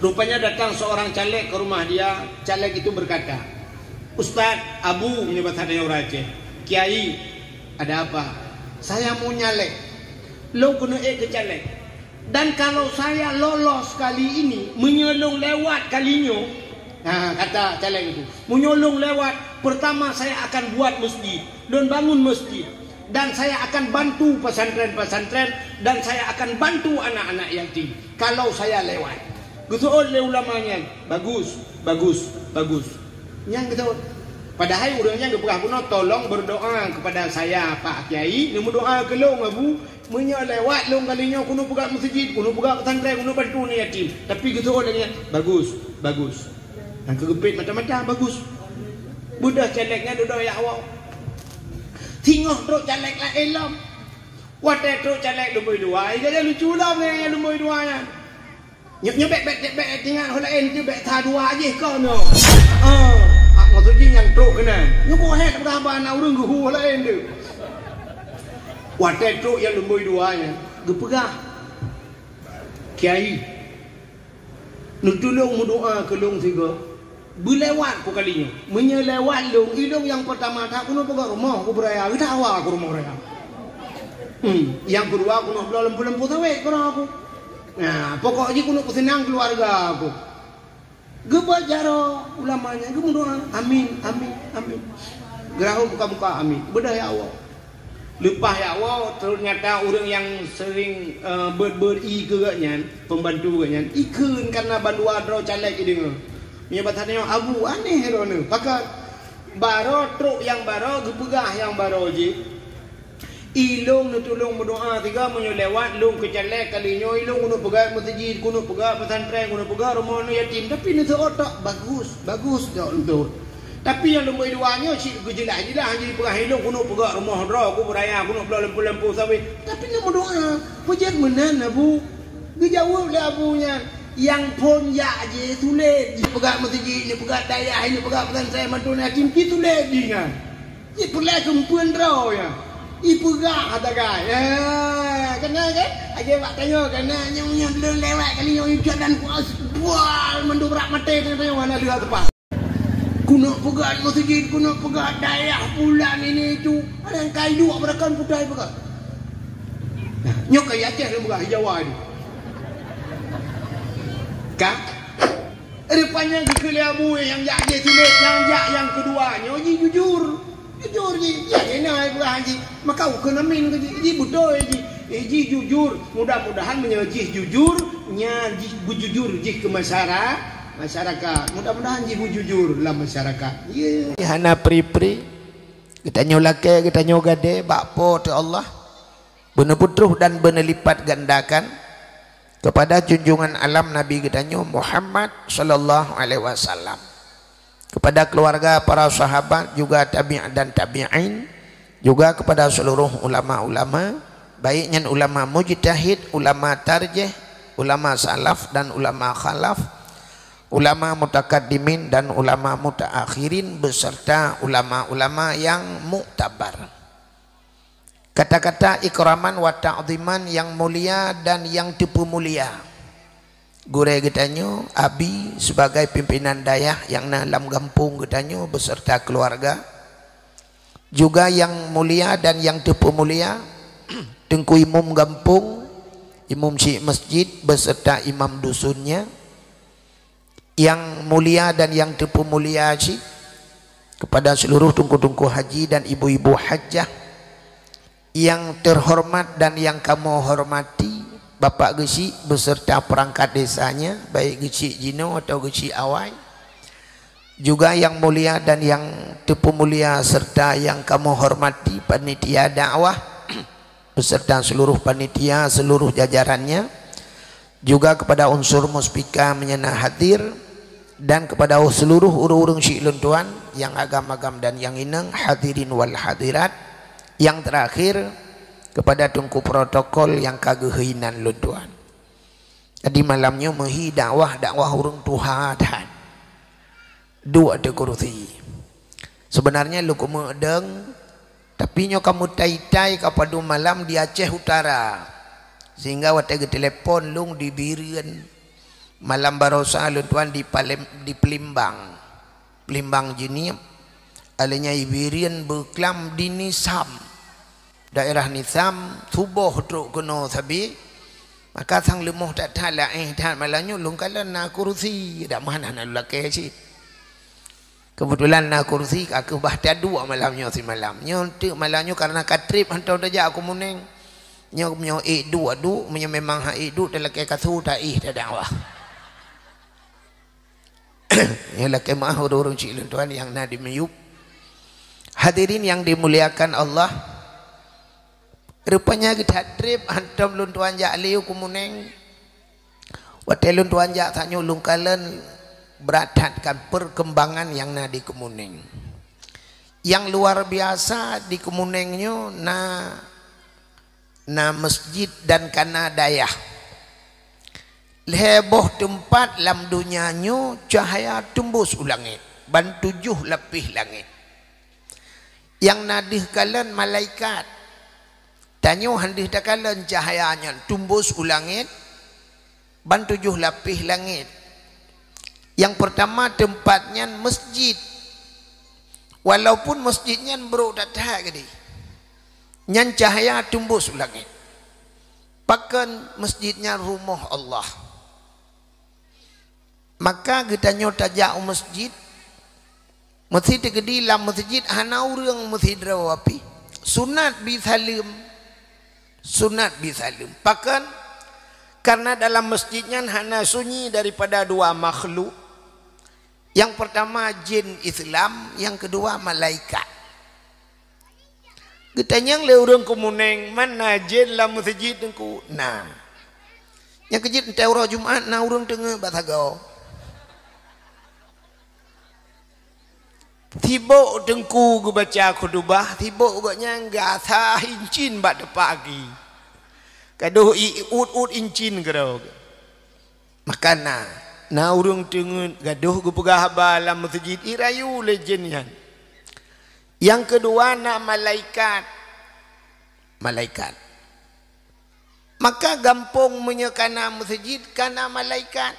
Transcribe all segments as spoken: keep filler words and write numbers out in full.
Rupanya datang seorang caleg ke rumah dia. Caleg itu berkata, "Ustaz, Abu," ini bahasa dia orang Aceh, "Kiai, ada apa?" "Saya mau nyalek. Lôn keuneuk ék keu caleg. Dan kalau saya lolos kali ini, meunyoe lôn lewat kali nyoe," ha, kata caleg itu, "meunyoe lôn lewat, pertama saya akan buat masjid. Lôn bangun masjid. Dan saya akan bantu pesantren-pesantren, dan saya akan bantu anak-anak yatim kalau saya lewat." Geuseuôt lé ulama nyan, "Bagus, bagus, bagus." Nyan geuseuôt. Padahai ureuëng nyan geupeugah bunoe, "Tolong berdoa kepada saya, Pak Kiai, neumeudoa keu lôn, Abu. Meunyoe lewat lôn kali nyoe, keuneuk peugah meuseujid, keuneuk peugah pesantren, keuneuk bantu aneuk yatim." Tapi geuseuôt lagée nyan, "Bagus, bagus." Nyang keugeupét mata-mata, "Bagus." Beudôh caleg nyan dudoe jak woe. Singoh trok caleg laén lom. Watée trok caleg lumboi dua, iga lucu lom nyang lumboi dua nyan. Nyoe, nyoe bék, bék, bék, bék ingat ho laén tu, bék sa dua jih kon nyoe. Ah, ah, maksud jih nyang trok keunan. Nyoe keuh hét peugah haba na ureuëng geuhu ho laén tu. Watée trok nyang lumboi dua nyan, geupeugah, "Kiai, neutulông meudoa keu lôn sigoe. Beulewat ku kali nyoe. Meunyoe lewat lôn, i lôn nyang peurtama that keuneuk peugah rumoh ku beuraya, geudawa ku rumoh raya. Hmm, nyang keudua keuneuk bloe lampu-lampu sawét keudroe ku. Nah, pokok jih keuneuk peuseunang keuluwarga ku." Geubat jaroe ulama nyan geumeudoa, "Amin, amin, amin." Geurahom muka-muka, "Amin." Beudôh jak woe. Leupah jak woe, teunyata ureuëng nyang seuring, eh, beuet-beuet ié keu geuhnyan, pembantu geuhnyan, ikheun karena bandua droe caleg ideungoe. Meunyoe bak tanyoe, "Abu, aneh droeneuh." Pakon? Baroe trok nyang baroe, geupeugah nyang baroe jih, "I lôn neutulông meudoa sigoe, meunyoe lewat lôn keu caleg kali nyoe, i lôn keuneuk peugah meuseujid, keuneuk peugah pesantren, keuneuk peugah rumoh aneuk yatim." Tapi neuseuôt tok, "Bagus, bagus," jaweueb lôn. Tapi nyang lumboi dua nyoe cit geujeulaih-jeulaih jih peugah, "I lôn keuneuk peugah rumoh droe ku beuraya, keuneuk bloe lampu-lampu sawét." Tapi neumeudoa, "Peue jeuet meunan, Abu?" Geujaweueb lé Abu nyan, "Nyang phon jak jih sulet, jipeugah meuseujid, jipeugah dayah, jipeugah pesantren, bantu aneuk yatim, jih sulet jih nyan. Jih peureulée keumpuen droe nyan. Jipeugah sagai." Eh, keunan kan? Akhé bak tanyoe, keunan nyoe, nyoe lôn lewat kali nyoe, jalan kuat, bual mandum brat maté, tanyoe hana leuha teupah. Keuneuk peugah meuseujid, keuneuk peugah dayah, bulan ini itu. Ada nyang kai duek beurakan putai peugah. Nah, nyoe ka i Aceh lôn peugah, i Jawa itu. Ka? Rupanya geukheun lé Abu nyang jak jih sulet, nyang jak nyang keudua nyoe jih jujur. Jujur jih, jih na peugah jih. Maka ukheun amin keu jih, jih beutôi jih. Eh, jih jujur. Mudah-mudahan meunyoe jih jujur, nyan jih beujujur jih keu masyara-, masyarakat. Mudah-mudahan jih beujujur lam masyarakat. Ya. Hana pri-pri. Geutanyoe lakée, geutanyoe gadée bak Po teu Allah. Beuneupeutruh dan beuneulipat gandakan kepada junjungan alam Nabi geutanyoe Muhammad sallallahu alaihi wasallam, kepada keluarga, para sahabat, juga tabi' dan tabi'in, juga kepada seluruh ulama-ulama, baik nyan ulama mujtahid, ulama tarjih, ulama salaf dan ulama khalaf, ulama mutakaddimin dan ulama mutaakhirin, beserta ulama-ulama yang muktabar. Kata-kata ikraman wa ta'ziman yang mulia dan yang teupeumulia. Gurée geutanyoe, Abi, sebagai pimpinan dayah nyang na lam gampông geutanyoe beserta keluarga. Juga yang mulia dan yang teupeumulia, Teungku Imum Gampông, Imum Syik Masjid beserta imam dusunnya. Yang mulia dan yang teupeumulia cit, kepada seluruh teungku-teungku haji dan ibu-ibu hajah, yang terhormat dan yang kamoe hormati, Bapak Geuchik beserta perangkat desanya, baik Geuchik jinoe atau Geuchik awai, juga yang mulia dan yang teupeumulia serta yang kamoe hormati, panitia dakwah, beserta seluruh panitia, seluruh jajarannya, juga kepada unsur muspika meunyan na hadir, dan kepada seluruh ureuëng-ureuëng syik lôn tuan nyang agam-agam dan nyang inong, hadirin wal hadirat. Yang terakhir, kepada teungku protokol nyang ka geuheuinan lôn tuan. Jadi malam nyoe meuhi dakwah, dakwah ureuëng tuha that. Duek ateueh kurusi. Sebenarnya lôn keumeudeueng, tapi nyoe ka meutai-tai ka padum malam di Aceh Utara. Sehingga watée geutelepon lôn di Bireuen. Malam barosa lôn tuan di Palem-, di Pelimbang. Pelimbang Jeunieb. Alanya Iberian beuklam di Nisam. Daerah Nisam, suboh trok keunoe sabe. Maka sang leumoh that-that, laén that malam nyoe, lôn kalon na kursi, dak meuhan hana lôn lakée cit. Keubeutulan na kursi, ka keuh bah taduek malam nyoe simalam. Nyoe teuk malam nyoe karena ka treb hantom tajak u Keumeunéng. Nyoe, nyoe ék duek, duek, meunyoe memang hana ék duek, talakée kasô, taéh, tadakwah. Nyoe lakée meu'ah ureuëng-ureuëng chik lôn tuan nyang na di miyueb. Hadirin yang dimuliakan Allah, rupanya geuthat treb hantom lôn tuan jak lé u Keumeunéng. Watée lôn tuan jak tanyoe lôn kalon brat that kan perkembangan nyang na di Keumeunéng. Nyang luar biasa di Keumeunéng nyoe na, na masjid dan kana dayah. Lhée boh teumpat lam donya nyoe cahya teumbus u langét, ban tujoh lapéh langét. Nyang na deuh kalon malaikat. Tanyoe han deuh takalon cahya nyan teumbus u langét, ban tujoh lapéh langét. Nyang peurtama teumpat nyan masjid. Walaupun masjid nyan brok that-that keudéh, nyan cahya teumbus u langét. Pakon masjid nyan rumoh Allah. Maka geutanyoe tajak u masjid, meusi teukeudi lam masjid hana ureuëng meusidroe pih. Sunat bi saleuem. Sunat bi saleuem. Pakon? Karena dalam masjid nyan hana sunyi daripada dua makhluk. Nyang peurtama jén Islam, nyang keudua malaikat. Geutanyong lé ureuëng Keumeunéng, "Man na jén lam meuseujid Teungku?" "Na." "Nyang keujeuet, 'oh uroe Jumat na ureuëng teungeut bak sagoe." Sibok Teungku geubaca khutubah, sibok gobnyan gasa incin bak teupaki. Gadôh i-, ut-ut incin keudroe. Maka na, na ureuëng teungeut gadôh geupeugah haba lam meuseujid, irayu lé jén nyan. Nyang keudua na malaikat. Malaikat. Maka gampông meunyoe ka na meuseujid, ka na malaikat.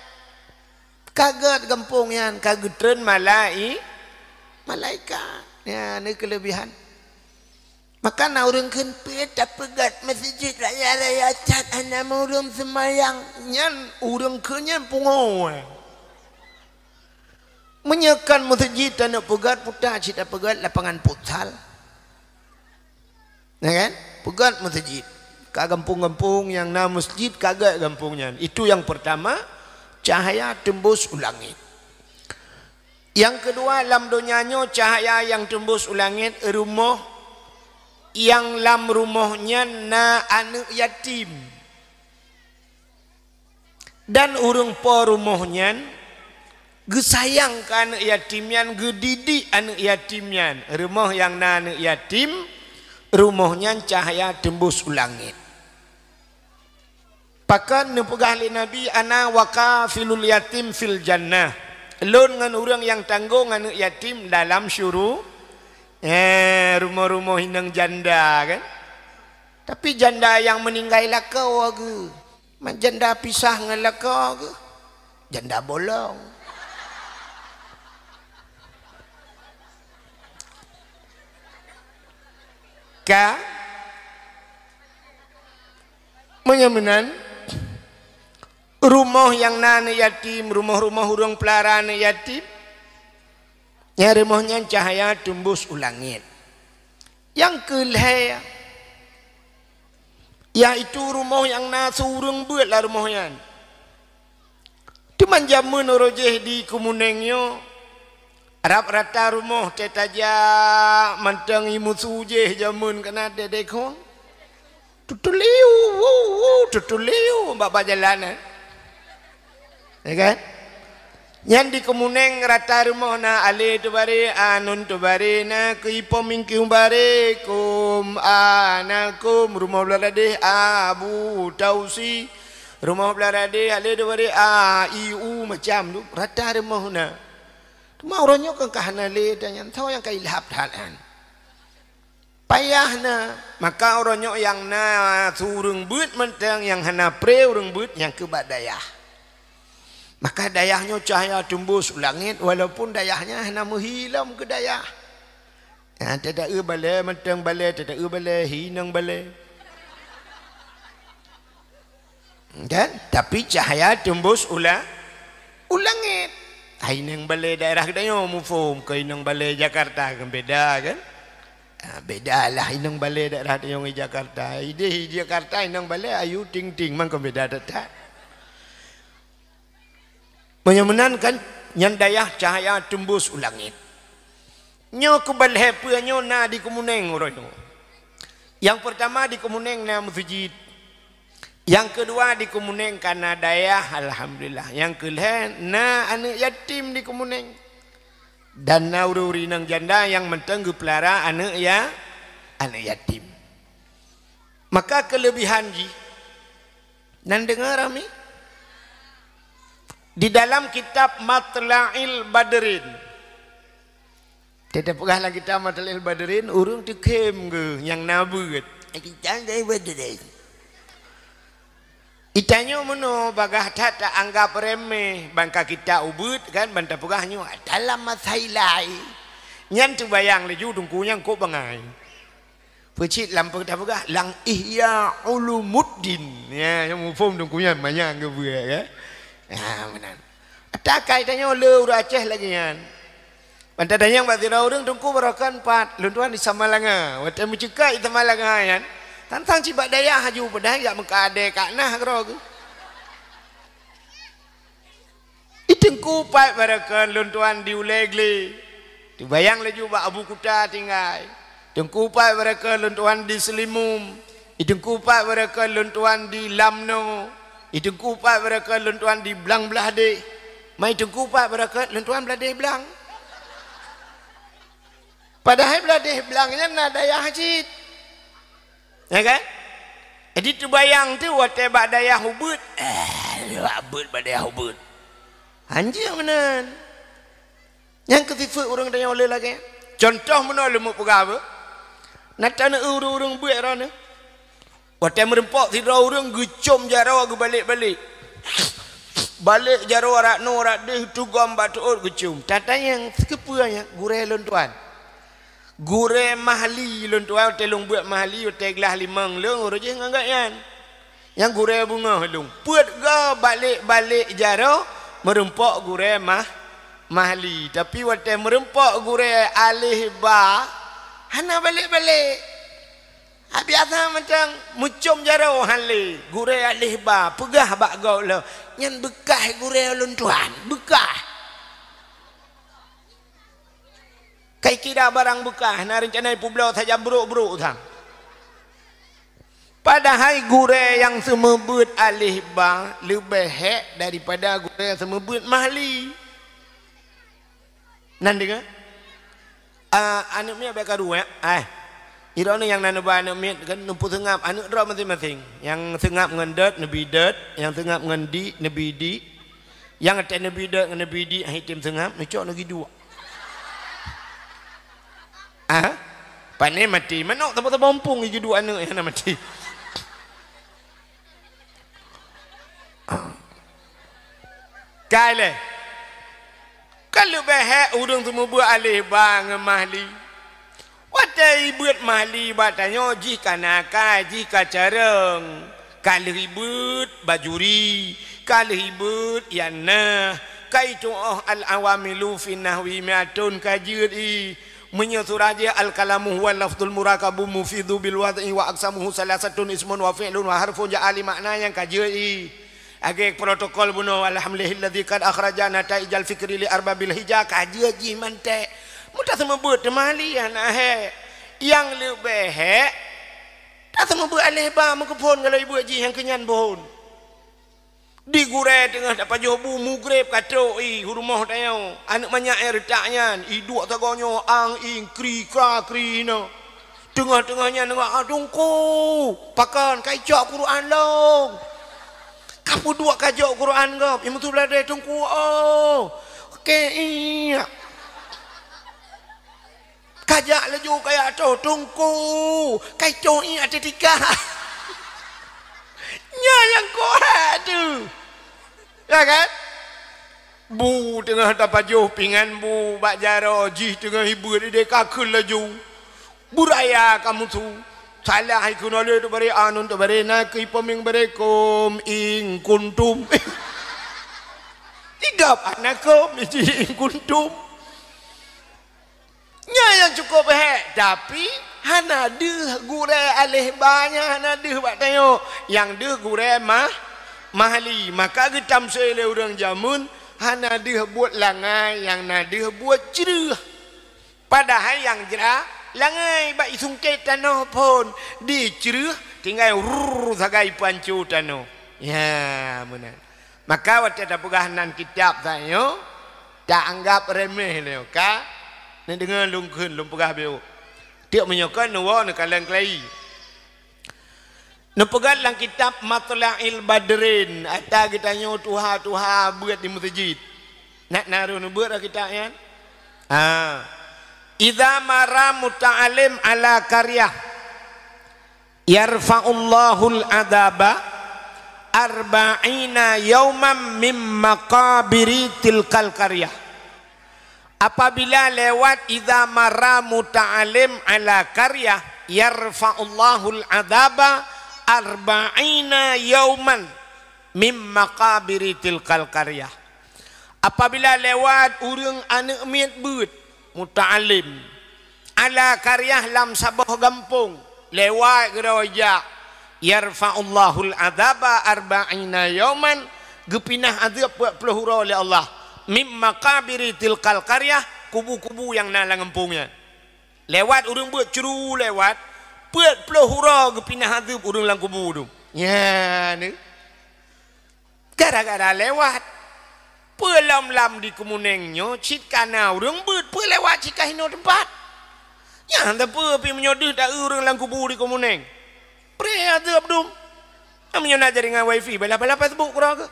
Ka gét gampông nyan, ka geutreun malai-, malaikat. Nyan, nyan keuleubihan. Maka na ureuëng kheun, "Peue tapeugét meuseujid raya-raya that hana ureuëng seumayang?" Nyan ureuëng kheun nyan pungoe. Meunyoe kon meuseujid taneuk peugét, puta cit tapeugét lapangan futsal. Ya kan? Peugét meuseujid. Ka gampông-gampông nyang na meuseujid, ka gét gampông nyan. Itu yang pertama, cahaya tembus u langét. Nyang keudua, lam donya nyoe cahya nyang teumbus u langét, rumoh nyang lam rumoh nyan na aneuëk yatim. Dan ureuëng po rumoh nyan geusayang keu aneuëk yatim nyan, geudidik aneuëk yatim nyan. Rumoh nyang na aneuëk yatim, rumoh nyan cahya teumbus u langét. Pakon neupeugah lé Nabi, "Ana wa kafilul yatim fil jannah." Lôn ngon ureuëng nyang tanggong aneuëk yatim dalam syuru-, eh, rumoh-rumoh inong janda, kan? Tapi janda nyang meuninggai lakoe geuh. Man janda pisah ngon lakoe geuh. Janda bolong. Ka? Meunyoe meunan, rumoh nyang na aneuëk yatim, rumoh-rumoh ureuëng peulara aneuëk yatim, nyang rumoh nyan cahya teumbus u langét. Nyang keu lhée, yaitu rumoh nyang na siureuëng beuet lam rumoh nyan. Teuma jameun uroe jéh di Keumeunéng nyoe, rab rata rumoh teuh tajak mantong ié musu jéh jameun keunan deh-deh khong. Tutuliu, wu, wu, tutuliu bak-bak jalan, eh. Ya kan? Nyan di Keumeunéng rata rumoh na alé teubaré, anun teubaré, na keu ipom ingkiu baré, kum, a, na kum, rumoh blah radeh, a, bu, tausi, rumoh blah radeh, alé teubaré, a, i, u, macam tu, rata rumoh na. Teuma uroe nyoe kan ka hana lé, dan nyang tho nyang ka ilhab that nyan. Payah na, maka uroe nyoe nyang na siureuëng beuet mantong, nyang hana pré ureuëng beuet nyang keu bak dayah. Maka dayah nyoe cahya teumbus u langét, walaupun dayah nyan hana meuhi lom keu dayah. Ha, teuta-eu balée mantong balée, teuta-eu balée hi inong balée. Kan? Tapi cahya teumbus u la-, u langét. Hai inong balée daerah geutanyoe muphom keu inong balée Jakarta kan beda kan? Ha, beda lah inong balée daerah tanyoe ngon Jakarta. Idéh di Jakarta inong balée ayu ting-ting mangkon beda that-that. Meunyoe meunan kan, nyan dayah cahya teumbus u langét. Nyoe keubalhée peue nyoe na di Kemuneng uroe nyoe. Nyang peurtama di Kemuneng na meuseujid. Nyang keudua di Kemuneng ka na dayah, alhamdulillah. Nyang keulhée na aneuëk yatim di Kemuneng. Dan na ureuëng-ureuëng inong janda nyang mantong geupeulara aneuëk ya-, aneuëk yatim. Maka keuleubihan jih, nan deungoe ramé? Di dalam kitab Matla'il Badrin. Teuta peugah lam kitab Matla'il Badrin, ureuëng teukhém geuh nyang na beuet. Kitab dari Badrin. Itanyoe meunoe bagah that taanggab remeh, ban ka kita ubeuet kan, ban tapeugah nyoe dalam masa ilai. Nyan teubayang laju teungku nyan kok bangai. Peucit lam peugah-peugah, lam Ihya Ulumuddin. Ya, nyang muphom teungku nyan manyang geubeue, ya. Ha, meunan. Takai tanyoe le ureuëng Aceh lagée nyan. Ban tatanyong bak sidroe ureuëng, "Teungku, barokon pat?" "Lôn tuan di Samalanga." Watée meuceukat di Samalanga nyan, tantang cibak dayah haju peudai jak meuka adé ka nah keudroe geuh. "I Teungku pat barokon?" "Lôn tuan di Ulée Glé." Teubayang laju bak Abu Kuta tinggai. "Teungku pat barokon?" "Lôn tuan di Seulimum." "I Teungku pat barokon?" "Lôn tuan di Lamno." "I Teungku pat barokon?" "Lôn tuan di Blang Blahdeh." "Ma i Teungku pat barokon?" "Lôn tuan Blahdeh Blang." Padahai Blahdeh Blang nyan na dayah cit. Ya kan? Jadi teubayang teuh watée bak dayah ubeuet, eh, bak beuet bak dayah ubeuet. Hanjeuet meunan. Nyang keu sifeuet ureuëng tanyoe le lagée. Contoh meunoe leumo peugah beuh. Na taneueu ureuëng-ureuëng beuet droeneuh. Watée meurumpok sidroe ureuëng geucom jaroe geubalek-balek. Balek jaroe rot noe rot deuh tugom bak teuôt geucom. Tatanyong, "Keupeue nyan?" "Gurée lôn tuan." "Gurée Mahli lôn tuan, watée lôn beuet Mahli, watée glah limong lôn, uroe jih ngon gobnyan. Nyang gurée beungoh lôn." Peuet goe balek-balek jaroe meurumpok gurée Mah-, Mahli. Tapi watée meurumpok gurée aleh ba, hana balek-balek. Ha, biasa mantong meucom jaroe han lé, gurée aleh ba, peugah bak gob lom, "Nyan beukah gurée lôn tuan, beukah." Kai kira barang beukah, na reuncana ipeubloe sajan brok-brok sang. Padahai gurée nyang seumeubeuet aleh ba leubeh hék daripada gurée nyang seumeubeuet Mahli. Nan deungoe? Ah, aneuëk miet bék karu, ya? Ai. Droeneuh nyang na neuba aneuëk miet kan neupeuseungab aneuëk droe maséng-maséng. Nyang seungab ngon dot, neubi dot, nyang seungab ngon dik, neubi dik. Nyang até neubi dot ngon neubi dik, hai tem seungab, neucok neugi duek. Ah? Pane maté, manok saboh-saboh mumpung igi duek aneuëk nyang na maté. Kai lé. Ka leubeh hék ureuëng seumeubeuet aleh ba ngon Mahli. Watée ibeuet Mahli bak tanyoe jih ka nakal, jih ka carông. Ka lheueh ibeuet bajuri, ka lheueh ibeuet ianah, ka itu'oh al-awamilu fi nahwi mi'atun ka jeuet i. Meunyoe surah jih al-kalamu huwa lafzul murakabu mufidu bil wad'i wa aqsamuhu salasatun ismun wa fi'lun wa harfun ja'a li makna nyang ka jeuet i. Lagée protokol bunoe, "Alhamdulillahilladzi qad akhraja nataijal fikri li arbabil hija," ka jeuet jih manték. Meuta seumeubeuet teuma li hana hék. Nyang leubeh hék, ta seumeubeuet aleh ba meukeupon galak ibeuet jih nyang keunyan bôn. Di gurée teungoh tapajoh bu mugreb ka trok i u rumoh tanyoe, aneuëk manyak nyang reutak nyan, iduek sagoe nyoe ang-ing, kri-kra-kri inoe. Teungoh-teungoh nyan deungoe, "Ah, Teungku, pakon ka icok Quran lôn?" Ka peuduek ka jok Quran gob, i meusu bladée, "Teungku, oh, keu iék." Kajak laju kajak toh, "Teungku, kai toh iék ateueh tika." Nyan nyang keuhai teuh. Ya kan? Bu teungoh tapajoh pingan bu bak jaroe, jih teungoh ibeuet ideh ka kheun laju. Beuraya kamoe su. Salah ikheun oleh teubare anon teubare nakeuh ipeumieng barekom in kuntum. Igab anakkom iji in kuntum. Nyan nyang cukôp hék, tapi hana deuh gurée aléh ba nyan hana deuh bak tanyoe. Nyang deuh gurée mah, mahli. Maka geutamsé lé ureuëng jameun hana deuh buet langai nyang na deuh buet creueh. Padahai nyang jra langai bak isungkét tanoh phon dicreueh tinggai rrrr sagai pancu tanoh. Ya, meunan. Maka watée tapeugah nan kitab tanyoe, taanggab remeh lé ka. Neudeungoe lôn kheun, lôn peugah biôh. Tiek meunyoe kon neuwoe neukalon keulayi. Neupeugah lam kitab Matla'il Badrin, ata geutanyoe tuha-tuha beuet di meuseujid. Nak na roh neubeuet lam kitab nyan? Ha. Idza mara muta'allim ala qaryah, yarfa'ullahul adzaba arba'ina yauman min maqabiri tilkal qaryah. Apabila lewat, idza mara muta'allim ala qaryah, yarfa'ullahul adzaba arba'ina yauman min maqabiri tilkal qaryah. Apabila lewat ureuëng aneuëk miet beuet, muta'allim, ala qaryah lam saboh gampông, lewat keudroe jak, yarfa'ullahul adzaba arba'ina yauman, geupinah azeueb peuet ploh uroe lé Allah, mim maqabiri tilkal qaryah, kubu-kubu nyang na lam gampông nyan. Lewat ureuëng beuet curu lewat, peuet ploh uroe geupinah azeueb ureuëng lam kubu tu. Nyan. Gara-gara lewat. Peue lom lam di Kemuneng nyoe cit ka na ureuëng beuet, peue lewat cit ka hinoe teumpat. Nyan teupeu pih meunyoe deuh ta-eu ureuëng lam kubu di Kemuneng. Preh azeueb dum. Meunyoe na jaringan wifi, bala-bala Facebook keudroe keuh.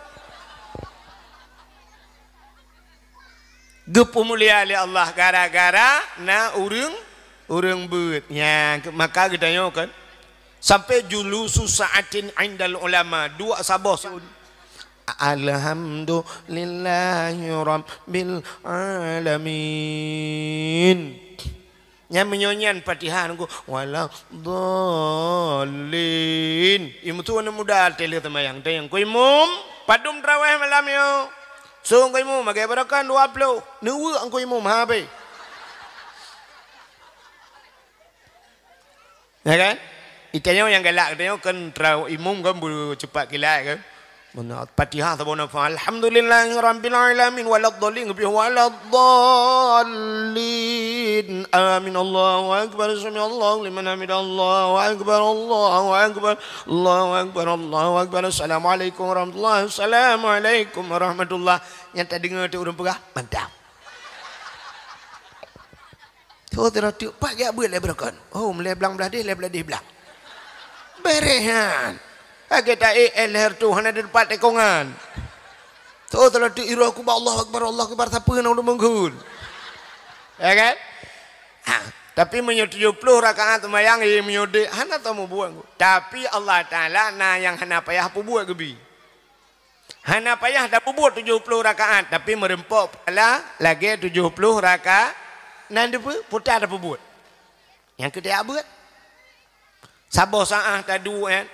Geupeumulia lé Allah gara-gara na ureuëng, ureuëng beuet. Nyan, maka geutanyoe kan. Sampai julusu sa'atin indal ulama, duek saboh sun. Alhamdulillahi rabbil alamin. Nyan meunyoe nyan Fatihah nunggu, waladdallin. Imum tu aneuk muda teuh lheueh teumayang, teuh nyang ku imum, padum traweh malam nyoe. Song ku imum, agak beurakan dua ploh. Neuweuk ku imum, ha, be. Ya kan? Itanyoe nyang galak, itanyoe kan trau imum kan beucupat kilat kan. Meunan Fatihah saboh nafah. Alhamdulillahi rabbil alamin waladdallin, geubri waladdallin. Amin. Allahu akbar. Sami Allahu liman hamidah. Allahu akbar. Allahu akbar. Allahu akbar. Allahu akbar. Assalamualaikum warahmatullahi. Assalamualaikum warahmatullah. Nyang tadeungoe teuh ureuëng peugah, mantap. Tho teuh teuk pat geubeuet lé beureukan. Oh, meulé blang blah deh, lé blah deh blang. Bereh nyan. Lagée ta-ék leher tu hana di teumpat tekongan. Tho teuh teuk iroh ku ba Allahu Akbar, Allahu Akbar, sapeue na ureuëng meunggeun. Ya kan? Ha, tapi meunyoe tujoh ploh rakaat seumayang, eh, meunyoe dek, hana tamubuet. Tapi Allah Taala na nyang hana payah peubuet geubi. Hana payah tapeubuet tujoh ploh rakaat, tapi meureumpok pahala lagée tujoh ploh rakaat. Nan deupeue puta tapeubuet. Nyang keu tajak beuet. Saboh saát taduek nyan.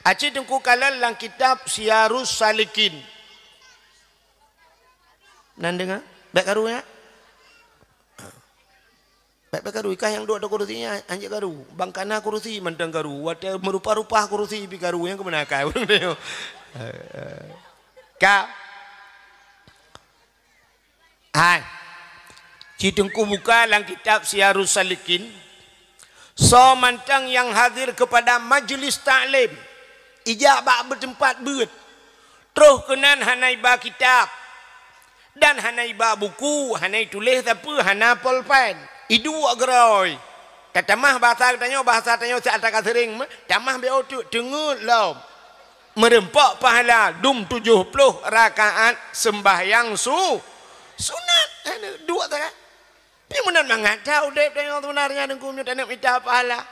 Aci teungku kalon lam kitab Siyarus Salikin. Nan deungoe? Bék karu nyan. Bék-bék karu, ikah nyang duek ateueh kurusi nyan, hanjeuet karu. Bang kana kurusi mantong karu, watée meurupa-rupa kurusi pih karu, nyang keubeuna akai ureuëng nyoe. Ka. Hai. Ci teungku buka lam kitab Siyarus Salikin. Soe mantong nyang hadir keupada majlis taklim, ijak bak beuteumpat beuet, troh keunan hana iba kitab. Dan hana iba buku, hana ituléh sapeue, hana polpen. Iduek geurôi. Tatamah bahasa geutanyoe, bahasa tanyoe siat ka seuréng meuh, tamah B O teuk teungeut lom. Meureumpok pahala dum tujoh ploh rakaat seumbahyang su-, sunat. Hana duek sagai. Pi meunan mangat that udeb tanyoe seubeunarnya deungku meunyoe taneuk mita pahala.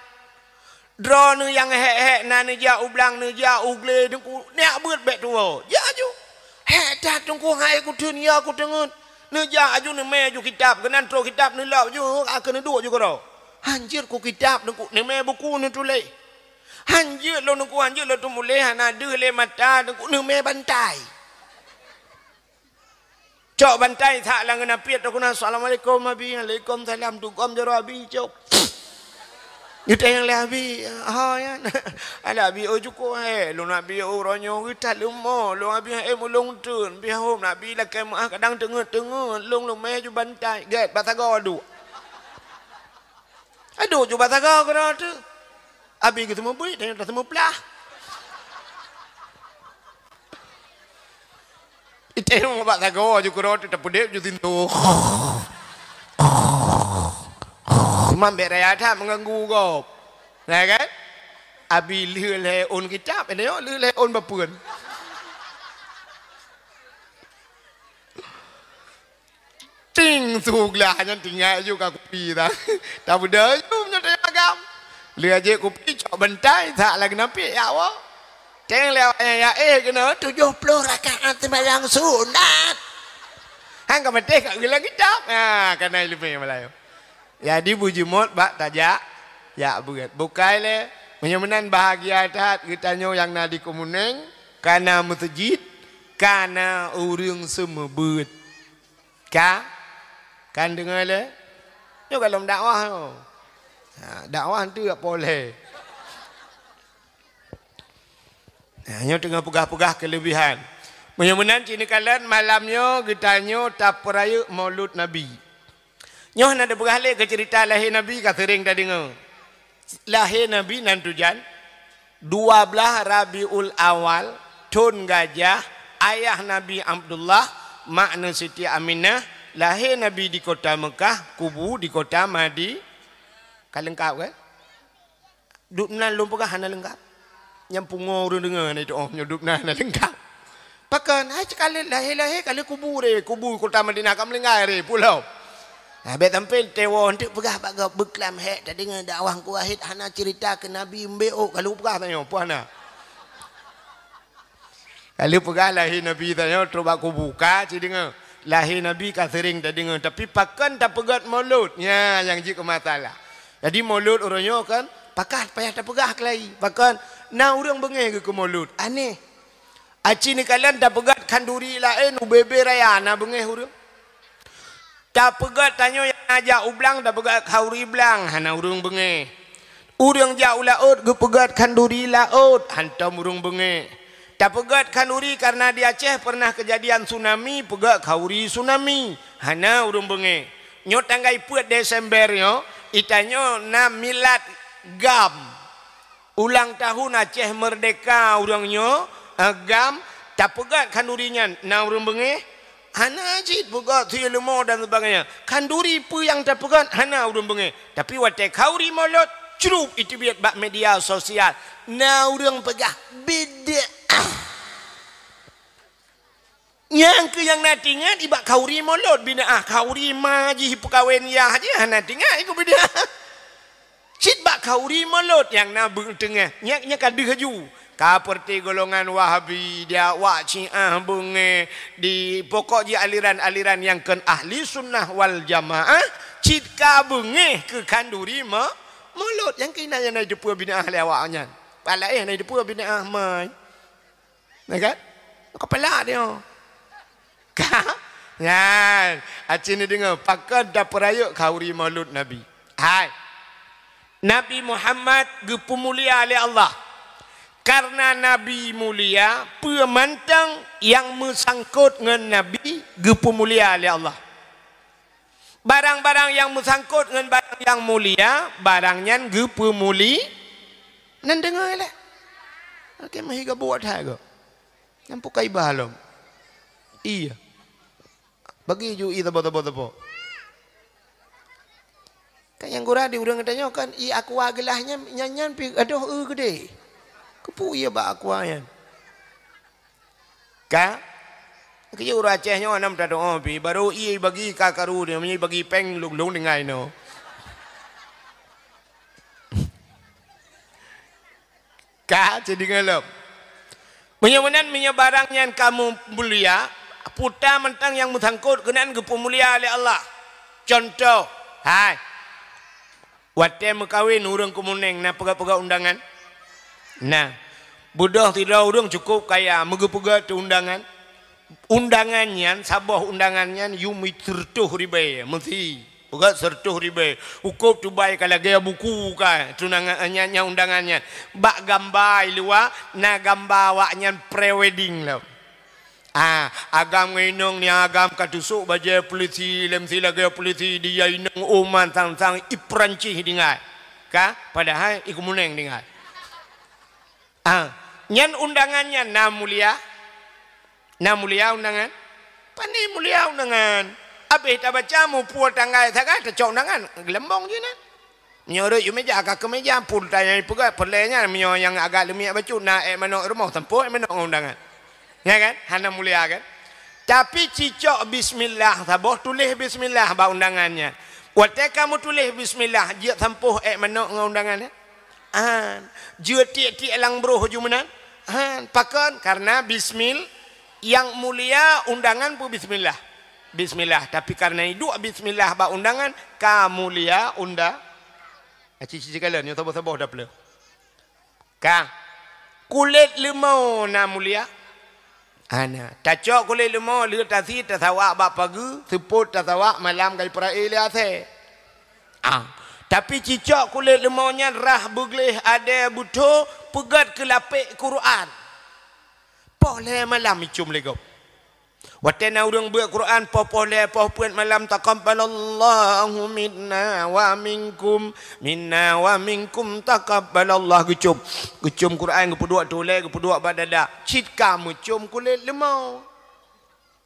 Droeneuh nyang hék-hék na neujak u blang, neujak u glé deungku, neujak beuet bék tuwoe. Jak aju. Hék that Teungku, hai kutheun ya kuteungeut. Neujak aju neumè aju kitab, keunan trok kitab neulop ju, ka keuneuk duek ju keudroe. Han jeuet ku kitab Teungku, neumè buku neutuléh. Han jeuet lôn Teungku, han jeuet lôn teumuléh, hana deuh lé mata Teungku, neumè bantai. Cok bantai that lam geunapit Teungku na, "Assalamualaikum Abi." "Alaikumsalam." Dugom jaroe Abi cok. Geutanyong lé Abi, "Ho nyan?" "Alah Abi, oh jukuk hai lôn Abi, oh uroe nyoe geutaleumo lôn Abi, hai mulông teun, bihom Abi lakèe meu'ah kadang teungeut-teungeut lôn leumè ju bantai." Gèt, bak sagoe duek. Aduh, ju bak sagoe keudroe teuh. Abi geuteumeubeuet, tanyoe tateumeuplah. Itém bak sagoe ju keudroe teuh tapeudép ju sintoh. Mambet raya that meuganggu gob. Nah kan? Abi lheueh lhèe ôn kitab, tanyoe lheueh lhèe ôn bapeuen. Ting, su glah nyan tinggai ju ka kupi ta. Tabeudôh ju meunyoe teuagam. Lheueh jép kupi cok bantai, that lagèe napék ya Allah. Teng lé awak nyan ya, eh, keunoe tujoh ploh rakaat seumayang sunat. Han ka maté ka geulang kitab. Ha, kana ileumèe Meulayu. Jadi beujeuet bak tajak, jak beuet. Bukai lé, meunyoe meunan bahagia that geutanyoe nyang na di Keumunéng, kana meuseujid, kana ureuëng seumeubeuet. Ka? Kan deungoe lé? Nyoe gohlom dakwah nyoe. Ha, dakwah tu jak polé. Ha, nyoe teungoh peugah-peugah keuleubihan. Meunyoe meunan cit neukalon malam nyoe geutanyoe tapeurayeuk Maulud Nabi. Nyoe hana teupeugah lé keu ceurita lahé Nabi ka seuréng tadeungoe. Lahé Nabi nan tujan dua blaih Rabiul Awal, thon gajah, ayah Nabi Abdullah, makna Siti Aminah, lahé Nabi di kota Meukah, kubu di kota Madi-, ka leungkap kan? Dub nan lôn peugah hana leungkap. Nyang pungo ureuëng deungoe na itu, oh, nyoe dub nan hana leungkap. Pakon, hai cit ka lheueh lahé-lahé ka lheueh kubu ré, kubu kota Madinah ka meulinggai ré pulo. Nah, bèk sampoe teuwoe eunteuk peugah bak gob beuklam hék tadeungoe dakwah Teungku Wahid hana ceurita keu Nabi, mbek ôk ka lheueh peugah tanyoe, peue hana? Ka lheueh peugah lahé Nabi tanyoe trok bak kubu, ka cit deungoe. Lahé Nabi ka seuréng tadeungoe, tapi pakon tapeugét Maulud? Nyan nyang jeuet keu masalah. Jadi Maulud uroe nyoe kan, pakon payah tapeugah keulayi. Pakon na ureuëng beungéh geukeu Maulud. Aneh. Aci neukalon tapeugét khanduri laén ubé-bé raya na beungéh ureuëng. Tapeugét tanyoe nyang na jak u blang, tapeugét khanduri blang, hana ureuëng beungéh. Ureuëng jak u laôt geupeugét khanduri laôt, hántom ureuëng beungéh. Tapeugét khanduri kareuna di Aceh peureunah keujadian tsunami, peugét khanduri tsunami, hana ureuëng beungéh. Nyoe tanggai peuet Desember nyoe, itanyoe na milad GAM. Ulang tahun Aceh Merdeka ureuëng nyoe, eh, GAM, tapeugét khanduri nyan, na ureuëng beungéh? Hana cit, peugét sie leumo dan sebagainya. Khanduri peue nyang tapeugét, hana ureuëng beungéh. Tapi watée khanduri Maulud, crup iteubiet bak media sosial. Na ureuëng peugah, bid'ah. Nyang keuh nyang na teuingat i bak khanduri Maulud, bid'ah. Khanduri ma jih peukawen yah jih hana teuingat i keu bid'ah. Cit bak khanduri Maulud nyang na beuet teungoh, nyan, nyan ka deuh laju. Ka peureuté golongan Wahabi, di awak Syiah beungéh, di pokok jih aliran-aliran nyang kon ahli sunnah wal jamaah, cit ka beungéh keu khanduri ma-, Maulud. Nyang keuh na nyang na jiteupeu bid'ah lé awak nyan. Pala éh na jiteupeu bid'ah mai. Nah kan? Kepala dia. Ka? Nyan, aci ni deungoe, pakon tapeurayeuk khanduri Maulud Nabi. Hai. Nabi Muhammad geupeumulia lé Allah. Kareuna Nabi mulia, peue mantong nyang meusangkot ngon Nabi geupeumulia lé Allah. Barang-barang nyang meusangkot ngon barang nyang mulia, barang nyan geupeumuli-, nan deungoe lé. Oke, meuhi geubuet hai go. Nyang pukai bah lom. Iya. Bagi ju i tabo-tabo-tabo. Kan nyang gura di ureuëng geutanyoe kan i aqua geulaih nyan, nyan, nyan pi adoh eu geudeh. Keupeue iya bak aqua nyan? Ka? Keu ureuëng Aceh nyoe hana meuta doa pi, barô ie bagi ka karu dia, meunyoe bagi péng lôn-lôn deungai nyoe. Ka, jadi ngalop. Meunyoe meunan, meunyoe barang nyan ka mu-, mulia, peue ta mantong nyang meusangkot keunan geupeumulia lé Allah. Cuntoh, hai, watée meukawen ureuëng keumuneng na peugah-peugah undangan? Na. Beudôh sidroe ureuëng cukup kaya, meugeupeugah teuh undangan. Undangan nyan, saboh undangan nyan yum sireutôh ribée, meusi. Peugah sireutôh ribée. Ukôb tubai ka lagée buku ka tunangan nyan, nyan undangan nyan. Bak gamba i luwa, na gamba awaknyan pre-wedding lom. Ah, agam ngon inong ni agam ka tusok bajée polisi, lem si lagée polisi, dia inong uman sang-sang i Peurancih tinggai. Ka, padahai i keumuneng tinggai. Ah, nyan undangan nyan na mulia? Na mulia undangan? Pane mulia undangan. Abéh tabaca muphom tanggai sagai tacok undangan, geulambong jih nyan. Meunyoe rot yue meja, ka keu meja, pun tanyong peugah, peureulée nyan meunyoe nyang agak leumiek bacut na ék manok rumoh, sampoe ék manok ngon undangan. Ya kan? Hana mulia kan? Tapi cicok bismillah saboh, tuléh bismillah bak undangan nyan. Watée ka meutuléh bismillah, jeuet sampoe ék manok ngon undangan nyan. An, jeuet tiek-tiek lam broh ju meunan? An, pakon? Karena bismil-, nyang mulia undangan pun bismillah. Bismillah, tapi karena iduek bismillah bak undangan, ka mulia unda-, aci-ci kalon nyoe saboh-saboh dapeuleue. Ka. Kulét leumô na mulia? Hana. Tacok kulét leumô, lheueh tasi tasawak bak pageue, seupôt tasawak malam ka jipeurai lé asée. Ah, tapi cicok kulét leumô nyan rhah beugleh adée beutho, peugét keu lapék Quran. Poh lhée malam icum lé gob. Watée na ureuëng beuet Quran poh-poh lhée, poh peuet malam, "Taqabbalallahu minna wa minkum, minna wa minkum taqabbalallah," geucum. Geucum Quran, geupeuduek tulée, geupeuduek bak dada. Cit ka meucum kulét leumô.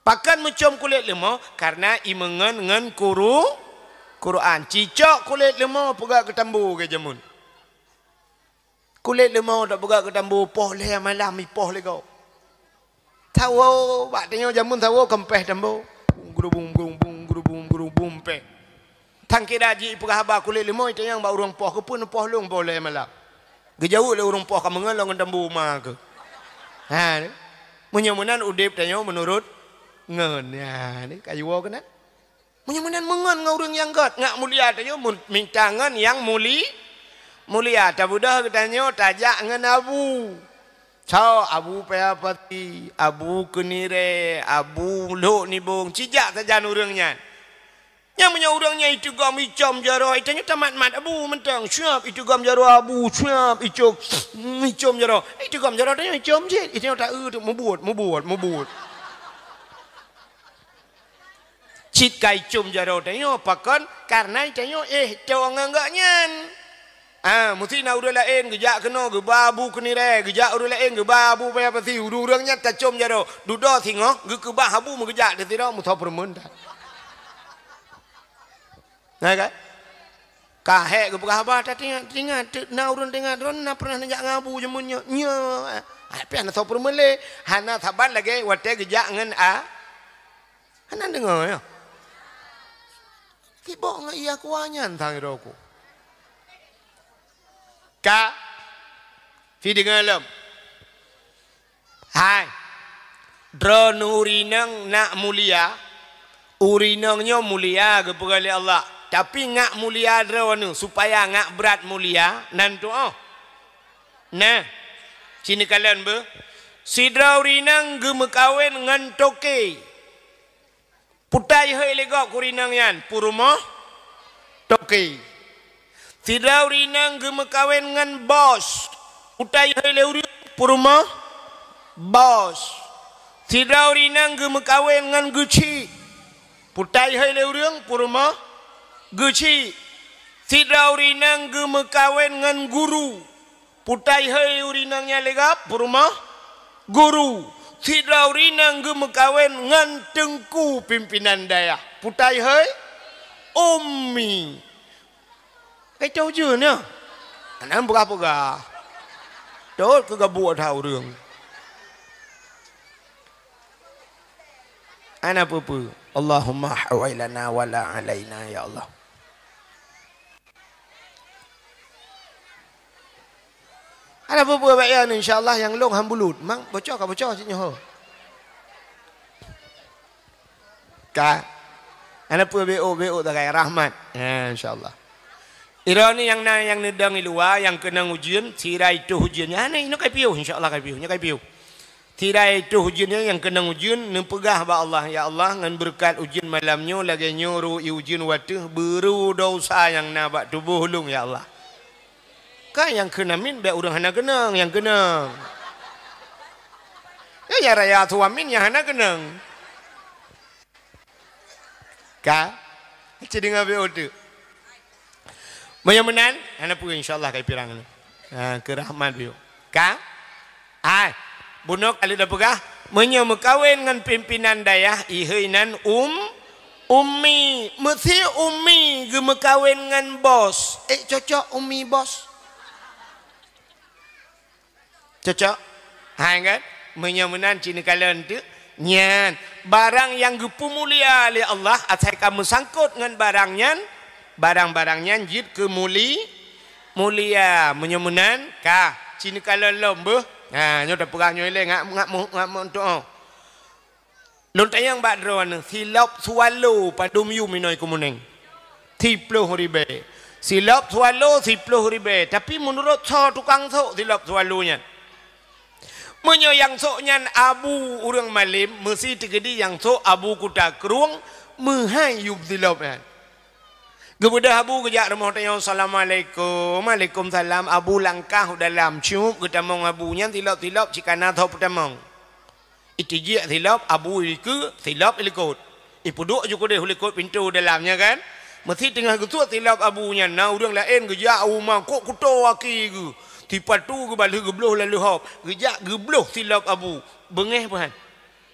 Pakon meucom kulét leumô? Karena imeungon ngon kuru-, Quran. Cicok kulét leumô peugah keu tambu geuh jameun. Kulét leumô tapeugah keu tambu, poh lhée malam ipoh lé gob. Sawoe, bak tanyoe jameun sawoe keumpéh tambu. Bung, guru, bung, bung, bung, guru, bung, guru, bung, péh. Tangkira jih ipeugah haba kulét leumô, itanyong bak ureuëng poh, "Keupeue neupoh lôn poh lhée malam?" Geujaweueb lé ureuëng poh, "Ka meungon lôn ngon tambu ma keuh." Ha, ni. Meunyoe meunan udeb tanyoe meunurot ngon. Ya, ni, ka jiwoe keunan. Meunyoe meunan meungon ngon ureuëng nyang gét, ngak mulia tanyoe mun-, minta ngon nyang muli-, mulia. Tabeudôh geutanyoe tajak ngon abu. Soe abu paya pati, abu keunirée, abu lhok nibong, cijak sajan ureuëng nyan. Nyang meunyoe ureuëng nyan iteugom icom jaroe, itanyoe tamat-mat abu mantong, siap iteugom jaroe abu, siap icom, icom jaroe. Iteugom jaroe tanyoe icom cit, itanyoe ta-eu teuk mubuet, mubuet, mubuet. Cit ka icom jaroe tanyoe, pakon? Karena itanyoe éh toe ngon gobnyan. Ah, musti na ureuëng laén geujak keunoe geuba abu keunirée, geujak ureuëng laén geuba abu paya pasi, ureuëng-ureuëng nyan tacom jaroe, dudoe singoh geukeubah abu meugeujak di sidroe musoe peureumeun that. Na kan? Ka hék geupeugah haba, tatingat-tingat, teuk na ureuëng teuingat, droeneuh na pernah neujak ngon abu jameun nyoe. Nyoe, ah, piah na soe peureumeun lé, hana saban lagée watée geujak ngon a-, hana deungoe nyoe. Sibok ngon iya kuah nyan sang droe ku. Ka, si deungoe lom. Hai, droeneuh ureuëng inong nak mulia, ureuëng inong nyoe mulia geupeugah lé Allah, tapi ngak mulia droeneuh supaya ngak brat mulia, nan tuoh. Nah, sini kalon beuh. Sidroe ureuëng inong geumeukawen ngon toke. Putai hôi lé gob keu ureuëng inong nyan, peurumoh toke. Sidroe ureuëng inong geumeukawen ngon bos. Putai hôi lé ureuëng, peurumoh bos. Sidroe ureuëng inong geumeukawen ngon geuchik. Putai hôi lé ureuëng, peurumoh geuchik. Sidroe ureuëng inong geumeukawen ngon guru. Putai hôi ureuëng inong nyan lé gob, peurumoh guru. Sidroe ureuëng inong geumeukawen ngon teungku pimpinan dayah. Putai hôi ummi. Kai toh ujeuen nyoe. Hana peugah-peugah. Tot keu gabuk that ureuëng. Hana peue-peue. Allahumma hawai lana wala alaina, ya Allah. Hana peue-peue bak nyan, insya Allah nyang lôn han bulut. Mang bocor ka bocor cit nyoe. Ka. Hana peue, B O, B O tagai rahmat. Ya, insya Allah. Droeneuh nyang na nyang neudong i luwa nyang keunong ujeuen, sira itoh ujeuen nyan, hana inoe ka piôh, insya Allah ka piôh, nyoe ka piôh. Sira itoh ujeuen nyan nyang keunong ujeuen, neupeugah bak Allah, "Ya Allah, ngon beureukat ujeuen malam nyoe lagée nyoe ru i ujeuen u ateueh, beuru desya nyang na bak tuboh ulôn, ya Allah." Ka nyang kheun amin, bék ureuëng hana keunong, nyang keunong. Ya, nyang raya su amin, nyang hana keunong. Ka? Ci deungoe bék uteuk. Meunyoe meunan, hana peue, insya Allah ka ipirang nyoe. Ha, keu rahmat biôh. Ka? Hai, bunoe ka lheueh tapeugah, meunyoe meukawen ngon pimpinan dayah, iheuy nan um, ummi. Meusi ummi geumeukawen ngon bos. Eh, cocok ummi bos? Cocok? Hai kan? Meunyoe meunan ci neukalon teuk. Nyan, barang nyang geupeumulia lé Allah, asai ka meusangkot ngon barang nyan, barang-barang nyan jeuet keu muli-, mulia. Meunyoe meunan, ka, ci neukalon lom beuh. Ha, nyoe tapeugah nyoe ilée ngat, ngat mu-, ngat meuntôk. Lôn tanyong bak droeneuh, silop swallow padum yum inoe i Keumunéng? Siploh ribée. Silop swallow siploh ribée. Tapi meunurot soe tukang sôk silop swallow nyan? Meunyoe nyang sôk nyan abu ureuëng malem, meusi teukeudi nyang sôk abu kuta krueng, meuhai yum silop nyan. Geubeudôh abu geujak rumoh tanyong, "Assalamualaikum." "Waalaikumsalam." Abu langkah u dalam, cup geutamong abu nyan, silop-silop cit kana tho peutamong. Itijik silop abu dikeue, silop ilikot. Ipeuduek ju keudeh u likot pintoe dalam nyan kan. Meusi teungoh geusuet silop abu nyan, na ureuëng laén geujak u ma kok kuto aki geuh. Sipatu geubalheueh geubloh lalu hop. Geujak geubloh silop abu. Beungéh peuhan.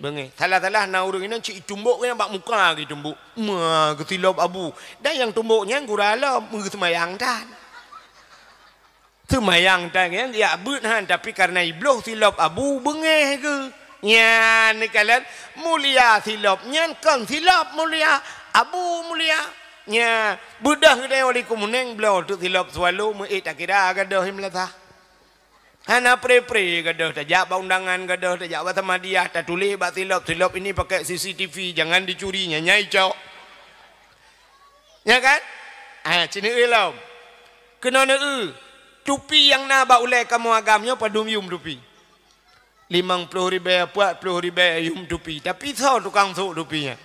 Beungéh. Salah-salah na ureuëng inong cit itumbok nyan bak muka geutumbok. Ma geusilop abu. Dan nyang tumbok nyan gura lom, meuseumayang tan. Seumayang tangieng jak beuet han, tapi kareuna ibloh silop abu beungéh geuh. Nyan neukalon mulia silop nyan kon silop mulia, abu mulia. Nya, beudôh geutanyoe di Keumunéng bloe teuk silop swallow meuék takira gadôh i meulasah. Hana pre-pre gadôh, tajak bak undangan gadôh, tajak bak Samadiyah, tatuléh bak silop, "Silop ini pakai C C T V, jangan dicuri," nyan nyai cok. Nya kan? Ah, ci neueu lom. Keunoe neueu, tupi nyang na bak ulée kamoe agam nyoe padum yum tupi? Limong ploh ribée, peuet ploh ribée yum tupi. Tapi soe tukang sôk tupi nyan?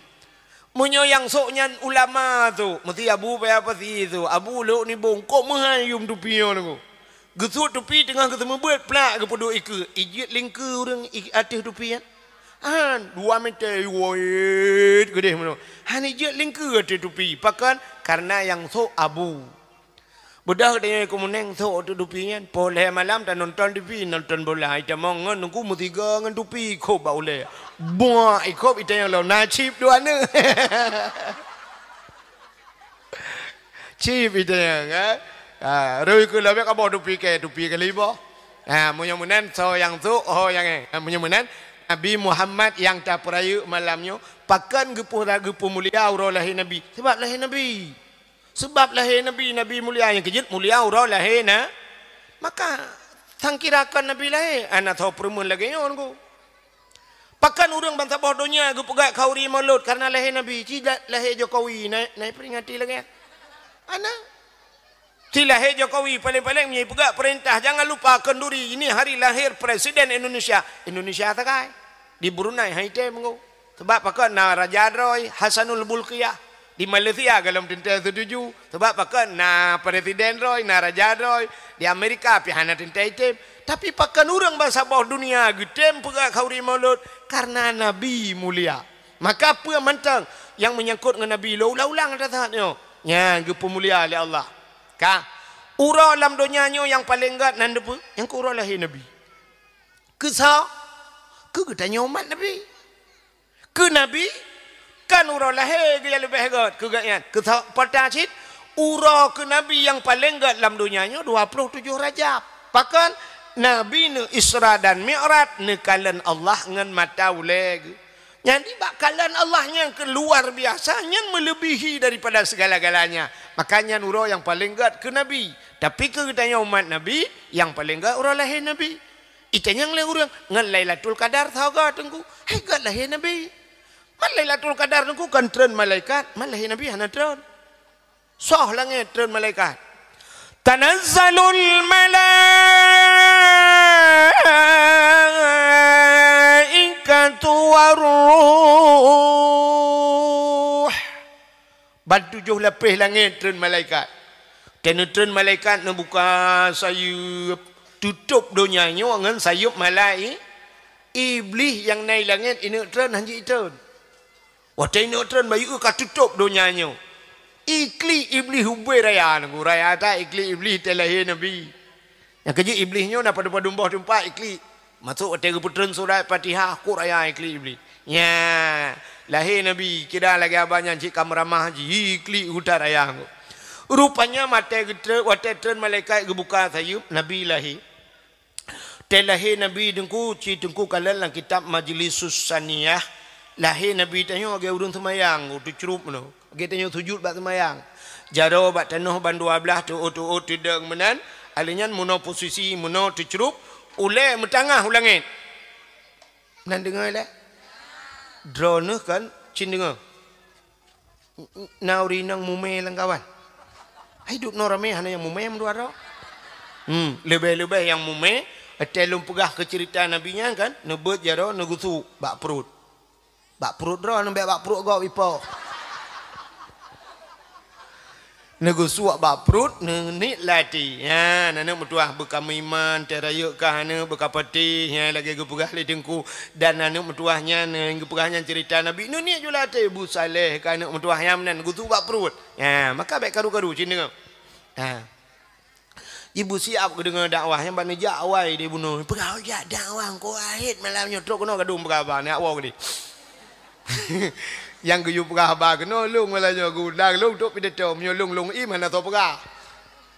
Meunyoe nyang sôk nyan ulama sôk, meusti abu paya pasi sôk, abu lhok nibong, kok meuhai yum tupi nyoe nunggu? Geusuet tupi teungoh geuseumeubeuet plak geupeuduek ikeue, ijeuet lingkeue ureuëng i ateueh tupi nyan. Han, dua meter, woit, geudeh meunoe. Han ijeuet lingkeue ateueh tupi. Pakon? Kareuna nyang sôk abu. Beudôh tanyoe i Keumunéng sôk ateueh tupi nyan. Poh lhée malam tanonton T V, nonton bola. Itamong ngon nunggu meusigoe ngon tupi, khôb bak ulée. Buak, ikhôb itanyong lom, na chip dua neuk. Chip itanyong, kan? Ha, rui keu lobek kaboh tupi kée, tupi kali boh. Ha, meunyoe meunan, soe nyang sôk, ho nyang éh. Ha, meunyoe meunan, Nabi Muhammad nyang tapeurayeuk malam nyoe, pakon geupeu-, geupeumulia uroe lahé Nabi? Sabab lahé Nabi. Sabab lahé Nabi, Nabi mulia nyang keujeuet mulia uroe lahé na. Maka, sangkira kon Nabi lahé, hana soe peureumeun lagée nyoe, nunggu. Pakon ureuëng bansaboh donya geupeugah khanduri Maulud kareuna lahé Nabi, ci lahé Jokowi na, na iperingati lagée nyan? Hana. Ci lahé Jokowi paleng-paleng meunyoe ipeugah peurintah, jangan lupa khanduri, ini hari lahir Presiden Indonesia. Indonesia sagai. Di Brunei han item nunggu. Sabab pakon na raja droe, Hasanul Bolkiah. Di Malaysia gohlom teuntée seutuju. Sabab pakon na presiden droe, na raja droe. Di Amerika pih hana teuntée item. Tapi pakon ureuëng bansaboh dunia geutem peugah khanduri Maulud? Kareuna Nabi mulia. Maka peue mantong nyang meunyangkot ngon Nabi lôn ulang-ulang ata saat nyoe, nyan geupeumulia lé Allah. Ka, uroe lam donya nyoe nyang paleng gét nan dipeue? Nyang keu uroe lahé Nabi. Keu soe? Keu geutanyoe umat Nabi. Keu Nabi, kan uroe lahé geuh nyang leubeh gét keu gobnyan. Keu soe? Peue cit, uroe keu Nabi nyang paleng gét lam donya nyoe dua ploh tujoh Rajab. Pakon? Nabi neu-Isra dan Mi'raj neukalon Allah ngon mata ulée geuh. Nyan di bak kalon Allah nyang keu luar biasa, nyan meulebihi daripada segala-galanya. Maka nyan uroe nyang paleng gét keu Nabi. Tapi keu geutanyoe umat Nabi, nyang paleng gét uroe lahé Nabi. Itanyong lé ureuëng, "Ngon Lailatul Qadar saga Teungku?" Hai gét lahé Nabi. Man Lailatul Qadar Teungku kon treun malaikat, man lahé Nabi hana treun. Soh langét treun malaikat. Tanazzalul malaikatu warruh. Ban tujoh lapéh langét treun malaikat. Watée neutreun malaikat neubuka sayeuep, tutôb donya nyoe ngon sayeuep malai-, Iblih nyang na i langét ineuk treun hana jitreun. Watée ineuk treun bayeue ka tutôb donya nyoe. Iklik Iblih ubé raya nunggu raya that iklik Iblih watée lahé Nabi. Nyang keujeuet Iblih nyoe na padum-padum boh teumpat iklik. Masôk watée geupeutreun surat Fatihah, kok raya iklik Iblih. Nya, lahé Nabi kira lagée haba nyan cit ka meuramah jih iklik guta raya nyoe. Rupanya watée geutreun, watée treun malaikat geubuka sayeuep, Nabi lahé. Watée lahé Nabi Teungku, ci Teungku kalon lam kitab Majlisus Saniyah, lahé Nabi tanyoe lagée ureuëng seumayang, teucrup meunoe. Lagée tanyoe sujut bak seumayang. Jaroe bak tanoh ban dua blaih teuôt-teuôt teudong meunan, alheuh nyan meunoe posisi meunoe teucrup, ulée meutangah u langét. Nan deungoe lé? Droeneuh kan cit deungoe. Na ureuëng inong mumé lam kawan. Hai dub noe ramé hana nyang mumé meudua droe. Hmm, leubeh-leubeh nyang mumé, watée lôn peugah keu ceurita Nabi nyan kan, neubeuet jaroe neugusuk bak pruet. Bak pruet droe, neubeuet bak pruet gob ipo. Neugusuk bak pruet, neuniet lam até. Nyan, aneuk meutuah beuka meuiman, teuh rayeuk kah aneuk beuka patéh, nyan lagée geupeugah lé Teungku. Dan aneuk meutuah nyan, eh, geupeugah nyan ceurita Nabi. Neuniet ju lam até, bu saleh kah aneuk meutuah nyan meunan, gusuk bak pruet. Ha, maka bék karu-karu cit deungoe. Ha. Jibu siab geudeungoe dakwah nyan ban neujak awai di bunoe. Peugah jak dakwah engkau ahét malam nyoe trok keunoe gadong peugah haba nyak woe geude. Nyang geuyue peugah haba keunoe lôn malam nyoe gudang lôn trok pidato meunyoe lôn lôn im hana soe peugah.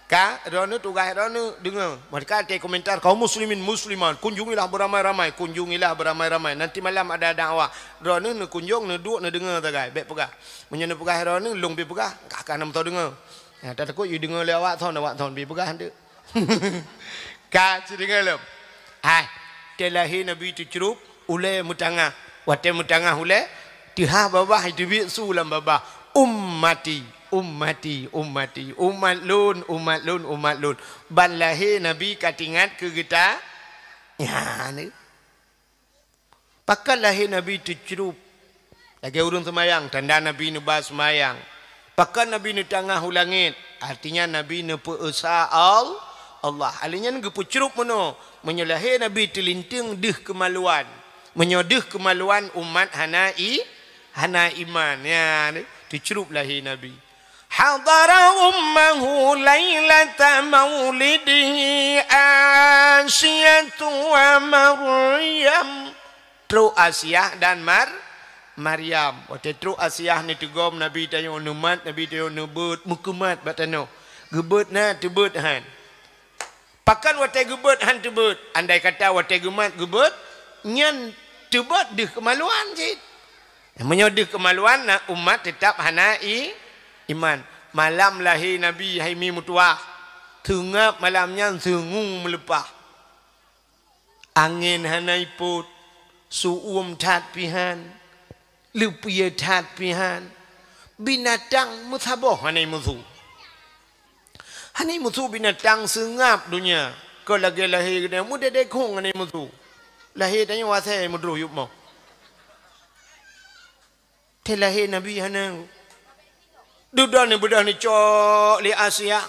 Ka, droeneuh tugaih droeneuh deungoe. Meuka teukomentar kaum muslimin muslimat, kunjungilah beramai-ramai, kunjungilah beramai-ramai. Nanti malam ada dakwah. Droeneuh neukunjong, neuduek, neudeungoe sagai. Bék peugah. Meunyoe neupeugah droeneuh, lôn pi peugah, ka ka na meutoe deungoe. Ya, tatakot yue deungoe lé awak thon, awak thon pi peugah deuh. Ka sideungoe lom. Hai, watée lahé Nabi teucrup, ulée meutangah. Watée meutangah ulée, teuhah babah teubiet su lam babah. Ummati, ummati, ummati. Umat lôn, umat lôn, umat lôn. Ban lahé Nabi ka teuingat keu geuta. Nyan. Pakon lahé Nabi teucrup lagée ureuëng seumayang, tanda Nabi neuba seumayang. Pakon Nabi neutangah u langét, artinya Nabi neupeu-esa Al-, Allah. Alheuh nyan geupeucrup meunoe, meunyoe lahé Nabi teulinteung deuh keumaluan. Meunyoe deuh keumaluan umat hana i-, hana iman. Ya, teucrup lahé Nabi. Hadara ummahu lailata maulidihi Asiyatu wa Maryam. Trok Asiah dan Mar-, Maryam. Watée trok Asiah neuteugom Nabi tanyoe neumat, Nabi tanyoe neubeuet, meukeumat bak tanoh. Geubeuet na, teubeuet han. Pakon watée geubeuet han teubeuet? Andai kata watée geumat geubeuet, nyan teubeuet deuh keumaluan cit. Meunyoe deuh keumaluan, na umat teutab hana i-, iman. Malam lahé Nabi hai mi meutuwah, seungab malam nyan seungue meuleupah. Angén hana ipot, seu-uem that pih han, leupie that pih han, binatang meusaboh hana imusu. Hana imusu binatang seungab donya, kon lagée lahé geutanyoe meudedek khueng hana imusu. Lahé tanyoe asée meudroh yup moh. Teuh lahé Nabi hana. Dudoe neubeudôh neucok lé Asia.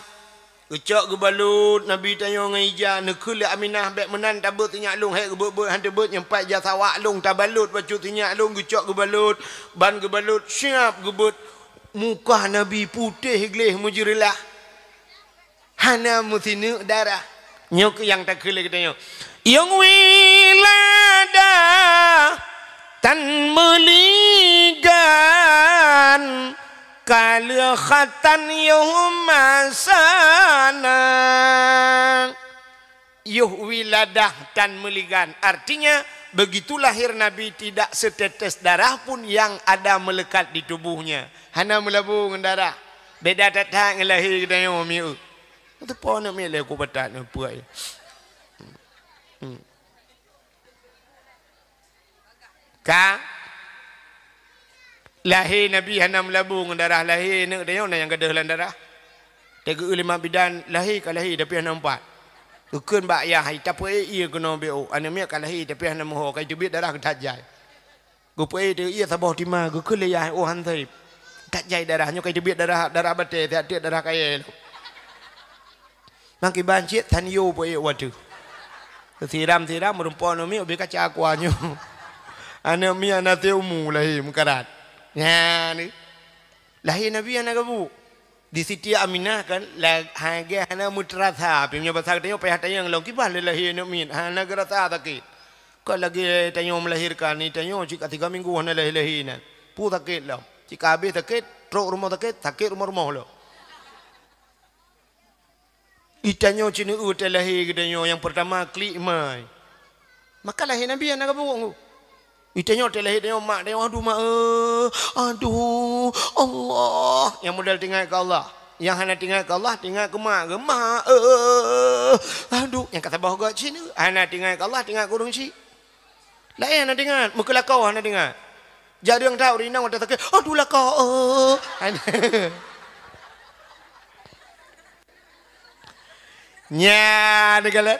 Geucok geubalot Nabi tanyoe ngon ija, neukheun lé Aminah, bék meunan tabeuet sinyak lôn, hék geubeuet-beuet han teubeuet, nyang pat ija sawak lôn tabalot bacut sinyak lôn, geucok geubalot, ban geubalot siab geubeuet. Muka Nabi putéh gleh meujeureulah. Hana meusineuk darah. Nyoe keuh nyang takheun lé geutanyoe. Yôh wiladah tan meuligan, ka lheueh khatan yôh masana. Yôh wiladah tan meuligan, artinya begitu lahir Nabi tidak setetes darah pun yang ada melekat di tubuhnya. Hana meulabô ngon darah. Beda that-that ngon lahé geutanyoe mieu. Teupo aneuk miet lé ku batat nyoe peuet. Hmm. Ka lahé Nabi hana meulabu ngon darah lahé aneuk tanyoe na nyang gadôh lam darah. Teugeu lé mak bidan lahé ka lahé tapi hana meupat. Geukheun bak yah hai tapeuék ié keunoe B O. Aneuk miet ka lahé tapi hana meuho ka iteubiet darah geutat jai. Geupeuék teuk ié saboh tima geukheun lé yah oh han sép. That jai darah nyoe ka iteubiet darah, darah batée siat teuk darah kayée lom. Makiban cit tan yo peuék wateuh. Siram-siram meurumpok aneuk miet ubé kaca aqua nyoe. Aneuk miet na teumu lahé meukarat. Nyan lahé Nabi hana gabuk. Di Siti Aminah kan la hagée hana meuteurasa pih meunyoe basa geutanyoe payah tanyong lom kiban lé lahé aneuk miet hana geurasa sakét. Kon lagée tanyoe meulahirkan ni tanyoe cit ka tiga minggu hana lahé-lahé nan. Peue sakét lom. Cit ka habéh sakét, trok rumoh sakét, sakét rumoh-rumoh lom. Itanyoe cit neueu teuh lahé geutanyoe nyang peurtama klik mai. Maka lahé Nabi hana gabuk. Itanyoe teuh lahé tanyoe mak tanyoe aduh mak eh, aduh Allah. Nyang modal teuingat keu Allah. Nyang hana teuingat keu Allah teuingat keu mak geuh mak eh, aduh nyang ka saboh göt cit hana teuingat keu Allah teuingat keu ureueng chik. Laén hana teuingat, meukeulakau hana teuingat. Jareueng that ureueng inong watée sakét, aduh lakau eh. Nyan teukalon.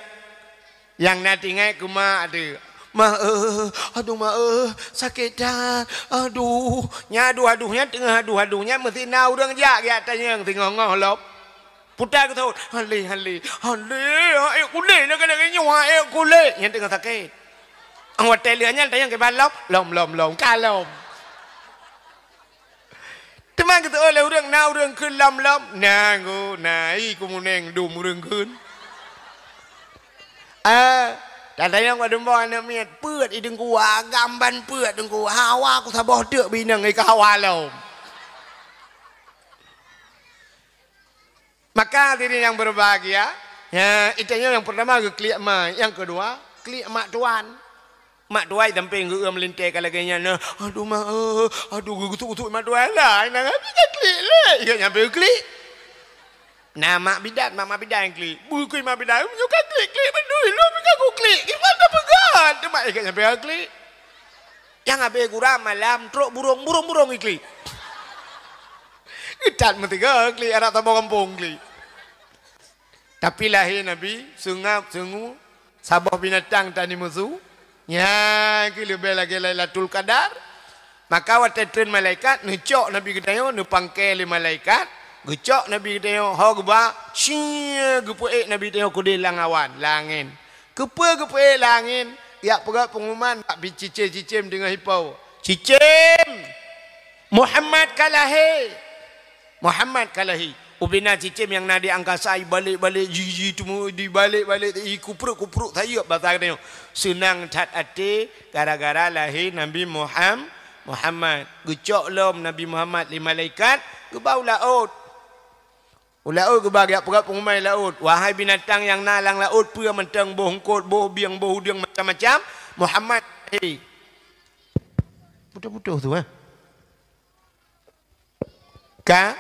Nyang na teuingat keu mak teuh. Mak eh, aduh mak eh, sakét that. Aduh, nyan aduh-aduh nyan teungoh aduh-aduh nyan meusti na ureueng jak geujak tanyong teungoh-ngoh lom. Puta geuthot, hale hale hale, ék kulét lagée-lagée nyoe ék kulét. Nyan teungoh sakét. Watée lheueh nyan tanyong kiban lom, lom lom lom ka lom. Teuma geuteu'oh lé ureueng na ureueng kheun lom-lom, na go na i kumuneng dum ureueng kheun. Ah, tatanyong bak dumbo aneuk miet peuet i deungku agam ban peuet deungku hawa ku saboh teuk bineng i ka hawa lom. Maka hadirin yang berbahagia, ya, itanyoe nyang pertama geuklik ma, nyang kedua klik mak tuan. Mak tuai sampéng geueu meulintée ka lagée nyan, aduh mak eh, aduh geugusut-gusut mak tuai lah, nyang habéh ka klik lé, ingat nyang habéh klik. Nah mak bidan, mak mak bidan klik, bukui mak bidan, meunyoe ka klik-klik beudui lom ka ku klik, gimana peugah, teuma ingat nyang habéh klik. Nyang habéh gura malam trok burong-burong-burong iklik. Geutat meuteugah klik anak saboh gampông klik. Tapi lahé Nabi seungab seungu saboh binatang tani musu, nyan keuh leubeh lagée Lailatul Qadar. Maka watée treun malaikat neucok Nabi geutanyoe neupangke lé malaikat, geucok Nabi geutanyoe ho geuba sie geupeuék Nabi geutanyoe keudeh lam awan, lam angén. Keupeue geupeuék lam angén? Yak peugah peunguman bak cicém-cicém deungon hipau, "Cicém, Muhammad ka lahé! Muhammad ka lahé!" Ubena cicém nyang na di angkasa ibalek-balek jiji teuma dibalek-balek ikupruk-kupruk sayeuep basa geutanyoe. Seunang that até gara-gara lahé Nabi Muham-, Muhammad. Geucok lom Nabi Muhammad lé malaikat geuba u laôt. U laôt geuba geujak peugah peungumai laôt, "Wahai binatang nyang na lam laôt, peue mantong boh eungkot, boh bieng, boh udeueng macam-macam, Muhammad lahé." Putôh-putôh tu, eh. Ka?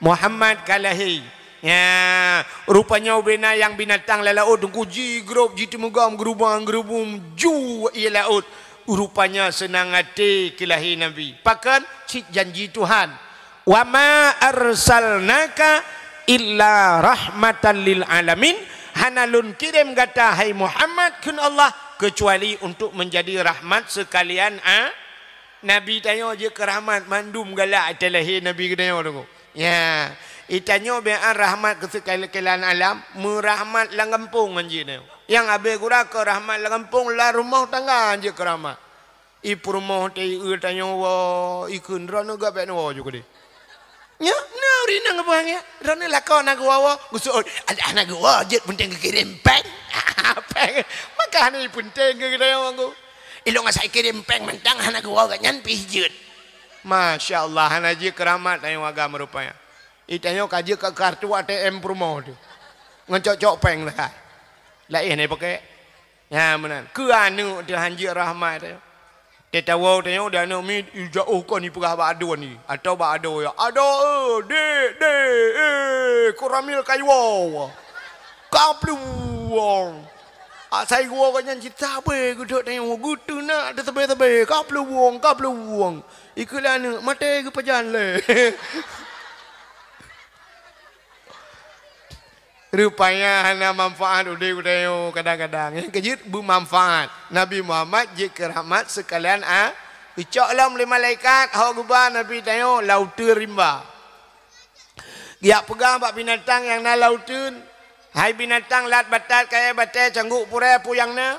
Muhammad ka lahé. Ya, rupanya ubena nyang binatang lam laôt teungku jigrob, jiteumugom, geurubang-geurubum ju ie laôt. Rupanya seunang até keu lahé Nabi. Pakon? Cit janji Tuhan. "Wa ma arsalnaka illa rahmatan lil alamin," hana lôn kirém gata, hai Muhammad, kheun Allah, keucuali untuk menjadi rahmat sekalian a-, Nabi tanyoe jeuet keu rahmat mandum galak até lahé Nabi geutanyoe teungku. Ya, itanyoe biaan rahmat keu sekalian alam, meurahmat lam gampông ngon jih tanyoe. Nyang habéh gura keu rahmat lam gampông lam rumoh tangga jeuet keu rahmat. I peurumoh teuh i eu tanyoe woe, ikheun droeneuh gabét neuwoe ju keudeh. Nyoe, na ureueng inong geupeugah nyan, droeneuh lakoe na geuwoe-woe, geuseuôt, alah na geuwoe jeuet peunteng geukirém péng. Péng, maka hana peunteng keu geutanyoe mangko. Ilong asai kirém péng mantong hana geuwoe gobnyan pih jeuet. Masya Allah, hana jeuet keu rahmat tanyoe agam rupanya. Itanyoe ka jeuet keu kartu A T M peurumoh teuh. Ngon cok-cok péng leukai. Laén na ipakék. Nyan meunan. Keu aneuk teuh han jeuet rahmat teuh. Teuh tawoe tanyoe di aneuk miet, i jauh kon ipeugah bak aduen i, atawa bak adoe, "Adoe, eh, dek, dek, eh, Koramil ka iwoe. Ka plueng." Asai geuwoe gobnyan cit sabe geuduek tanyoe, geuteunak teusabe-sabe, "Ka plueng, ka plueng." Ikheun lé aneuk, "Maté geupajan lé." Rupanya hana manfaat udeb geutanyoe kadang-kadang. Nyang keujeuet beumanfaat. Nabi Muhammad jeuet keu rahmat seukalian a-, geucok lom lé malaikat, hok geuba Nabi tanyoe lam uteuen rimba. Geujak peugah bak binatang nyang na lam uteuen, "Hai binatang lat batat kayée batée cangguk purée peue nyang na?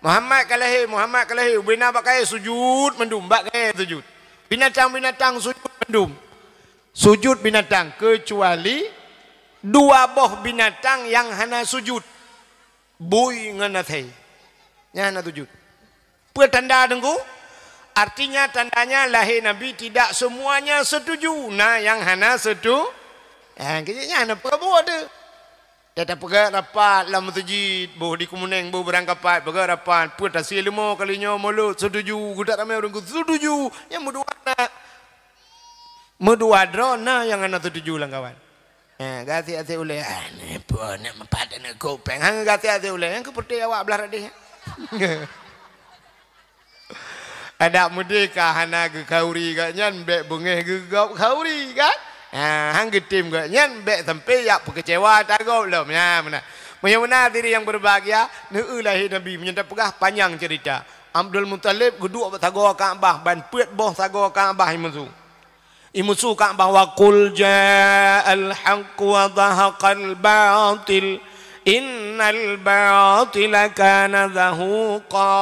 Muhammad ka lahé, Muhammad ka lahé." Ubena bak kayée sujut mandum, bak kayée sujut. Binatang-binatang sujut mandum. Sujut binatang, keucuali dua boh binatang nyang hana sujut, bui ngon asèe. Nyan hana sujut. Peue tanda teungku? Artinya tandanya lahé Nabi tidak semuanya setuju. Na nyang hana setu-, eh, keu nyan hana peue buet tu. Teuh tapeugah rapat lam meuseujid, boh di Keumeunéng, boh Beurangkapat, peugah rapat, peue tasie leumo kali nyoe mulod, setuju, geudak ramé ureuëng setuju, nyang meudua na. Meudua droe na nyang hana setuju lam kawan. Eh, gasien-gasien ulèe, "Ah, ni peue nak meupat aneuk kupeng?" Hana gasien-gasien ulèe, nyang keupeuteh awak blah radeh. Adak meudeh ka hana geukhauri gobnyan, bèk beungéh geugop khauri, kan? Ha, han geutem gobnyan, bèk sampai jak peukeucewa tagob lom. Nyan meunan. Meunyoe meunan hadirin yang berbahagia, neueu lahé Nabi, meunyoe tapeugah panyang ceurita. Abdul Muthalib geuduek bak sagoe Ka'bah, ban peuet boh sagoe Ka'bah imusu. Imusu Ka'bah, "Wa qul ja'al haqq wa zahaqal batil, innal batila kana zahuqa."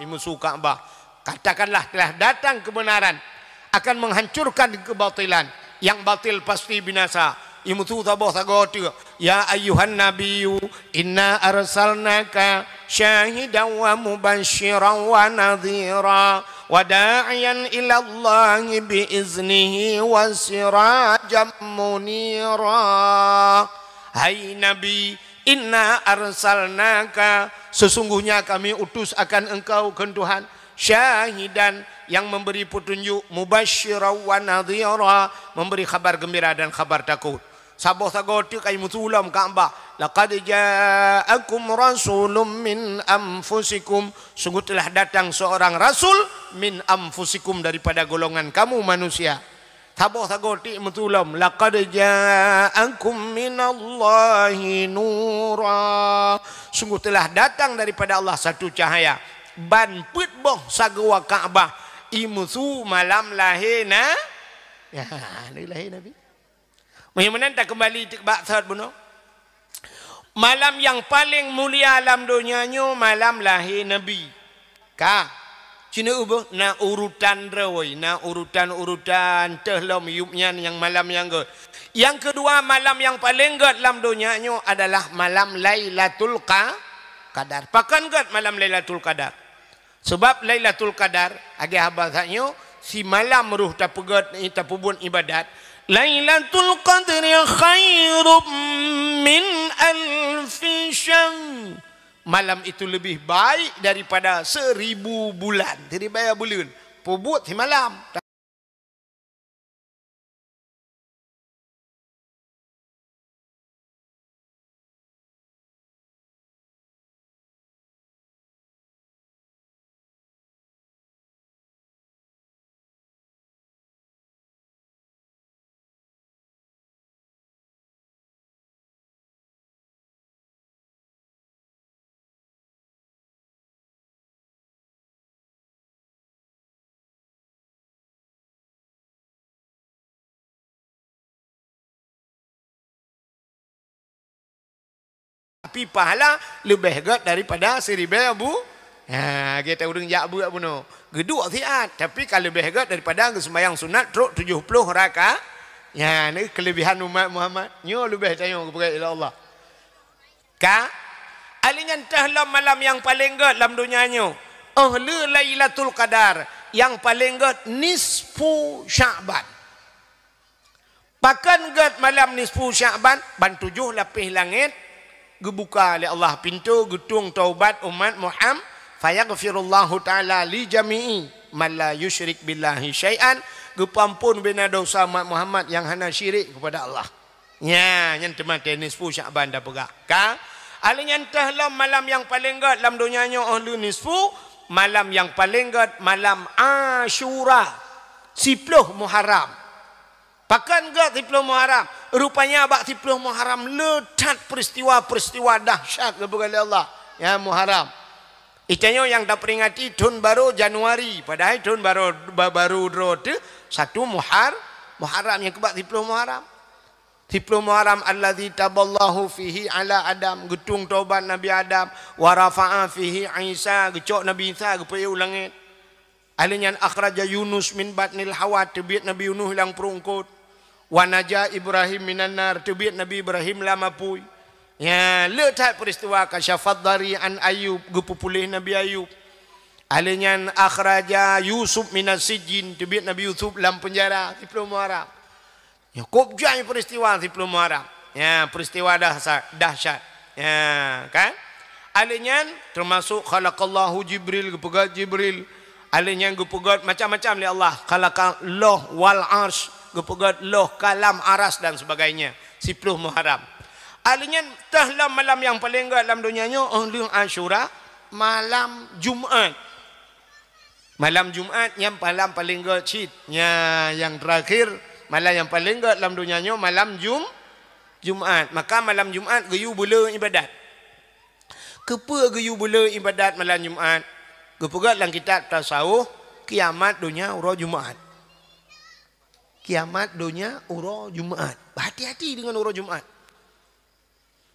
Imusu Ka'bah, "Katakanlah telah datang kebenaran akan menghancurkan kebatilan. Yang batil pasti binasa." Imusu saboh sagoe teuk, "Ya ayyuhan nabiyyu inna arsalnaka syahidan wa mubasysyiran wa nadhira wa da'iyan ilallahi bi iznihi wa sirajan munira." Hai Nabi, "Inna arsalnaka," sesungguhnya kami utus akan engkau, kheun Tuhan, "syahidan," yang memberi petunjuk, "mubasysyiran wa nadhira," memberi khabar gembira dan khabar takut. Saboh sagoe teuk ka imusu lom Ka'bah. "Laqad ja'akum rasulun min anfusikum." Sungguh telah datang seorang rasul min anfusikum, daripada golongan kamu manusia. Saboh sagoe teuk imusu lom. "Laqad ja'akum minallahi nura." Sungguh telah datang daripada Allah satu cahaya. Ban peuet boh sagoe Ka'bah imusu malam lahé na-, ya, lahé Nabi. Meunyoe meunan takeumbali teuk bak sot bunoe. Malam nyang paleng mulia lam donya nyoe malam lahé Nabi. Ka. Ci neueu beuh, na urutan droe, na urutan-urutan teuh lom yup nyan nyang malam nyang gét. Nyang keudua, malam nyang paleng gét lam donya nyoe adalah malam Lailatul Qa-, Qadar. Pakon gét malam Lailatul Qadar? Sabab Lailatul Qadar, lagèe haba that nyoe, simalam roh tapeugét, tapeubuet ibadat. "Lailatul Qadri khairum min alfi syahr." Malam itu lebih baik daripada seribu bulan. Jadi, baya buleuen. Peubuet simalam. Tapi pahala leubeh gét daripada siribèe bu-, ha, geutanyoe ureueng jak beuet bunoe. Geuduek siat, tapi ka leubeh gét daripada geuseumbahyang sunat trok tujoh ploh raka-, nyan keulebihan umat Muhammad. Nyoe leubeh tanyoe geupeugah lé Allah. Ka, alèh nyan teuh lom malam nyang paleng gét lam donya nyoe. Óh lheueh Lailatul Qadar, nyang paleng gét nisfu Sya'ban. Pakon gét malam nisfu Sya'ban? Ban tujoh lapéh langét geubuka lé Allah pintoe geutueng taubat umat Muham-, Fayaghfirullahu ta'ala li jami'i man la yusyrik billahi syai'an, geupeuamphon bina dosa umat Muhammad nyang hana syirik kepada Allah. Nya, nyan teuma teuh nisfu Sya'ban tapeugah. Ka? Alheuh nyan teuh lom malam nyang paleng gét lam donya nyoe, oh lheuh nisfu, malam nyang paleng gét malam Asyura, siploh Muharram. Pakon gét siploh Muharram? Rupanya bak siploh Muharram le that peristiwa-peristiwa dahsyat geupeugah lé Allah. Ya, Muharram. Itanyoe nyang taperingati thon barô Januari, padahai thon barô, ba-, barô droe teuh satu Muhar-, Muharram nyang keubak siploh Muharram. Siploh Muharram alladzi taballahu fihi ala Adam, geutueng tobat Nabi Adam, wa rafa'a fihi Isa, geucok Nabi Isa geupeuék u langét. Alheuh nyan akhraja Yunus min batnil hawa, teubiet Nabi Yunus lam pruet eungkôt. Wa naja Ibrahim minan nar, teubiet Nabi Ibrahim lam apui. Nya, le that peristiwa kasyafad dari an Ayub, geupeupuléh Nabi Ayub. Alheuh nyan akhraja Yusuf minas sijjin, teubiet Nabi Yusuf lam peunjara, siploh Muharram. Nyoe kôb jai peristiwa siploh Muharram. Ya, peristiwa dahsa-, dahsyat. Ya, kan? Alheuh nyan teumasok khalaqallahu Jibril, geupeugét Jibril. Alheuh nyan geupeugét macam-macam lé Allah. Khalaqallah wal arsh, geupeugét loh kalam aras dan sebagainya. Siploh Muharram. Alheuh nyan teuh lam malam nyang paleng gét lam donya nyoe, oh lheuh Asyura, malam Jumat. Malam Jumat nyan malam paleng gét cit. Nya, nyang terakhir, malam nyang paleng gét lam donya nyoe malam Jum-, Jumat. Maka malam Jumat geuyue beuleu ibadat. Keupeue geuyue beuleu ibadat malam Jumat? Geupeugét lam kitab tasawuf, kiamat donya uroe Jumat. Kiamat donya uroe Jumat. Hati-hati deungon uroe Jumat.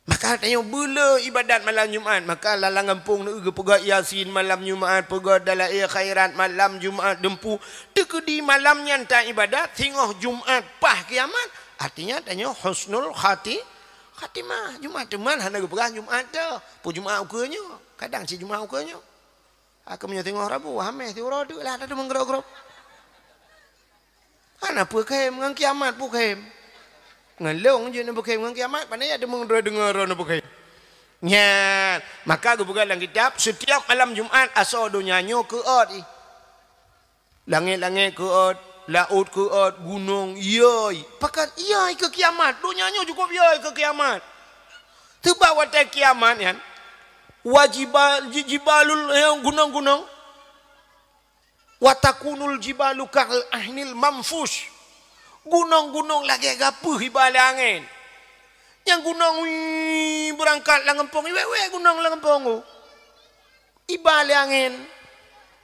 Maka tanyoe beuleu ibadat malam Jumat, maka lam gampông neu geupeugét Yasin malam Jumat, peugét Dalail Khairat malam Jumat, deumpu teukeudi malam nyan ta ibadat, singoh Jumat paih kiamat, artinya tanyoe husnul khati-, khatimah. Jumat teuma hana geupeugah Jumat teuh, peue Jumat ukeue nyoe, kadang cit Jumat ukeue nyoe. Ka meunyoe singoh Rabu, Hamèh siuroe teuk lah, tadeungoe grop-grop. Hana peue khem, ngon kiamat peue khem. Ngon lôn jeuet neupeukhem, ngon kiamat, pane ya deungoe droe deungoe droe neupeukhem. Nyan, maka geupeugah lam kitab, setiap malam Jumat asoe donya nyoe keuôt ih. Langét-langét keuôt, laôt keuôt, gunong iyôi. Pakon iyôi keu kiamat, donya nyoe cukôp iyôi keu kiamat. Teuma watèe kiamat nyan, wa jiba-, ji-, jibalul, eh, gunong-gunong. Wa takunul jibalu kal ahnil manfush. Gunong-gunong lagèe gapeuh iba lé angén. Nyang gunong, wii, beurangkat lam gampông, iwèk-wèk gunong lam gampông. Iba lé angén.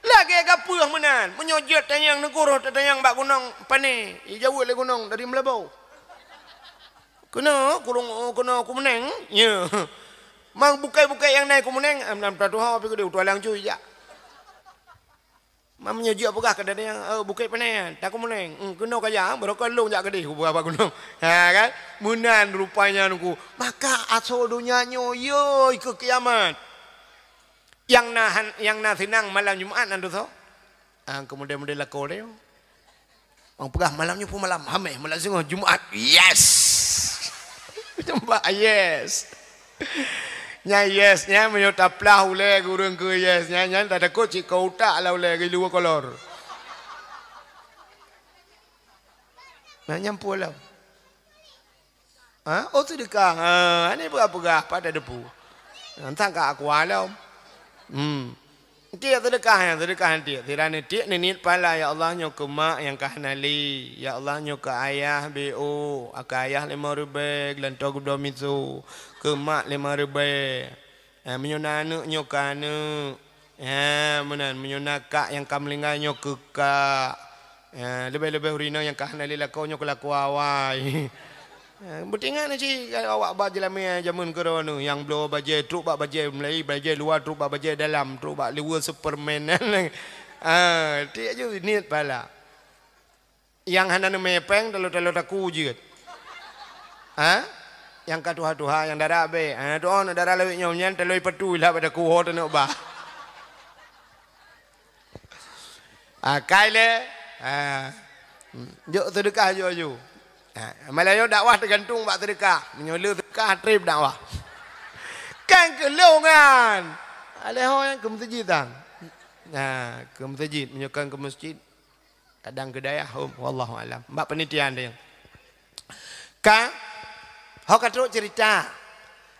Lagèe gapeuh meunan. Meunyoe jeuet tanyong neukurôh tatanyong bak gunong pane, ijaweueb lé gunong dari Meulaboh. Keunoe kurong, keunoe Kumuneng, ya. Mang bukét-bukét nyang na i Kumuneng, am, lam tatuho pih keudeh, utua langsui jak. Mam nyoe jeuet peugah keu datang, "Eh, bukét pane nyan, ta Kumuneng." Hmm, keunoe kaya, barokon lôn jak keudeh, kupeugah bak gunong. Ha, kan? Meunan rupanya nungku. Maka asoe donya nyoe, yoi, keu kiamat. Nyang na han-, nyang na seunang malam Jumat nan tu soe? Ah, keumudian-mudian lakoe lé. Orang peugah malam nyoe pun malam Hamèh, malam singoh Jumat. Yes! Nampak yes. Nyan yes, nyan meunyoe taplah ulèe ureueng keu yes, nyan, nyan tatakot cit keu utak lah ulèe geuh luwa kolor. Nah, nyan pue lom. Ha? Oh, seudeukah. Ha, ni peugah-peugah pada depu. Entang ka aku alam. Hmm. Tiek seudeukah nyan, seudeukah nyan tiek. Sira ni tiek ni niet pahala, "Ya Allah, nyoe keu mak nyang ka hana lé. Ya Allah, nyoe keu ayah B O, keu ayah limong ribèe, geulantoe geudoe miso. Keu mak limong ribèe. Eh, meunyoe na aneuk, nyoe keu aneuk. Eh, meunan, meunyoe na kak nyang ka meuninggai, nyoe keu kak. Eh, leubeh-leubeh ureueng inong nyang ka hana lé lakoe, nyoe keu lakoe awai." Eh, beutingat na cit awak ba jeulamèe jameun keudroe nyoe, nyang bloe bajèe trok bak bajèe meulayi, bajèe luwa trok bak bajèe dalam, trok bak luweue Superman. Ah, tiek ju niet pahala. Nyang hana neumè pèng, talo-talo taku jeuet. Ha? Nyang ka tuha-tuha, nyang dara abèe. Ha, tu'oh na dara lawét nyoe nyan, talo ipatui lah bak taku ho teuneuk bah. Ah, kai lé. Ah. Hmm. Jok seudeukah aju-aju. Ah, malam nyoe dakwah teugantung bak seudeukah. Meunyoe le seudeukah, trép dakwah. Kan keu lôn nyan. Alèh ho nyan keu meuseujid tan. Nah, keu meuseujid, meunyoe kon keu meuseujid, kadang keu dayah hom, wallahu alam. Bak panitia dia. Ka, ho ka trok cerita.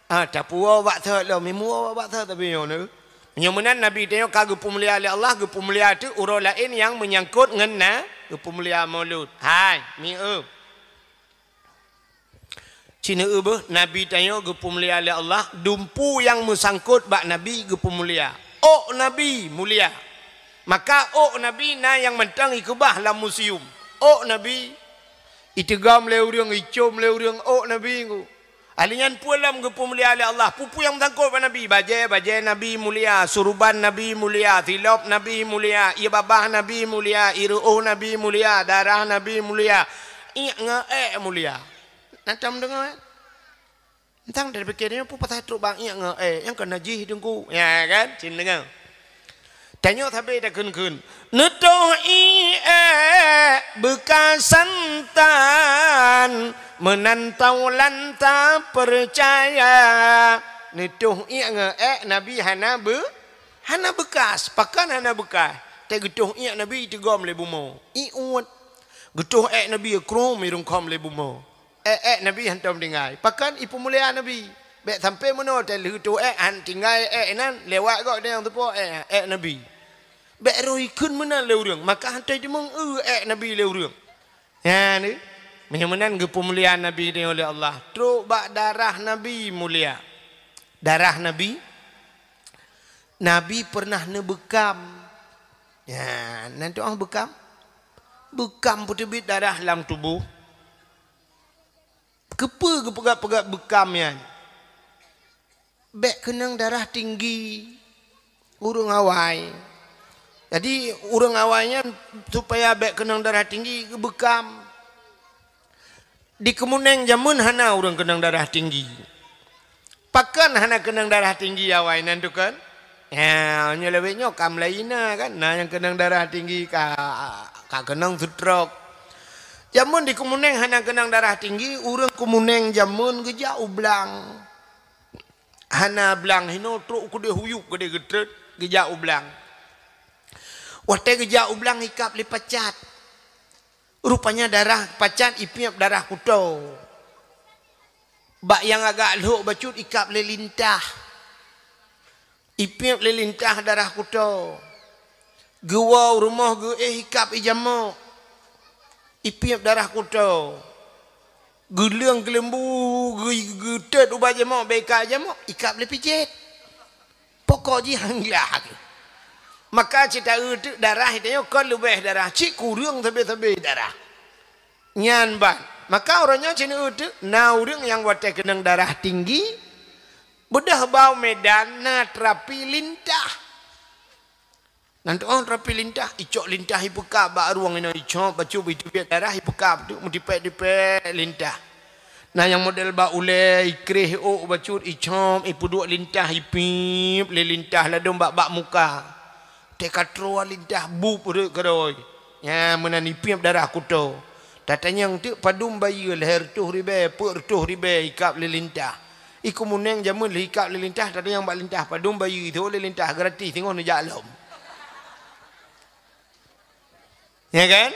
Ah, tapuwoe bak thot lom, imuwoe bak thot tapi nyoe neu. Nyoe meunan Nabi tanyoe ka geupeumulia lé Allah, geupeumulia teuk uroe laén nyang meunyangkot ngon na, geupeumulia Maulud. Hai, mieu. Ci neu beuh, Nabi tanyoe geupeumulia lé Allah, dumpu nyang meusangkot bak Nabi geupeumulia. Ôk Nabi mulia. Maka ôk Nabi na nyang mantong ikeubah lam museum. Ôk Nabi iteugom lé ureuëng, icom lé ureuëng ôk Nabi ngu. Ahli nyan peue lom geupeumulia lé Allah. Peue-peue nyang meusangkot bak Nabi, bajée, bajée Nabi mulia, suruban Nabi mulia, silop Nabi mulia, ié babah Nabi mulia, ié reuôh Nabi mulia, darah Nabi mulia, iék ngon ék mulia. Na tom deungoe? Entang dari pikir nyoe peue pasai trok bak iék ngon ék, nyang keu najih teungku. Ya kan? Cin deungoe. Tanyoe sabe takheun-kheun. Neutoh iék beukasan tan, meunan taulan tapeucaya. Neutoh iék ngon ék Nabi hana beu-, hana beukas. Pakon hana beukas? Teuh geutoh iék Nabi iteugom lé bumoe. Ié uet. Geutoh ék Nabi krom irungkhom lé bumoe. Ék-ék Nabi hantom tinggai. Pakon ipeumulia Nabi. Bék sampai meunoe teuh lheueh toh ék han tinggai ék nan lewat gok nyang teupo ék, ék Nabi. Bék roh ikheun meunan lé ureuëng, maka hantom teumeung eu ék Nabi lé ureuëng. Nyan, meunyoe meunan geupeumulia Nabi nyoe lé Allah. Trok bak darah Nabi mulia. Darah Nabi, Nabi pernah neubeukam. Ya, nan tu ah beukam. Beukam peuteubiet darah lam tuboh. Keupeue geupeugah-peugah beukam nyan? Bék keunong darah tinggi ureuëng awai. Jadi, ureuëng awai nyan supaya bék keunong darah tinggi, geubeukam. Di Keumeunéng jameun hana ureuëng keunong darah tinggi. Pakon hana keunong darah tinggi awai nan tu kan? Ya, nyoe lawét nyoe ka meulayeue na kan? Na nyang keunong darah tinggi ka, ka keunong stroke. Jameun di Keumeunéng hana keunong darah tinggi, ureuëng Keumeunéng jameun geujak u blang. Hana blang hinoe trok keudeh huyup keudeh geutrét geujak u blang. Watée geujak u blang ikab lé pacat. Rupanya darah pacat ipiep darah kuto. Bak nyang agak lhok bacut ikab lé lintah. Ipiep lé lintah darah kuto. Geuwoe u rumoh geuéh ikab ijamok. Ipiep darah kuto. Geuleueng keuleumbu geu-, geutet ubat jamok, bék ikab jamok, ikab lé pijet. Pokok jih han glah. Maka cit taeu teuk darah tanyoe kon leubeh darah, cit kureueng sabe-sabe darah. Nyan ban. Maka uroe nyoe cit neueu teuk na ureuëng nyang watée keunong darah tinggi, beudôh bak u Medan na terapi lintah. Nan tu'oh terapi lintah, icok lintah ipeukab bak rueng inoe, icok bacut iteubiet darah ipeukab teuk meutipék-tipék lintah. Na nyang model bak ulée, ikréh ôk bacut, icok, ipeuduek lintah, ipiep lé lintah ladôm bak, bak muka. Teuka troe lintah bup rhot keudroe. Nyan meunan ipiep darah kuto. Tatanyong teuk padum bayeue lhée reutôh ribée, peuet reutôh ribée ikab lé lintah. I Keumeunéng jameun lheuh ikab lé lintah, tatanyong bak lintah padum bayeue, ithô lé lintah gratis singoh neujak lom. Ya kan?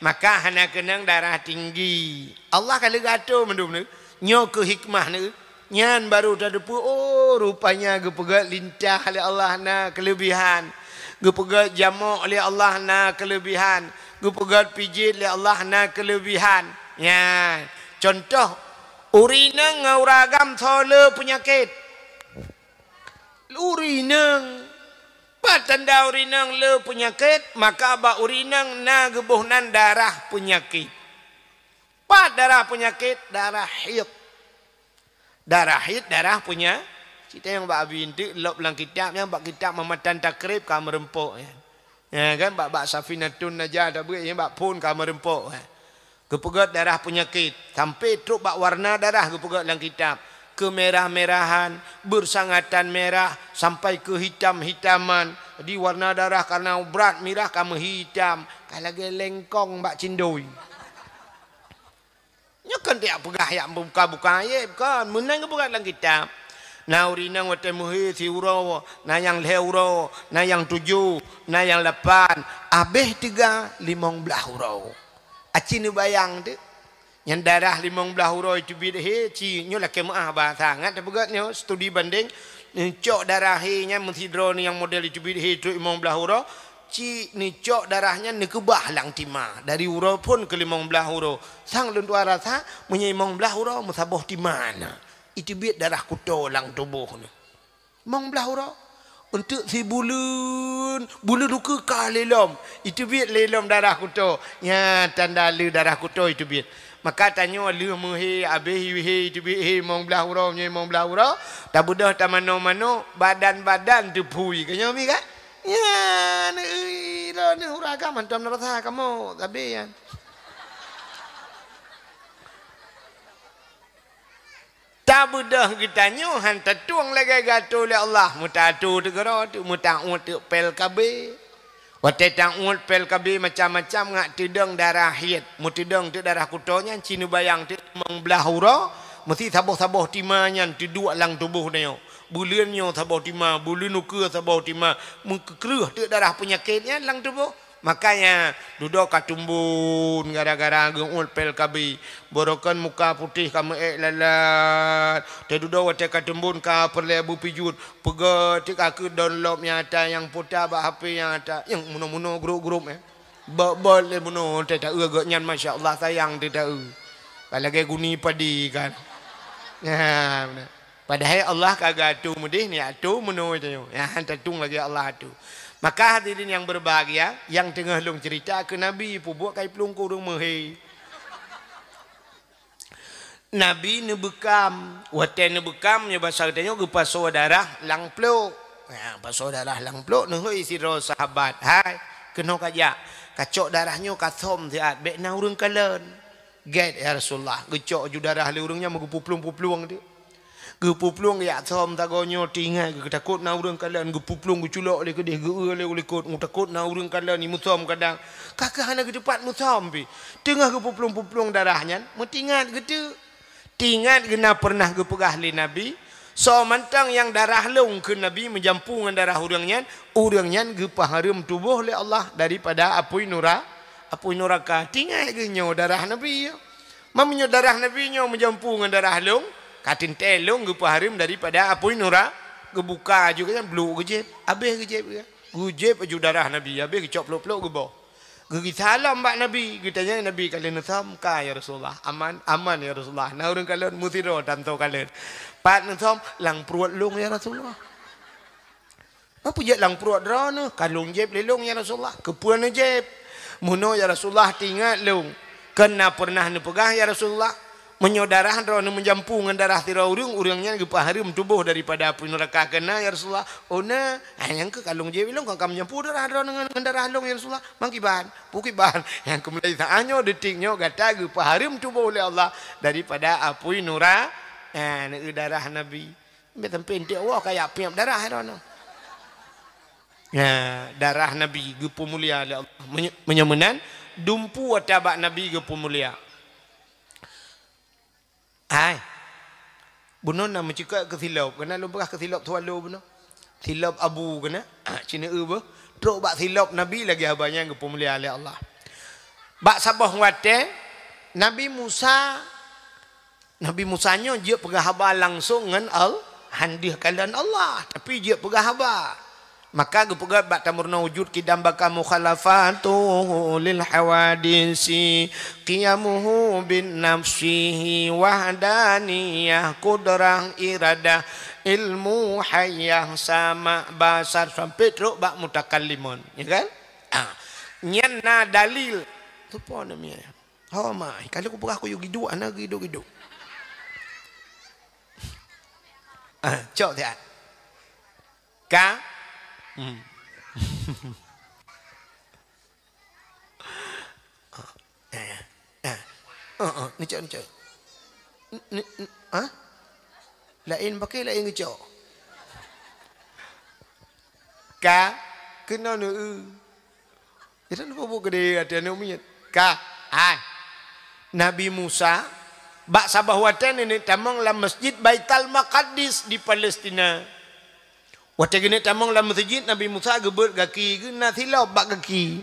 Maka hana keunong darah tinggi. Allah ka lheueh geuatoe mandum nyoe. Nyoe keuh hikmah nyoe. Nyan baru tateupeue, oh, rupanya geupeugét lintah lé Allah na keuleubihan. Geupeugét jamok lé Allah na keuleubihan. Geupeugét pijet lé Allah na keuleubihan. Nyan. Contoh, ureueng inong ngon ureueng agam soe le peunyakét. Ureueng inong. Pat tanda ureueng inong le peunyakét, maka bak ureueng inong na geuboh nan darah peunyakét. Pat darah peunyakét, darah haid. Darah haid, darah peunya-, cit nyang bak abi eunteuk lop lam kitab, nyang bak kitab Mamatan Takrib ka meureumpok nyan. Ya kan, bak, bak Safinatun Najah tabeuet, nyang bak phon ka meureumpok, eh. Geupeugét darah peunyakét, sampai trok bak warna darah geupeugét lam kitab. Keumerah-merahan, bersangatan merah, sampai keuhitam-hitaman. Jadi warna darah karena brat mirah ka meuhitam, ka lagée lengkong bak cindoi. Nyoe kon tiak peugah yak buka-buka ayat, kon. Meunan geupeugah lam kitab. Na ureueng inong watèe meuhé siuroe, na nyang lhèe uroe, na nyang tujoh, na nyang lapan, abéh teuga limong blaih uroe. Aci neubayang teuk. Nyang darah limong blaih uroe teubiet hé, ci nyoe lakèe meu'ah bahasa. Ngat tapeugah nyoe studi bandeng, neucok darah hé nyan meusidroe nyang model teubiet hé trok limong blaih uroe, ci neucok darah nyan neukeubah lam tima. Dari uroe phon keu limong blaih uroe. Sang lôn tuan rasa, meunyoe limong blaih uroe meusaboh tima na. Iteubiet darah kuto lam tuboh nyoe. Limong blaih uroe. Eunteuk sibuleuen, buleuen ukeue ka lé lom. Iteubiet lé lom darah kuto. Nyan tanda le darah kuto iteubiet. Maka tanyoe lheueh meuhé, abéh hé iteubiet hé limong blaih uroe, nyoe limong blaih uroe, tabeudôh tamanoe-manoe, badan-badan teuphui. Ka nyoe mi kan? Nyan, ui, droeneuh ureueng agam mantong rasa kamoe, sabé nyan. Tabeudôh geutanyoe han tatueng lagèe geuatô lé Allah, meutatueng teuk keudroe teuk, meutauet teuk pèl K B. Watèe tauet pèl K B macam-macam ngat teudong darah haid, meuteudong teuk darah kuto nyan, ci neubayang teuk limong blaih uroe, meusti saboh-saboh tima nyan teuduek lam tuboh nyoe. Buleuen nyoe saboh tima, buleuen ukeue saboh tima, meukeureuh teuk darah peunyakét nyan lam tuboh. Makanya, dudoe ka teumbon gara-gara geu'uet pèl K B. Barokon muka putéh ka meu'èk lalat. Teududoe watèe ka teumbon ka peureulèe beupijuet. Peugöt teuk ka keu download nyang ata nyang puta bak H P nyang ata. Nyang meunoe-meunoe grup-grup, eh. Bot-bot lé meunoe teuh taeu gobnyan, masya Allah, sayang teuh taeu. Ka lagèe guni padi kan. Nah, beuna. Padahai Allah ka geuatô meudeh, ni atô meunoe tanyoe. Nyan han tatueng lagèe Allah atô. Maka hadirin yang berbahagia, nyang teungoh lôn cerita keu Nabi, peubuet kai plueng keu ureueng meuhé. Nabi neubeukam, watèe neubeukam nyoe basa geutanyoe geupasoe darah lam plôk. Ha, pasoe darah lam plôk, neuhôi sidroe sahabat, "Hai, keunoe kajak, kacok darah nyoe kasöm siat, bèk na ureueng kalon." "Gèt, ya Rasulullah." Geucok ju darah lé ureueng nyan meugeupuplueng-puplueng teuk. Geupuplueng geujak söm sagoe nyoe, teuingat geutakot na ureueng kalon, geupuplueng geuculok lé keudeh, geu-eu lé u likot, geutakot na ureueng kalon, jimeusöm kadang. Ka keuh hana geuteupat meusöm pih. Teungoh geupuplueng-puplueng darah nyan, meuteuingat geuteuk. Teuingat geuh na peureunah geupeugah lé Nabi, "Soe mantong nyang darah lôn," kheun Nabi, "meujampu ngon darah ureueng nyan, ureueng nyan geupeuhareuem tuboh lé Allah daripada apui nura-, apui nuraka." Teuingat geuh nyoe darah Nabi nyoe. Meunyoe darah Nabi nyoe meujampu ngon darah lôn, ka teuntèe lôn geupeuhareuem daripada apui nura-, geubuka aju geuh nyan, bluk geujép, abéh geujép geuh. Geujép aju darah Nabi, abéh geucok plôk-plôk geuboh. Geugisa lom bak Nabi, geutanyong Nabi, "Ka lheueh neusöm?" "Ka, ya Rasulullah." "Aman?" "Aman, ya Rasulullah." "Na ureueng kalon?" "Meusidroe tanto kalon." "Pat neusöm?" "Lam pruet lôn, ya Rasulullah." "Peue jeuet lam pruet droeneuh?" "Ka lôn jép lé lôn, ya Rasulullah." "Keupeue neujép?" "Meunoe, ya Rasulullah, teuingat lôn, kon na peureunah neupeugah, ya Rasulullah, 'Meunyoe darah droeneuh meujampu ngon darah sidroe ureueng, ureueng nyan geupeuhareuem tuboh daripada apui nuraka.' Kon na, ya Rasulullah?" "Oh na." "Ah, nyang keuh ka lôn jép lé lôn, kon ka meujampu darah droeneuh ngon, ngon darah lôn, ya Rasulullah." "Mangkiban?" "Bukon kiban." "Nyang keuh mulai saat nyoe, detik nyoe, gata geupeuhareuem tuboh lé Allah daripada apui nura-, eh, darah Nabi." Bèk sampoe eunteuk woe kajak piep darah droeneuh. Nah, darah Nabi geupeumulia lé Allah. Meunyo-, meunyoe meunan, dumpeue ata bak Nabi geupeumulia. Hai. Bunoe na meucukôp keu silop, keunan lôn peugah keu silop Swallow bunoe. Silop abu keunan, ah, ci neu-eu beuh. Trok bak silop Nabi lagèe haba nyan geupeumulia lé Allah. Bak saboh watèe, Nabi Musa Nabi Musa nyoe jeuet peugah haba langsong ngon Al-, han deuh kalon Allah, tapi jeuet peugah haba. Maka geupeugah bak tameurunoe wujud kidam baka mukhalafatuhu lil hawadisi, qiyamuhu bin nafsihi wahdaniyah, qudrah, iradah, ilmu, hayah, sama', basar, sampai trok bak mutakallimun, ya kan? Ah. Nyan na dalil. Soe po nama nyan? Ho mai, kalau kupeugah kuyue geuduek, hana geuduek-geuduek. Ah, cok siat. Ka? Hmm. Eh, eh. Oh, oh, ni cok, ni cok. Ni, ni, ha? Laén pakai, laén geucok. Ka? Keunoe neu-eu. Itu napa buet keudeh até aneuk miet? Ka, hai. Nabi Musa, Bak saboh watée neuneuk tamong lam Masjid Baitul Maqdis di Palestina. Watée geuneuk tamong lam meuseujid, Nabi Musa geubeuet gaki geuh, na silop bak gaki.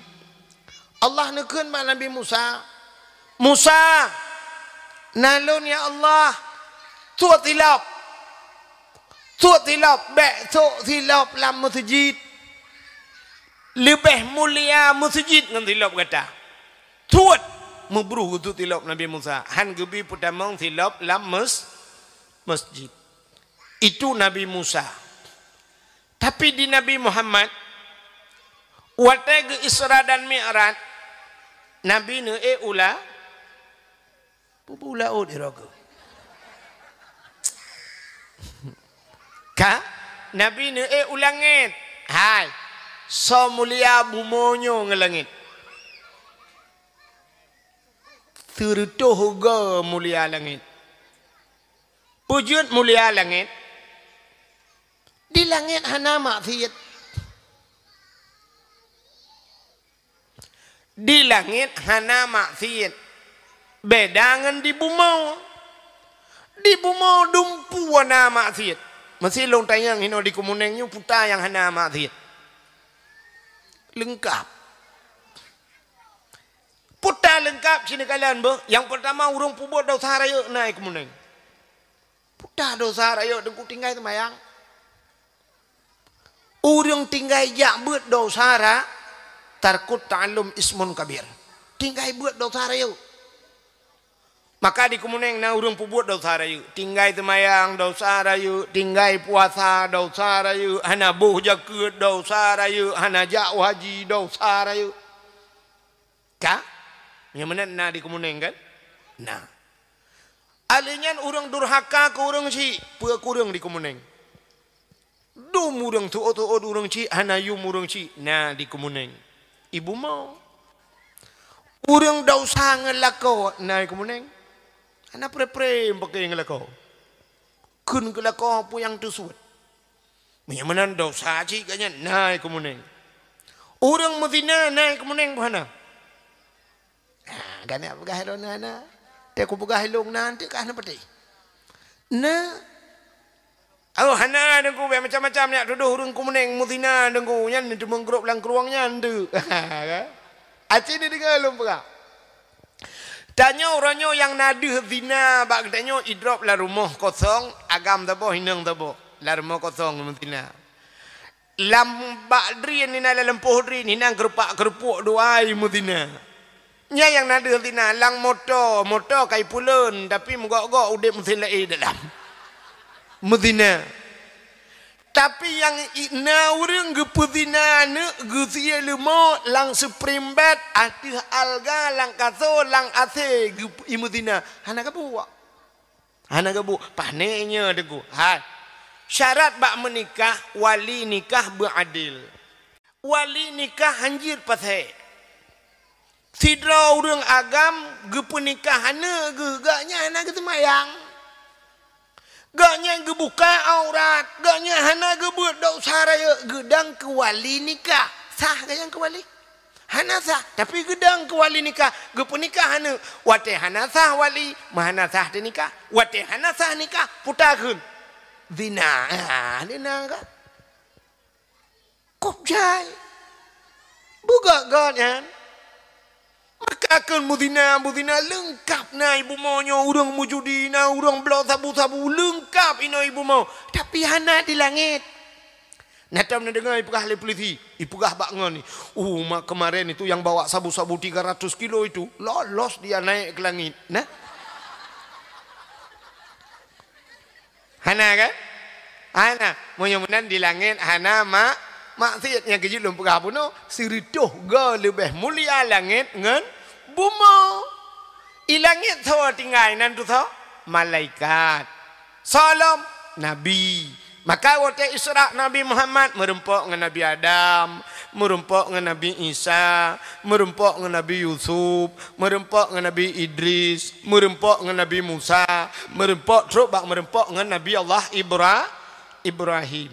Allah neukheun bak Nabi Musa, "Musa, na lôn ya Allah, sôk silop. Sôk silop, bék sôk silop lam meuseujid. Leubeh mulia meuseujid ngon silop gata." Sôk! Meubruh geusôk silop Nabi Musa, han geubi peutamong silop lam mes-, masjid. Itu Nabi Musa. Tapi di Nabi Muhammad, watée geu Isra dan Mi'raj, Nabi neuék u la-, peue u laôt di roh geuh. Ka, Nabi neuék u langét. Hai, soe mulia bumoe nyoe ngon langét? Sireutôh goe mulia langét. Peue jeuet mulia langét? Di langét hana maksiet. Di langét hana maksiet. Beda ngon di bumoe. Di bumoe dumpeue na maksiet. Meusi lôn tanyong hinoe di Keumunéng nyoe peue ta nyang hana maksiet. Leungkap. Peue ta leungkap, ci neukalon beuh. Nyang peurtama, ureuëng peubuet desya rayeuk na i Keumunéng. Peue ta desya rayeuk, Teungku, tinggai seumayang. Ureuëng tinggai jak beuet desya ra-, tarkut ta'allum ismun kabir. Tinggai beuet desya rayeuk. Maka di Keumunéng na ureuëng peubuet desya rayeuk. Tinggai seumayang desya rayeuk, tinggai puasa desya rayeuk, hana boh jakeuet desya rayeuk, hana jak haji desya rayeuk. Ka? Nyang meunan na di Keumunéng kan? Na. Alèh nyan ureuëng durhaka keu ureuëng chik, peue kureueng di Keumunéng. Dum ureuëng tuôt-tuôt ureuëng chik, hana yum ureuëng chik, na di Keumunéng. I bumoe. Ureuëng desya ngon lakoe, na i Keumunéng. Hana pre-pre meupaké ngon lakoe. Kheun keu lakoe peue nyang teusuet. Meunyoe meunan desya cit gobnyan, na i Keumunéng. Ureuëng meuzina na i Keumunéng peue hana? Ah, gobnyan peugah lôn na, na. Teuku peugah lôn na, teuka na peutéh. Na. Oh, hana Teungku, bék macam-macam nyak tudoh ureuëng Keumunéng meuzina Teungku, nyan teumeugrôp lam krueng nyan tu. Aci ni deungoe lôn peugah. Tanyoe uroe nyoe nyang na deuh zina bak geutanyoe idrop lam rumoh kosong, agam saboh, inong saboh, lam rumoh kosong meuzina. Lam bak drien inan, lam lampôh drien inan, keurupak-keurupuek dua i meuzina. Nyan nyang na deuh zina, lam moto, moto ka ipuleuen, tapi meugok-gok udeb meusén laén dalam. Meuzina. Tapi nyang i-, na ureuëng geupeuzina aneuk geusie leumo lam spring bed, ateueh alga, lam kaso, lam asé geup-, imeuzina. Hana geubuet. Hana geubuet. Pané nyoe Teungku. Hai. Syarat bak meunikah, wali nikah beuadil. Wali nikah hanjeuet pasék. Sidroe ureuëng agam geupeunikah aneuk geuh, gobnyan hana geuseumayang. Gobnyan geubuka aurat, gobnyan hana geubeuet desya rayeuk, geudong keu wali nikah. Sah gobnyan keu wali? Hana sah, tapi geudong keu wali nikah, geupeunikah aneuk. Watée hana sah wali, meuhana sah teunikah. Watée hana sah nikah, peue takheun? Zina. Ah, zina kan? Kop jai. Beugét-gét nyan. Maka kheun meuzina, meuzina leungkap na i bumoe nyoe, ureuëng meujudi na, ureuëng bloe sabu-sabu, leungkap inoe i bumoe. Tapi hana di langét. Na tom neudeungoe ipeugah lé polisi, ipeugah bak ngon ni. Uh, ma-, kemarin itu yang bawa sabu-sabu tiga ratus kilo itu, lolos dia naik ke langit. Nah. Hana kan? Hana. Meunyoe meunan di langét hana ma-, maksiet, nyang keujeuet lôn peugah bunoe, sireutôh goe leubeh mulia langét ngon bumoe. I langét soe tinggai, nan tu soe? Malaikat. Soe lom? Nabi. Maka watée Isra Nabi Muhammad meurumpok ngon Nabi Adam, meurumpok ngon Nabi Isa, meurumpok ngon Nabi Yusuf, meurumpok ngon Nabi Idris, meurumpok ngon Nabi Musa, meurumpok trok bak meurumpok ngon Nabi Allah Ibra-, Ibrahim.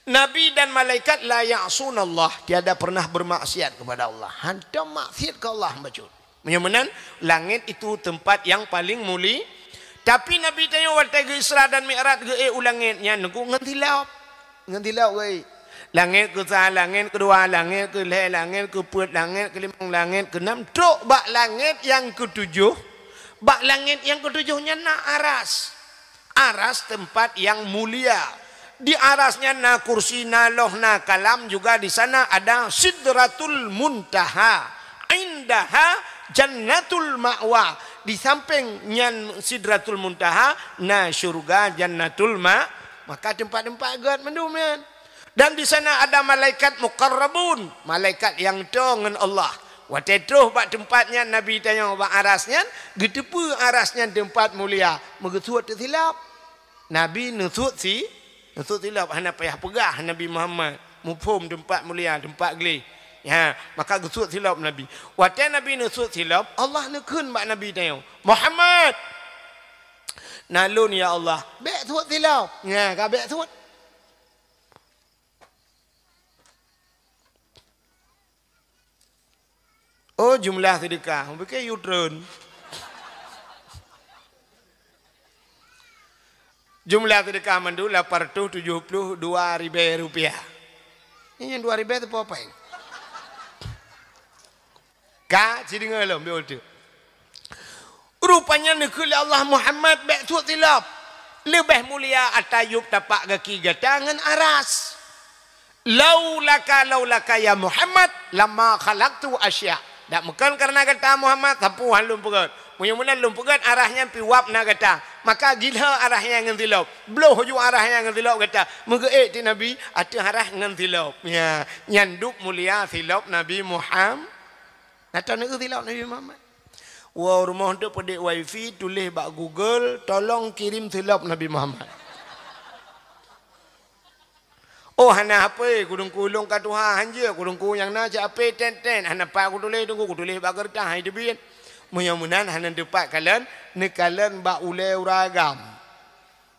Nabi dan malaikat la ya'sunallah, tiada pernah bermaksiat kepada Allah. Hantom maksiat keu Allah bacut. Meunyoe meunan, langét itu teumpat nyang paleng muli-, tapi Nabi tanyoe watée geu-Isra dan Mi'raj geuék u langét nyan ngon silop. Ngon silop geuék. Langét keusa, langét keudua, langét keulhée, langét keupeuet, langét keulimong, langét keunam, trok bak langét nyang keutujoh. Bak langét nyang keutujoh nyan na aras. Aras teumpat nyang mulia. Di aras nyan na kursi, na loh, na kalam, juga di sana ada Sidratul Muntaha. Indaha Jannatul Ma'wa. Di sampéng nyan Sidratul Muntaha na syurga Jannatul Ma-, maka teumpat-teumpat gét mandum nyan. Dan di sana ada malaikat muqarrabun, malaikat nyang toe ngon Allah. Watée troh bak teumpat nyan Nabi tanyoe bak aras nyan, geuteupeue aras nyan teumpat mulia, meugeusuet teuk silop. Nabi neusuet si-, neusuet silop, hana payah peugah Nabi Muhammad, muphom teumpat mulia, teumpat gleh. Ya, maka geusuet silop Nabi. Watée Nabi neusuet silop, Allah neukheun bak Nabi tanyoe, "Muhammad, na lôn ya Allah, bék suet silop." Nya, ka bék suet. Oh, jumlah seudeukah. Mungkin yue treun. Jumlah seudeukah mandum lapan ratus tujoh puluh dua ribée rupiah. Nyan dua ribée teupeue apa? Ka, ci deungoe lom, beutôi. Rupanya neukheun lé Allah, "Muhammad, bék suet silop. Leubeh mulia ata yueb tapak gaki gata ngon aras." "Laulaka, laulaka ya Muhammad, lama khalaqtu asya." Dak meukon kareuna gata Muhammad, sapeue han lôn peugét. Meunyoe meunan lôn peugét, aras nyan pih wab na gata. Maka gilhö aras nyan ngon silop. Bloh ju aras nyan ngon silop gata. Meugeuék teuk Nabi, ateueh aras ngon silop. Ya, nyan dub mulia silop Nabi Muham-, na taneuk silop Nabi Muhammad. Woe rumoh teuk peudeh wifi, tuléh bak Google, "Tolong kirim silop Nabi Muhammad." Oh, hana H P, kudungku lôn ka tuha, hanjeuet kudungku nyang na cit H P ten-ten, hana pat kutuléh, dungku kutuléh bak keureutah, hai teubiet. Meunyoe meunan hana teupat kalon, neukalon bak ulée uragam.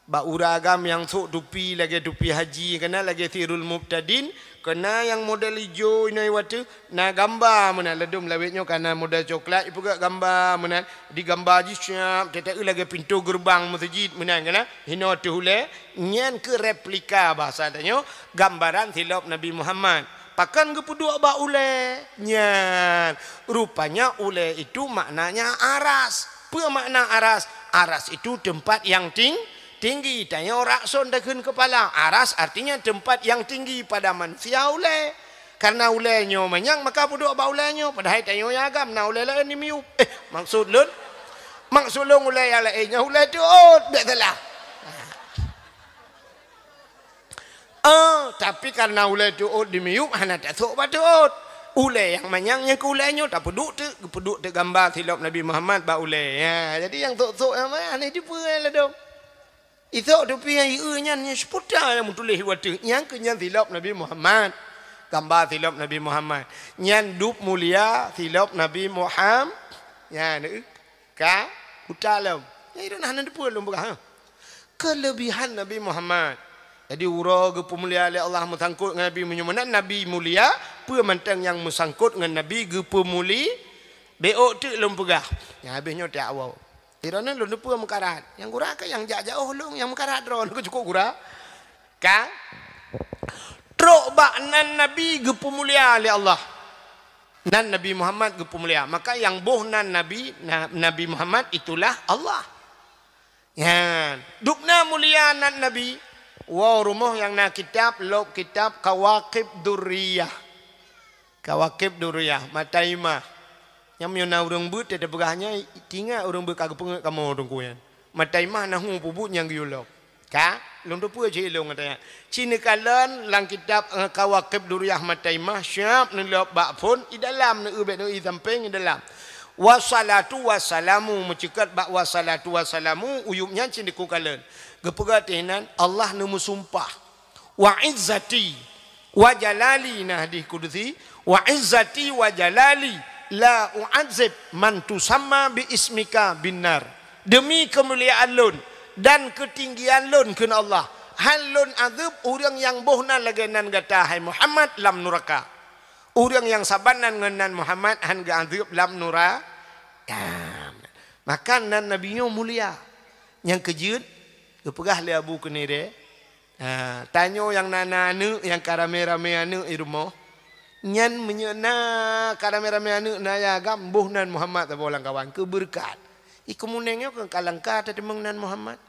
Bak uragam nyang sôk tupi lagée tupi haji, kana lagée Sirul Mubtadin, kana nyang model ijo inoe watée, na gamba meunan ladôm lawét nyoe kana model coklat, ipeugét gamba meunan, di gamba jih siap, teuteue lagée pintoe geureubang meuseujid meunan kana, hinoe teuh ulée, nyan keuh replika bahasa tanyoe, gambaran silop Nabi Muhammad. Pakon geupeuduek bak ulée? Nyan, rupanya ulée itu maknanya aras. Peue makna aras? Aras itu tempat yang ting-, tinggi. Tanyoe rakson takheun keupala. Aras artinya tempat yang tinggi pada manusia ulée. Karena ulée nyoe manyang, maka peuduek bak ulée nyoe. Padahai tanyoe nyang agam na ulée laén di miyueb. Eh, maksud lôn, maksud lôn ulée nyang laén nyoe ulée teuôt, bék salah. Ah, tapi karena ulée teuôt di miyueb hana tasôk bak teuôt. Ulée nyang manyang nyang keu ulée nyoe tapeuduek teuk, geupeuduek teuk gamba silop Nabi Muhammad bak ulée. Ya, jadi nyang sôk-sôk nyang manyang hana jiteupeue ladôm. Isôk tupi nyang ié nyan, nyan seuputa nyang meutuléh watée. Nyang keu nyan silop Nabi Muhammad. Gamba silop Nabi Muhammad. Nyan dub mulia silop Nabi Muham-, nyan, eh, ka kuta lom. Nyang itu nah, hana teupeue lôn peugah, ha. Kelebihan Nabi Muhammad. Jadi, uroe geupeumulia lé Allah meusangkot ngon Nabi, meunyoe meunan Nabi mulia, peue mantong nyang meusangkot ngon Nabi geupeumuli-, bék teuk lôn peugah. Nyang habéh nyoe tiak woe. Sidroe lôn teupeue meukarat. Nyang gura ka nyang jak jaoh lôn, nyang meukarat droe, keu cukôp gura. Ka? Trok bak nan Nabi geupeumulia lé Allah. Nan Nabi Muhammad geupeumulia. Maka nyang boh nan Nabi, na-, Nabi Muhammad itulah Allah. Nyan. Dubna mulia nan Nabi. Woe rumoh nyang na kitab, lôb kitab Kawakib Durriyah. Kawakib Durriyah, mata imah. Nyang meunyoe na ureuëng beuet teupeugah nyan, tingat ureuëng beuet ka geupeungeut kamoe teungku nyan. Mata imah na hu peubuet nyang geuyue lôb. Ka? Lôn teupeue cit ilôn gata nyan. Ci neukalon lam kitab, eh, Kawakib Durriyah mata imah, siap neulôb bak phon, i dalam, neueu bék neueu sampéng, i dalam. Wassalatu wassalamu, meuceukat bak wassalatu wassalamu, uyueb nyan ci neukalon. Geupeugah teuh inan, Allah neumeusumpah. Wa izzati wa jalali, na hadih kudusi, "Wa izzati wa jalali la u'adzib man tusamma bi ismika binnar." Demi keumuliaan lôn dan keutinggian lôn, kheun Allah, hán lôn azeueb ureuëng nyang boh nan lagée nan gata, hai Muhammad, lam nuraka. Ureuëng nyang saban nan ngon nan Muhammad hán geuazeueb lam nura-, Kan. Maka nan Nabi nyoe mulia. Nyang keujeuet, geupeugah lé Abu Keunirée, ha, tanyoe nyang na, na aneuëk, nyang ka ramé-ramé aneuëk di rumoh, nyan meunyoe na ka ramé-ramé aneuëk na yah agam, boh nan Muhammad saboh lam kawan, keu beureukat. Ih, keumuneng nyoe ka langka tateumeung nan Muhammad.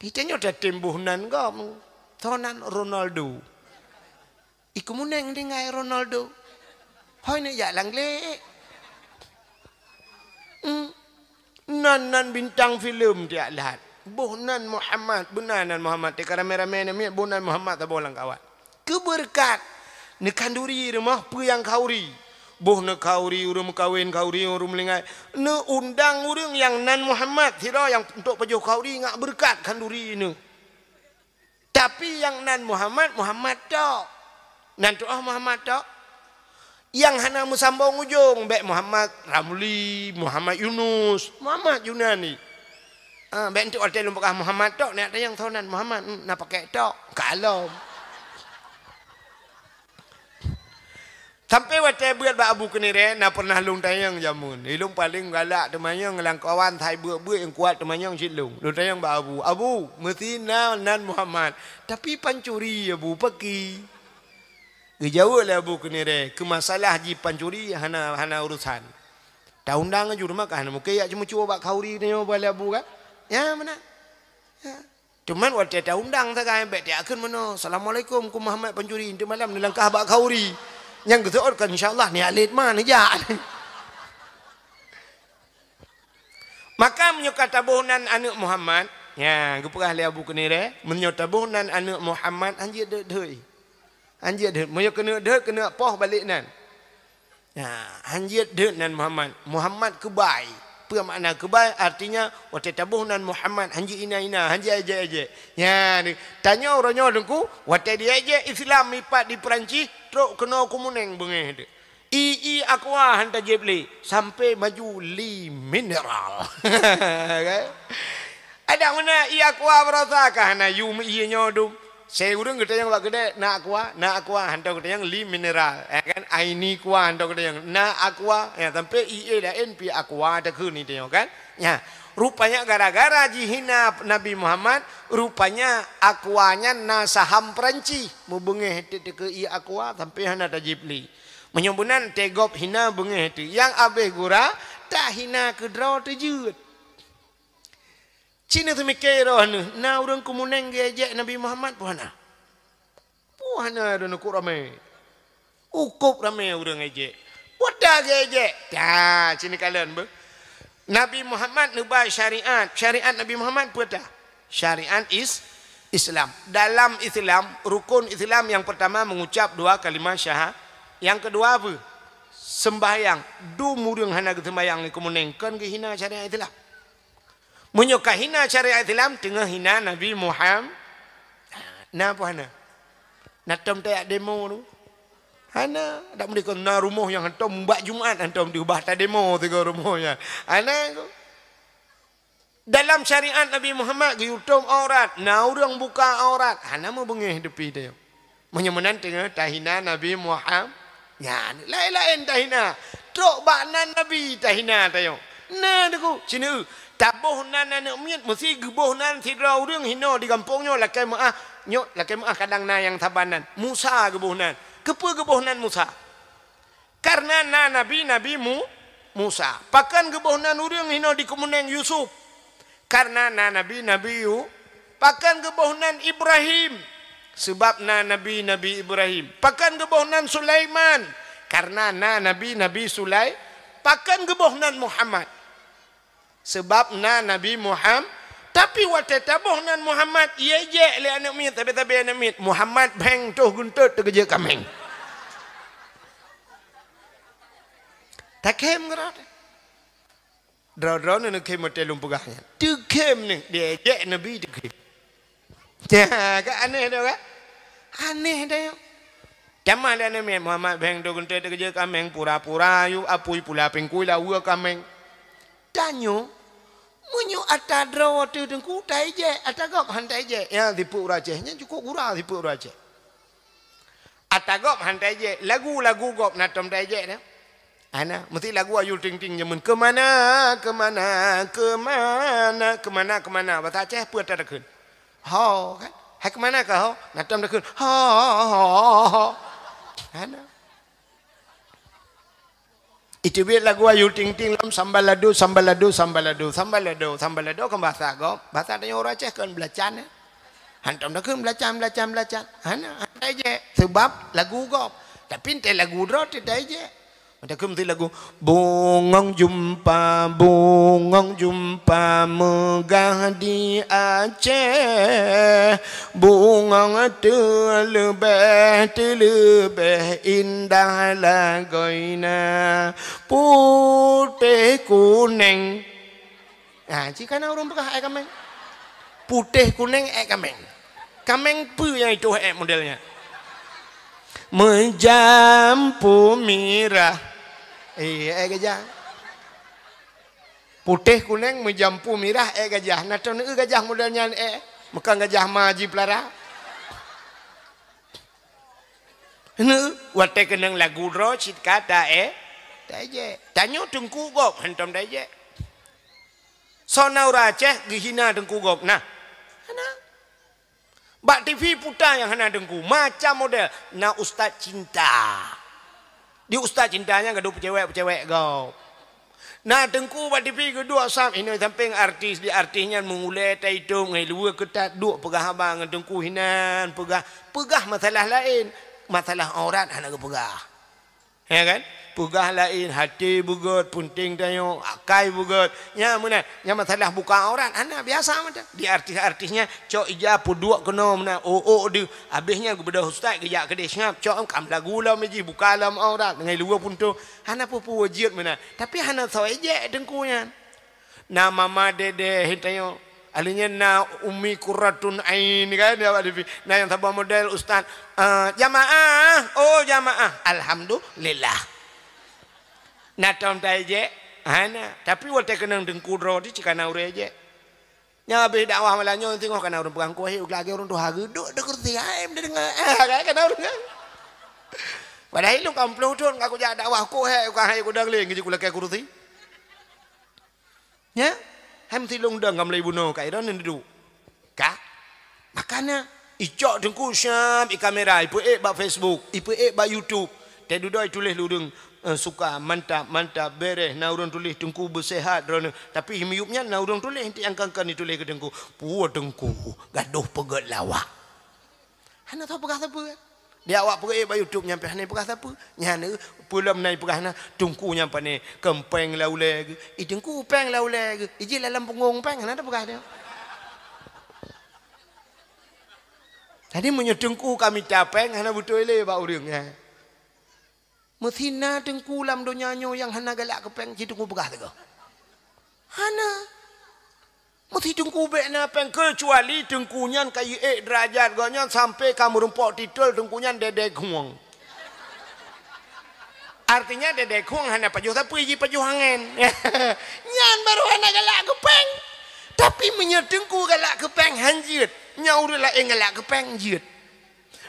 Ih, tanyoe tatem boh nan gob, soe nan Ronaldo. Ih, keumuneng tinggai Ronaldo. Hôi neujak lam glé. Hmm. Nan, nan bintang filem tiak lhat. Boh nan Muhammad, beuna nan Muhammad. Teuka ramé-ramé nan miet, boh nan Muhammad saboh lam kawan. Keu beureukat. Neukhanduri rumoh peue nyang khanduri. Boh neukhanduri ureuëng meukawen, khanduri ureuëng meulinggai. Neuundang ureuëng nyang nan Muhammad sidroe nyang untuk pajoh khanduri ngat beureukat khanduri nyoe. Tapi nyang nan Muhammad, Muhammad tok. Nan tuoh Muhammad tok. Nyang hana meusambong ujong, bék Muhammad Ramli, Muhammad Yunus, Muhammad Yunani. Ah, bék enteuk watée lôn peugah Muhammad tok, neujak tanyong soe nan Muhammad, hmm, na pakék tok, kalom. Sampai watée beuet bak Abu Keunirée, na pernah lôn tanyong jameun. Ilôn paleng galak teumanyong lam kawan, sai beuet-beuet nyang kuat teumanyong cit lôn. Lôn tanyong bak Abu, "Abu, meusti na nan Muhammad, tapi pancuri, Abu, pakri?" Geujaweueb lé Abu Keunirée, "Keu masalah jih pancuri hana, hana urusan. Taundang aju rumoh ka hana mungken jak ceumeucue bak khanduri tanyoe bak lé Abu kan?" Ya, meunan. Ya. Cuman watée taundang sagai, bék tiak kheun meunoe, "Assalamualaikum, ku Muhammad pancuri." Enteuk malam neulangkah bak khanduri. Nyang geuseuôt kan, insya Allah, ni alet ma neujak. Maka meunyoe ka taboh nan aneuëk Muhammad, ya, geupeugah lé Abu Keunirée, meunyoe taboh nan aneuëk Muhammad, hanjeuet deuet-deuet. Hanjeuet deuet. Meunyoe keuneuk deuet, keuneuk poh balek nan. Ya, hanjeuet deuet nan Muhammad. Muhammad keubai. Peue makna keubai? Artinya, watée taboh nan Muhammad, hanjeuet hina-hina, hanjeuet éjek-éjek. Ya, ni, tanyoe uroe nyoe Teungku, watée diéjek Islam mipat di Peurancih, trok keunoe keumuneng beungéh teuh. Ie, ie aqua han tajieb lé, sampai maju ie mineral. Kan? Adak meunan ie aqua baroesa ka hana yum ie nyoe dum. Sei ureuëng geutanyong bak keudè, "Na aqua?" "Na aqua," hantom geutanyong ie mineral. Ya kan? "Aini aqua," hantom geutanyong. "Na aqua," ya, sampai ie laén pih aqua takheun ie tanyoe kan? Ya. Rupanya gara-gara jihina Nabi Muhammad, rupanya aqua nyan na saham Peurancih. Mubeungéh teuh-teuh keu ie aqua, sampai hana tajieb lé. Meunyoe meunan teugob hina beungéh teuh. Nyang abéh gura, tahina keudroe teujeuet. Cit neuseumiké roh neuh, na ureuëng keumuneng geuéjek Nabi Muhammad peue hana? Peue hana droeneuh kok ramé? Ukôb ramé ureuëng éjek. Peue ta geuéjek? Ta, cit neukalon beuh. Nabi Muhammad neuba syariat. Syariat Nabi Muhammad peue ta? Syariat is-, Islam. Dalam Islam, rukun Islam nyang pertama mengucap dua kalimah syaha-, nyang keudua peue? Seumbahyang. Dum ureuëng hana geuseumbahyang lé keumuneng kon geuhina syariat Islam. Meunyoe ka hina syariat Islam, teungoh hina Nabi Muhammad. Na peue hana? Na tom tajak demo tu? Hana. Dak meudeh kon na rumoh nyang hantom bak Jumat hantom diubah tademo sigoe rumoh nyan. Hana tu. Dalam syariat Nabi Muhammad geuyue tom aurat, na ureuëng buka aurat, hana mubeungéh teuh pih teuh. Meunyoe meunan teungoh tahina Nabi Muhammad, nyan laén-laén tahina. Trok bak nan Nabi tahina tanyoe. Na Teungku, sineuk taboh nan aneuëk miet meusti geuboh nan sidroe ureuëng hinoe di gampông nyoe lakée meuáh, nyoe lakée meuáh kadang na nyang saban nan. Musa geuboh nan. Keupeue geuboh nan Musa? Kareuna na nabi, Nabi Mu-, Musa. Pakon geuboh nan ureuëng hinoe di keumuneng Yusuf? Kareuna na nabi, Nabi Yu-, pakon geuboh nan Ibrahim? Seubab na nabi, Nabi Ibrahim. Pakon geuboh nan Sulaiman? Kareuna na nabi, Nabi Sulai-, pakon geuboh nan Muhammad? Seubab na Nabi Muham-, tapi watée taboh nan Muhammad, iéjek lé aneuëk miet, sabe-sabe aneuëk miet, Muhammad bheng toh geuntot teukeujeuet kaméng. Takhém keurot. Droe-droe neuh neukhém watée lôn peugah nyan. Teukhém neuh, diéjek Nabi teukhém. Ya, ka aneh tu kan? Aneh tu. Tamah lé aneuëk miet Muhammad bheng toh geuntot teukeujeuet kaméng, pura-pura yue apui pula pingkui lawa kaméng. Tanyoe, meunyoe ata droe teuh Teungku taéjek, ata gob han taéjek. Ya, sipeuet ureuëng Aceh. Nyan cukôp gura sipeuet ureuëng Aceh. Ata gob han taéjek, lagu-lagu gob na tom taéjek dah. Hana, meusti lagu Ayu Ting Ting jameun, "Keumana, keumana, keumana, keumana, keumana." Basa Aceh peue takheun? Ho, kan? Hai keumana kah ho? Na tom takheun, "Ho, ho, ho, ho." Hana. Iteubiet lagu Ayu Ting Ting lom, sambalado, sambalado, sambalado, sambalado, sambalado, kan basa gob. Basa tanyoe ureueng Aceh kan belacan, eh. Hantom takheun belacan, belacan, belacan. Hana, hana ijek. Sebab lagu gob. Tapi entah lagu droe teuh ijek. Takheun meusti lagu, "Bungong jeumpa, bungong jeumpa meugah di Aceh, bungong teuleubeh, teuleubeh indah lagoina, putéh kuneng." Ha, ci kana ureueng peugah ék kaméng. Putéh kuneng ék kaméng. Kaméng peue nyang ituh ék model nyan? Meujampu mirah. Eh, ék gajah. Putéh kuneng meujampu mirah ék gajah. Na tom neueu gajah model nyan ék? Meukan gajah ma jipeulara. Neueu, watée keunong lagu droe cit ka ta-, eh, taijek. Tanyoe teungku gob hantom taijek. Soe na ureueng Aceh geuhina teungku gob? Nah. Hana. Bak T V puta nyang hana teungku, macam model. Na ustaz cinta. Di ustaz cinta nyan gadoh peucewek-peucewek gob. Na teungku bak T V geuduek sab, inoe sampéng artis, di artis nyan meungulée taitôm ngon luweue keutat duek peugah haba ngon teungku hinan, peugah, peugah masalah laén, masalah aurat hana geupeugah. Ya kan? Peugah laén, até beugét, peunteng tanyoe, akai beugét. Nya meunan, nya masalah buka aurat, hana biasa mantong. Di artis-artis nyan, cok ija peuduek keunoe meunan, ôk-ôk deuh. Abéh nyan geubeudôh ustaz geujak keudeh seungab, cok kam lagu lom jih, buka lom aurat, ngon luweue punto. Hana peue-peue jeuet meunan. Tapi hana soe ijek teungku nyan. Na Mama Dede, tanyoe. Ahli nyan na Umi Qurratun Ain, kan, di awak T V. Na nyang saboh model ustaz, eh, "Jamaah, oh jamaah, alhamdulillah." Na tom taijek? Hana. Tapi watée keunong teungku droe teuh cit kana ureueng ijek. Nyang abéh dakwah malam nyoe singoh kana ureueng peugah, "Keuh hai lagée ureueng tuha geuduek di kursi, hai meudeungoe." Ah, kan, kana ureueng. Padahai lôn ka ploh thon ka kujak dakwah, "Keuh hai, keuh hai kudong lé," ngeujak kulakée kursi. Nya, hai meusilong dong ka meulai bunoe ka, i droeneuh duek. Ka? Makana, icok teungku siab i kamera, ipeuék bak Facebook, ipeuék bak YouTube. Teududoe ituléh lé ureueng, eh, suka, mantap, mantap, béréh, na ureueng tuléh teungku beuséhat droeneuh. Tapi miyueb nyan na ureueng tuléh inti angkangkan ituléh keu teungku. Puwoe teungku, gadoh peugét lawak. Hana tapeugah sapeue. Di awak peuék bak YouTube nyan pih hana peugah sapeue. Nyan, eh, peue lom na ipeugah na, teungku nyan pane, keu péng lam ulée geuh. I teungku péng lam ulée geuh. Ijih lam punggong péng, hana tapeugah dia. Jadi meunyoe teungku ka mita péng, hana beutôi lé bak ureueng, ya. Meusti na teungku lam donya nyoe nyang hana galak keu péng, ci teungku peugah sigoe. Hana. Meusti teungku bék na péng, keucuali teungku nyan ka iék deurajat gobnyan sampai ka meurumpok titel teungku nyan Dede Khueng. Artinya Dede Khueng hana pajoh sapeue, jipajoh angén. Nyan baru hana galak keu péng. Tapi meunyoe teungku galak keu péng, han jeuet. Nyan ureueng laén galak keu péng, jeuet.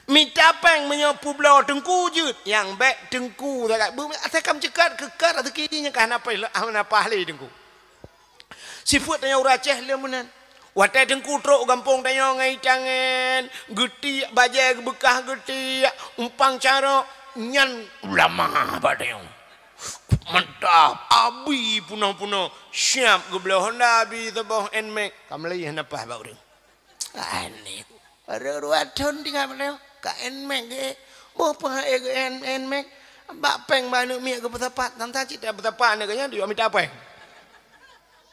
Mita péng meunyoe peubloe teungku jeuet, nyang bék teungku sagai. Beu-, asai ka meuceukat keu ka raseuki jih nyang ka hana paih le-, hana paih lé teungku. Sifeuet tanyoe ureueng Aceh lé meunan. Watée teungku trok u gampông tanyoe ngon itangen, geutiek bajée geubeukah geutiek, umpang carok, nyan ulama bak tanyoe. Mantap, abi punoh-punoh, siab geubloe Honda, abi saboh Nmax, ka meulai hana paih bak ureueng. Aneh. Baru dua thon tinggai beliau. Ka Nmax ge. Boh peuhai ge N-, Nmax. Bak péng bak aneuk miet geupeusapat. Tang-tang cit tapeusapat aneuk geuh nyan, dijok mita péng.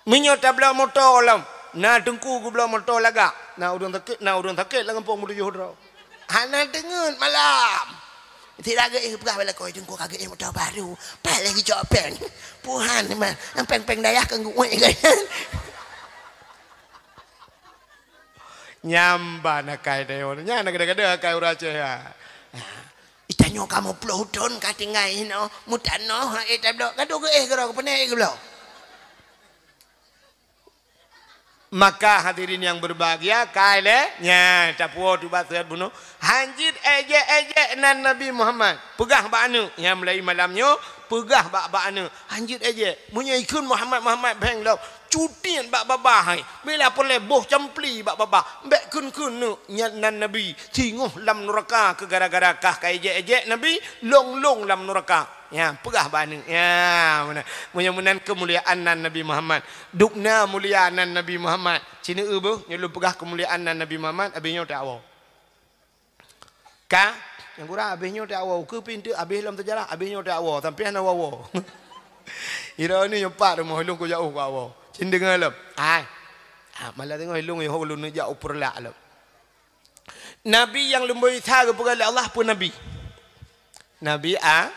Meunyoe tabloe moto lom, na teungku geubloe moto lagak. Na ureueng sakét, na ureueng sakét lam gampông meutujoh droe. Hana teungeut malam. Tidak ge peugah bak lakoe, "Teungku ka ge moto baru. Paih lagi cok péng." Puhan mah. Péng-péng dayah keu geuék ge. Nyan ban akai tanyoe. Nyan na kadang-kadang akai ureueng Aceh, ha. Itanyoe ka meuploh thon ka tinggai inoe, meutanoh, ha, eh, tabloe. Gadoh geuéh keudroe, keupeue éh geubloe. Maka hadirin yang berbahagia, kai lé, nyan, tapuwoe tubat seuhat bunoe. Han jeuet éjek-éjek nan Nabi Muhammad. Peugah bak aneuk, nyang meulai malam nyoe, Peugah bak, bak aneuk, "Hanjeuet ejek. Meunyoe ikheun Muhammad, Muhammad bheng lom, cutiet bak babah hai. Bila peureulée boh campli bak babah. Bék kheun-kheun neuk nyan nan Nabi. Singoh lam nuraka keu gara-gara kah ka ejek-ejek Nabi, long-long lam nuraka." Ya, peugah bak aneuk. Ya, meunan. Meunyoe meunan keumuliaan nan Nabi Muhammad. Dubna mulia nan Nabi Muhammad. Sineuk beuh, nyoe lôn peugah keumuliaan nan Nabi Muhammad, abéh nyoe tawoe. Ka, nyang gura abéh nyoe tawoe, keu pintoe abéh lom seujarah, abéh nyoe tawoe, sampoe hana woe-woe. Ira ni nyoe pat rumoh lôn kujak u kawoe. Cin deungoe lom. Ai. Ah, malah deungoe lôn yoh lôn jak u Peureulak lom. Nabi nyang leumboi sa geupeugah lé Allah peue nabi? Nabi A,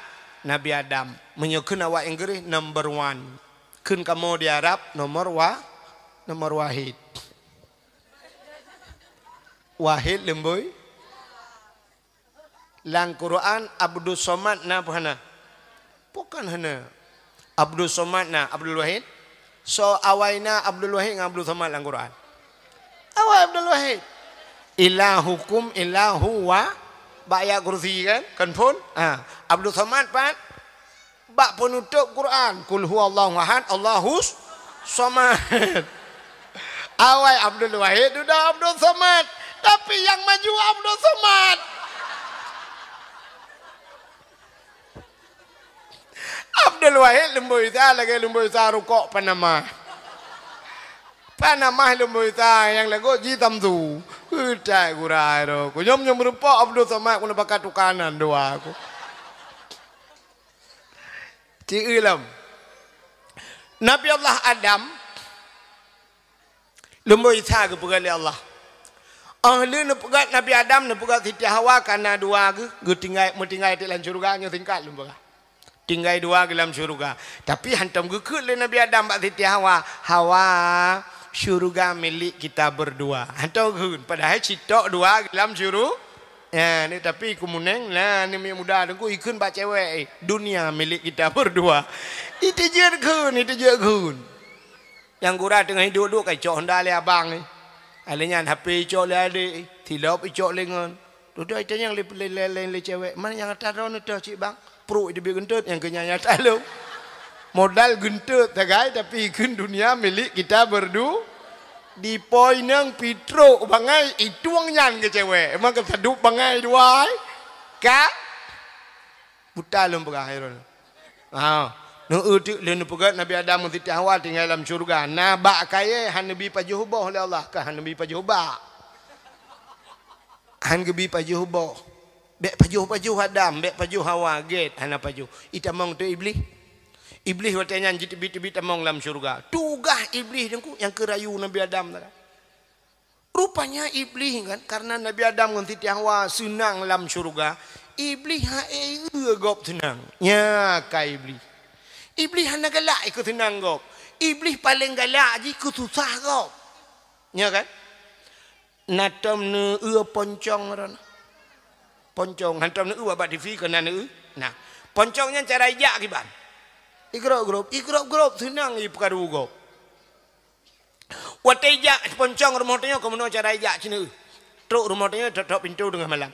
Nabi Adam. Meunyoe kheun awak Inggris, number one. Kheun kamoe di Arab, nomor wa-, nomor wahid. Wahid leumboi. Lam Quran, Abdus Somad na peue hana? Bukan hana. Abdus Somad na, Abdul Wahid. So awai na Abdul Wahid ngon Abdul Somad lam Quran? Awai Abdul Wahid. Ilahukum ilahu wa-, bak ayat kursi kan? Kan phon? Ha. Abdul Somad pat? Bak peunutôp Quran, "Qul huwallahu ahad, Allahus somad." Awai Abdul Wahid dudoe Abdul Somad, tapi nyang maju Abdul Somad. Abdul Wahid leumboi sa lagée leumboi sa rukok Panama. Panama leumboi sa nyang lagot ji Samsu. Keutai gura ro. Kunyom nyom meureumpok Abdul Somad keuneuk bakat tukanan dua ku. Ci-, lom. Nabi Allah Adam leumboi sa geupeugah lé Allah. Oh lheueh neupeugah Nabi Adam, neupeugah Siti Hawa ka na dua geuh, geutinggai, meutinggai teuk lam syeuruga, nyoe singkat lôn peugah. Tinggai dua geuh lam syeuruga. Tapi hantom geukheun lé Nabi Adam bak Siti Hawa, "Hawa, syeuruga milik kita berdua." Hantom geukheun, padahai sitok dua geuh lam syeuruga. Ya, ni tapi kumuneng, nah, ni miet muda teungku ikheun bak cewek, eh, "Dunia milik kita berdua." Itu jeuet kheun, itu jeuet kheun. Nyang gura teungoh hidup duek ka icok honda lé abang, eh. Alé nyan H P icok lé adék, eh. Tilop icok lé ngon. Dudoe itanyong lé, lé, lé, lé, lé cewek, "Man nyang ata droeneuh toh cit bang?" Pruek iteubiet geunteut, nyang keu nyan nyata lom. Modal geunteut sagai, tapi ikheun dunia milik kita berdu-, dipo inong pitrok bangai, itueng nyan keu cewek. Emang keu sadup bangai dua, eh? Ka? Buta lôn peugah, hai droeneuh. Ha. Neueu teuk lé neupeugah Nabi Adam ngon Siti Hawa tinggai lam syeuruga. Na bak kayée hana neubi pajoh boh lé Allah, ka hana neubi pajoh bak. Han geubi pajoh boh. Bék pajoh-pajoh Adam, bék pajoh Hawa, gét hana pajoh. Itamong teuk Iblih. Iblih watée nyan jiteubiet-teubiet tamong lam syeuruga. Tugaih Iblih teungku nyang keu rayu Nabi Adam tadi. Rupanya Iblih kan, karena Nabi Adam ngon Siti Hawa seunang lam syeuruga, Iblih hana eu gob seunang. Nya ka Iblih. Iblih hana galak ikeu seunang gob. Iblih paleng galak jih keu susah gob. Nya kan? Na tom neueu poncong ron. Poncong, hantom neueu bak T V keunan neueu. Nah, poncong nyan cara ijak kiban. Igrop-grop, igrop-grop, seunang ipeukaru gob. Watée ijak poncong rumoh tanyoe, keumeunyoe cara ijak cit neueu. Trok rumoh tanyoe, tok-tok pintoe teungoh malam.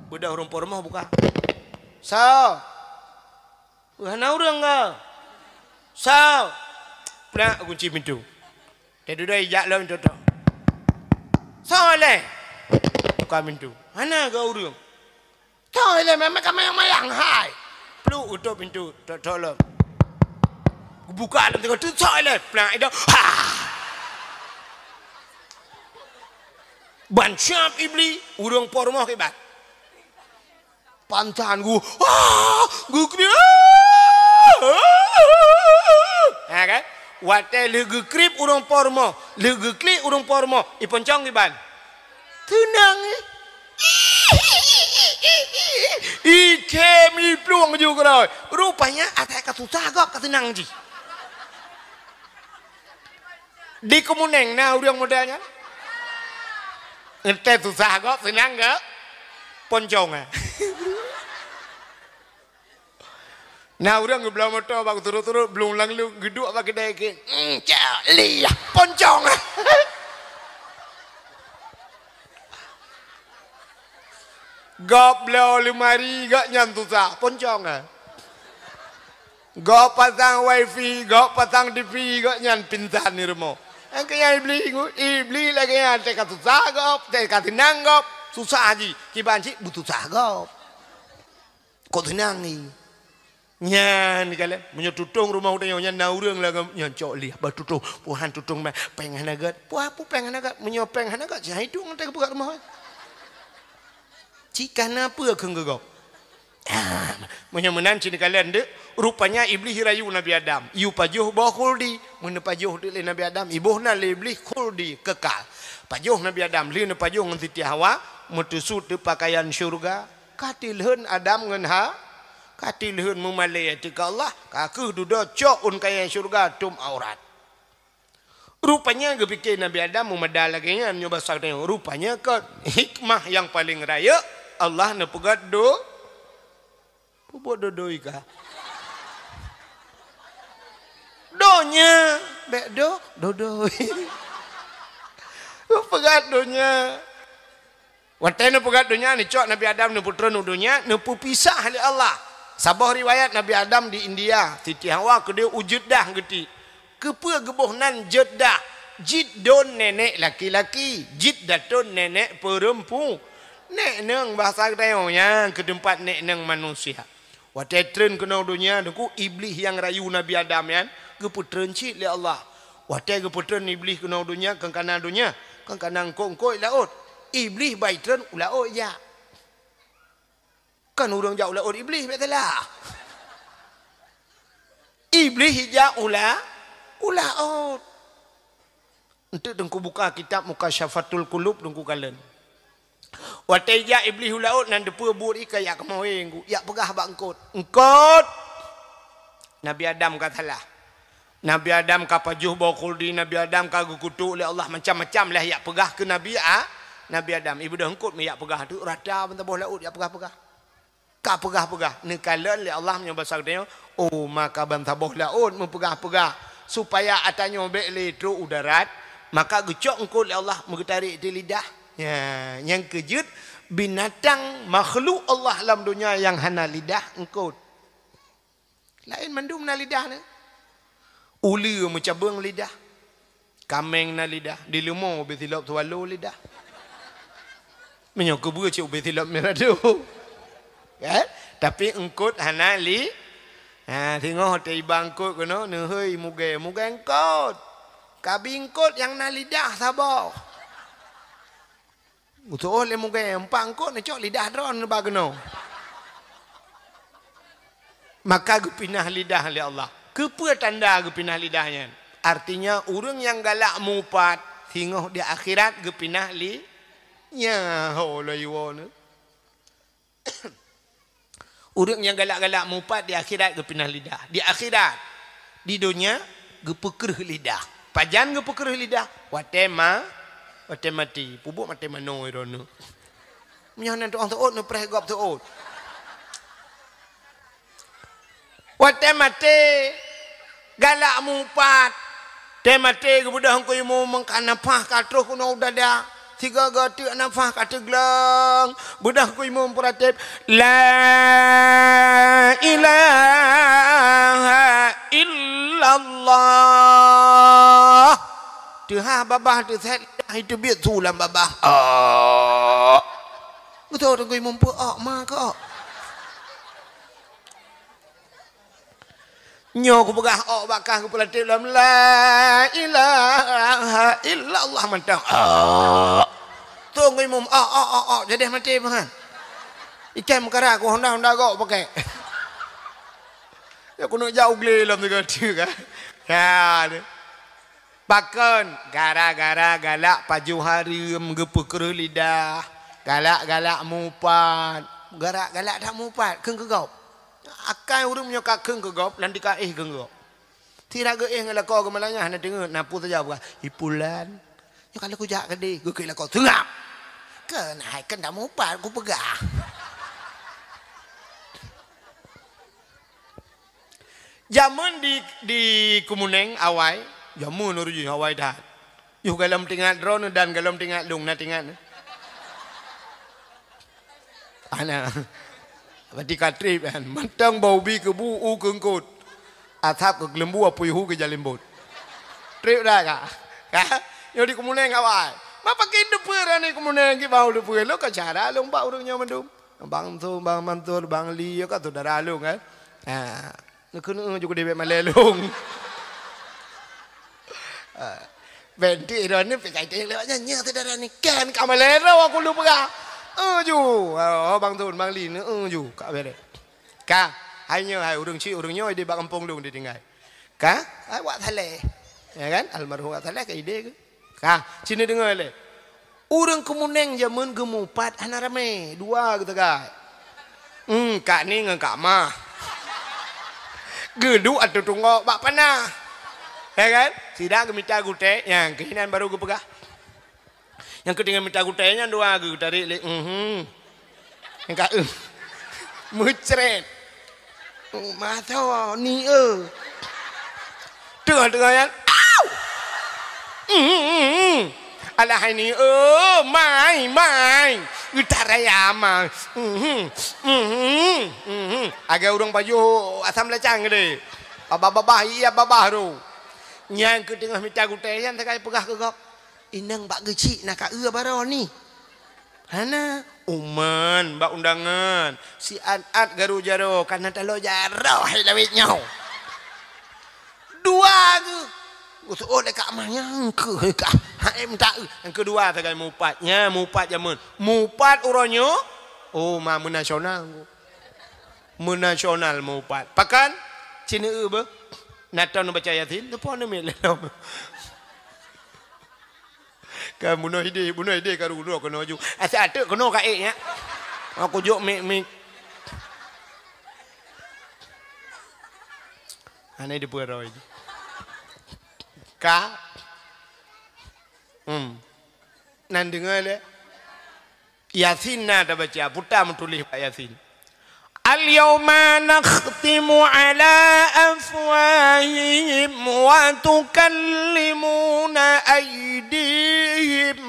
Beudôh ureuëng po rumoh buka. Soe? Hana ureuëng ka. Soe? Plak gunci pintoe. Teududoe ijak lom tok-tok. Soe lé? Buka pintoe. Hana ka ureuëng. Soe lé, memang ka mayang-mayang hai. Pluk utok pintoe, tok-tok lom. Geubuka lom teuka tu, soe lé? Plak ido. Ha! Ban siap Iblih, ureuëng po rumoh kiban. Pantan gu, ah, geukriek. Ha kan? Watée lheueh geukriek ureuëng po rumoh, lheueh geukriek ureuëng po rumoh, iponcong kiban. Seunang, eh. Ikhem iplueng ju keudroe. Rupanya asai ka susah gob ka seunang jih. Di Kemuneng na ureuëng model nyan. Ngeteh susah gob, seunang gob. Poncong, eh. Na ureuëng geubloe moto bak turot-turot, blung lam lu, geuduek bak keudai keu, "Hmm, cak, liah, poncong." Gob bloe leumari, gobnyan susah, poncong, eh. Gob pasang wifi, gob pasang T V, gobnyan pingsan di rumoh. Nyang keu nyan Iblih, Iblih lagèe nyan, teuka susah gob, teuka seunang gob, susah jih. Kiban cit beususah gob. Kok seunang ni? Nyan kalon, meunyoe tutong rumoh tanyoe nyan na ureueng lagèe nyan cok liah, bah tutong, puhan tutong mah, péng hana gèt. Puhan peue péng hana gèt? Meunyoe péng hana gèt, siat hidong teuka peugah rumoh. Cit kana peue kheun keu gob? Ah, meunyoe meunan cit kalon deuk, rupanya Iblih rayu Nabi Adam. Yue pajoh boh khuldi, meuneupajoh teuk lé Nabi Adam, iboh na lé Iblih khuldi kekal. Pajoh Nabi Adam, lheueh neupajoh ngon Siti Hawa, meuteusut teuk pakaian syeuruga. Ka tilheun Adam ngon Ha, ka tilheun meumalèe ateueh keu Allah, ka kheueh dudoe cok ôn kayèe syeuruga tom aurat. Rupanya geupike Nabi Adam meumada lagèe nyan nyoe basa geutanyoe. Rupanya kon hikmah nyang paleng rayeuk Allah neupeugèt do-, peubuet dodoi ka. Donya, bèk do, dodoi. Neupeugèt donya. Watèe neupeugèt donya, neucok Nabi Adam neupeutreun u donya, neupeupisah lé Allah. Saboh riwayat Nabi Adam di India, Siti Hawa keudeh u Jeddah geutiek. Keupeue geuboh nan Jeddah? Jiddon nenek laki-laki, jiddatun nenek peurempu-, nèk neueng bahasa geutanyoe nyan keu teumpat nèk neueng manusia. Watèe treun keunoe donya, Teungku, Iblih nyang rayu Nabi Adam nyan geupeutreun cit lé Allah. Watèe geupeutreun Iblih keunoe donya, kon kana donya, kon kana eungkôt-eungkôt laôt. Iblih bai treun u laôt jak. Kon ureueng jak u laôt Iblih, bèk salah. Iblih jak u la-, u laôt. Enteuk Teungku buka kitab Mukasyafatul Qulub, Teungku kalon. Watèe jak Iblih u laôt nan teupeue buet ié ka jak keumoe, Teungku, jak peugah bak eungkôt. Eungkôt! Nabi Adam ka salah. Nabi Adam ka pajoh boh khuldi, Nabi Adam ka geukutok lé Allah macam-macam lah jak peugah keu Nabi A-, Nabi Adam. Ibeudôh eungkôt meujak peugah teuk rata bansaboh laôt jak peugah-peugah. Ka peugah-peugah, neukalon lé Allah meunyoe basa geutanyoe, oh, maka bansaboh laôt meupeugah-peugah, supaya ata nyoe bèk lé trok u darat, maka geucok eungkôt lé Allah meugeutarek di lidah. Ya, nyang keujeuet binatang makhluk Allah lam donya nyang hana lidah eungkôt. Laén mandum na lidah nyan. Uleue meucabeueng lidah. Kaméng na lidah, di leumo ubé silop swallow lidah. Meunyoe keubeue cit ubé silop mirado. Kan? Tapi eungkôt hana li-, ha, singoh teuiba eungkôt keunoe, neuhôi mugée, mugée eungkôt. Kabi eungkôt nyang na lidah saboh. Geutu'oh lé mugée, empat eungkôt neucok lidah droe neuba keunoe. Maka geupinah lidah lé Allah. Keupeue tanda geupinah lidah nyan? Artinya, ureuëng nyang galak mupat, singoh di akhirat geupinah li-, nya, ho lôn iwoe nyoe. Ureuëng nyang galak-galak mupat di akhirat geupinah lidah. Di akhirat, di donya geupeukreuh lidah. Pajan geupeukreuh lidah? Watée ma-, watée maté. Peubuet maté manoe droeneuh. Meunyoe na tuôh seuôt, neupreh gob seuôt. Watée maté, galak mupat. Tée maté geubeudôh Teungku Imum, ka nafah ka troh keunoe u dada. Sigoe-goe teuk nafah ka teugleueng. Beudôh Teungku Imum peuratéb, "La ilaha illallah." Teuhah babah teusét lidah, teubiet su lam babah. Oh. Beutôi Teungku Imum peuok ma kok. Nyoe kupeugah ok bak kah, kupeulatéb lom, "La ilaha illallah," mantong. Ok. Teungku Imum, ok, ok, ok, ok, jadeh maté meuhan. Ikan meukara ku honda-honda gok pakai. Ya, keuneuk jak u glé lom sigoe teuk kan. Ya, ni. Pakon? Gara-gara galak pajoh hareuem geupeukreuh lidah, galak-galak mupat, galak-galak that mupat, kheun keu gob. Akai ureuëng meunyoe ka kheun keu gob, lam tika éh kheun keu gob. Sira geuéh ngon lakoe geumalanyah, na teungeut, na peue saja peugah, "Ipulan, nyoe ka lheueh kujak keudeh," geukheun lakoe, "Seungab! Keuhai keu that mupat kupeugah." Jameun di, di Keumeuneung awai, jameun ureuëng jih awai that. Yoh galom teuingat droeneuh dan galom teuingat lôn, na teuingat? Ana. Berarti ka treb kan. Mantong bak ubi keubu u keu eungkôt. Asab keu geuleumbu, apui hu keu jalembot. Trép dah ka? Ka? Nyoe di Keumuleng awai. Ma pakon deupeue rani Keumuleng, gibau deupeue. Lôn ka cara lôn bak ureueng nyoe mandum. Bang Su, Bang Mansur, Bang Li, ka saudara lôn kan. Ha. Neukeuneuk ju keudeh bèk malèe lôn. Ha. Bèk enteuk droeneuh pih ka itém lewat nyan, nyoe saudara ni kan ka malèe droe aku lôn peugah. Eh ju. Oh, Bang Sun, Bang Li, eh ju. Ka bèrèh. Ka, hai nyoe, hai ureueng chik, ureueng nyoe di bak gampông lôn ditinggai. Ka, hai Wak Saleh. Ya kan? Almarhum Wak Saleh ka idéh keu. Ka, sini deungoe lé. Ureueng Keumuleng jameun geumupat hana ramé, dua geusagai. Hmm, Kak Ni ngon Kak Mah. Geuduek ateueh tunggok bak panah. Ya kan? Sida geumita gutèe, nyang keuh inan barô geupeugah. Nyang keuh teungoh mita gutèe nyan dua geutarek lé, mhm. Nyang ka, eh. Meucrét. Oh, masa ni, eh. Tengah-tengah nyan. Au! Mhm. Alah hai ni, eh, mai, mai. Geutarek ya, mai. Mhm. Mhm. Mhm. Agak ureueng pajoh asam lacang geude. Babah-babah, iya babah tu. Nyang keuh teungoh mita gutèe nyan sagai peugah keu gob. Inong bak geuchik na ka eu baroe ni. Hana, uman bak undangan. Si at-at garu jaroe, ka na taloe jaroe hai lawét nyoe. Dua geuh. Geusu'ôt lé Kak Mah nyang keuh ka. Hai minta eu. Nyang keudua sagai mupat. Nya mupat jameun. Mupat uroe nyoe. Oh, ma meunasional. Meunasional mupat. Pakon? Cina eu beuh. Na tom neubaca Yasin, teupon neumiet lé lom. Ka bunoe idéh, bunoe idéh ka ru-, ru keunoe ju. Asai ateueh keunoe ka ék nyan. Aku jok mik-mik. Hana dipeuroi. Ka. Hmm. Nan deungoe lé. Yasin na tabaca, puta meutuléh bak Yasin. Al-yauma nakhtimu ala afwahihim wa tukallimuna aydihim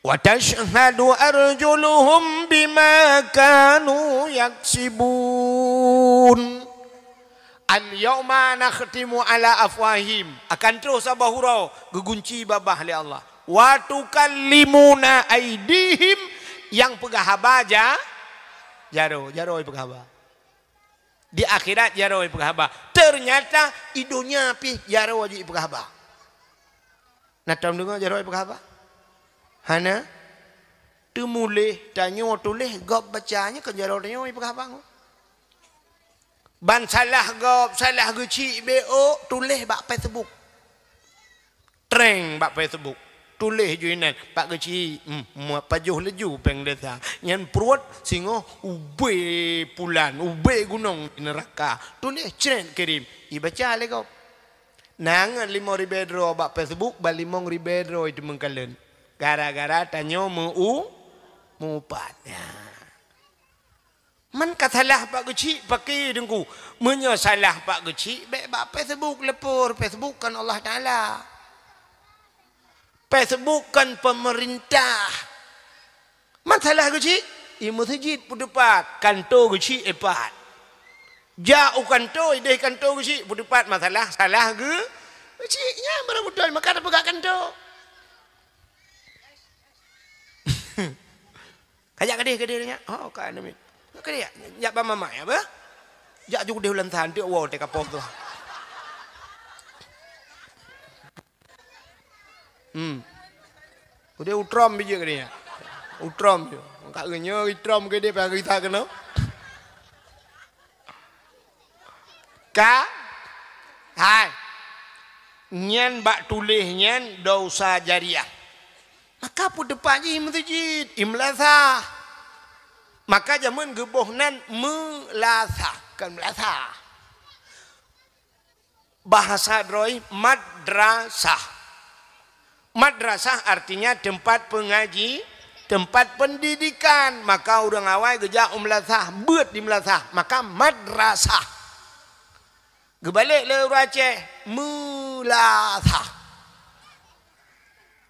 wa tashhadu arjuluhum bima kanu yaksibun. Al-yauma nakhtimu ala afwahihim, akan troh saboh uroe geugunci babah lé Allah. Wa tukallimuna aidihim, nyang peugah haba ja-, jaroe, jaroe peugah haba. Di akhirat jaroe peugah haba. Ternyata i donya pih jaroe jih peugah haba. Na tom deungoe jaroe peugah haba? Hana? Teumuléh tanyoe tuléh gob baca nyoe kon jaroe tanyoe peugah haba ngon. Ban salah gob, salah geuchik B O tuléh bak Facebook. Treng bak Facebook. Tuléh ju inan bak geuchik, hmm, mua pajoh laju péng desa. Nyan pruet singoh ubé pulan, ubé gunong di neuraka. Tuléh cret kirim, ibaca lé gob. Na ngon limong ribée droe bak Facebook, ban limong ribée droe teumeukalon. Gara-gara tanyoe meu-, meuupat. Ya. Man ka salah bak geuchik, pakri Teungku. Meunyoe salah bak geuchik, bék bak Facebook leupur. Facebook kon Allah Taala. Facebook kon peumeurintah. Man salah geuchik, i meuseujid peuteupat, kanto geuchik ipat. Jak u kanto, ideh kanto geuchik peuteupat masalah, salah geu-, geuchik. Nyan baru beutôi, maka tapeugah kanto. Kajak keudeh, keudeh nyan. Oh, ka aneuk miet. Keudeh, jak ban mamak ya, bah? Jak ju keudeh ulang tahan, tiek woe teuka poh tu. Hmm. Udeh utrom bijek keudeh nyan. Utrom je. Ka nyoe itrom keudeh, payah geutak keunoe. Ka? Hai. Nyan bak tuléh nyan dosa jariah. Maka peuteupat jih i meuseujid, i meulasah. Maka jameun geuboh nan meulasah, kon meulasah. Bahasa droe madrasah. Madrasah artinya tempat pengaji, tempat pendidikan. Maka ureuëng awai geujak u meulasah, beuet di meulasah, maka madrasah. Geubalek lé ureuëng Aceh, meulasah.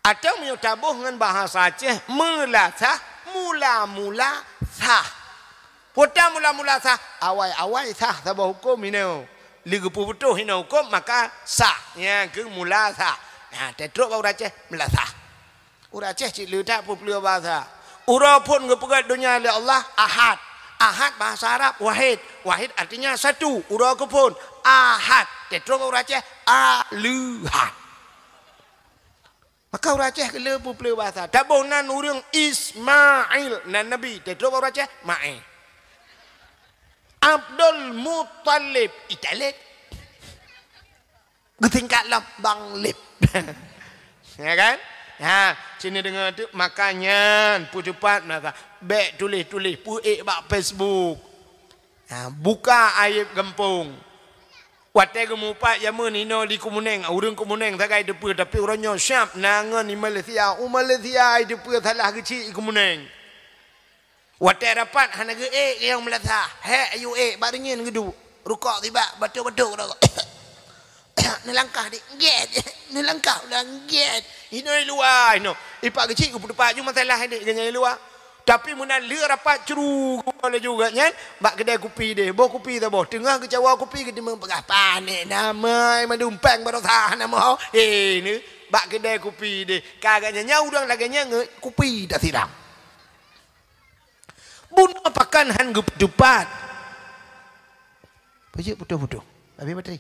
Atawa meunyoe taboh ngon bahasa Aceh, meulasah, mula-mula sah. Peue ta mula-mula sah, awai-awai sah saboh huköm inoe. Lé geupeubutoh hinoe hukôm, maka sah. Nyang keu mula sah. Ha, teutrok bak ureueng Aceh, meulasah. Ureueng Aceh cit le that peue-peue bahasa. Uroe phon geupeugah donya lé Allah, Ahad. Ahad bahasa Arab, wahid. Wahid artinya satu. Uroe keuphon, Ahad. Teutrok bak ureueng Aceh, Aleuhad. Maka ureueng Aceh keu le peue-peue bahasa. Taboh nan ureueng Ismail, nan nabi. Teutrok bak ureueng Aceh, Maé. Abdul Muttalib, Italib. Geutingkat lom Bang Lib. Ya kan? Ha, sini deungoe tu, maka nyan peuteupat masa. Bèk tuléh-tuléh, peuék bak Facebook. Ha, buka aib gampông. Watèe geumupat jameun inoe di Keumeunéng, ureueng Keumeunéng sagai teupeue, tapi uroe nyoe siab na ngon di Malaysia. U Malaysia ai teupeue salah geuchik i Keumeunéng. Watèe rapat hana geuék nyang meulasah. Hék, ayu ék, bak reunyeun geuduek. Rukok sibak, batuk-batuk rukok. Neulangkah dik, gét. Neulangkah ulang, gét. Inoe luwa inoe. Ipak geuchik geupeuteupat ju masalah dik geunyang luwa. Tapi meunan lheueh rapat cru geuwoe laju geuh nyan bak keudè kupi deh. Boh kupi saboh. Teungoh geucawa kupi geuteumeung peugah, "Panéh namai mandum péng baroesa nama ho." Hé, ni bak keudè kupi deh. Ka geuh nyan, nyan ureueng lagèe nyan ngon kupi tasiram. Bunoe pakon han geupeuteupat. Peujeuet putôh-putôh. Habis bateri.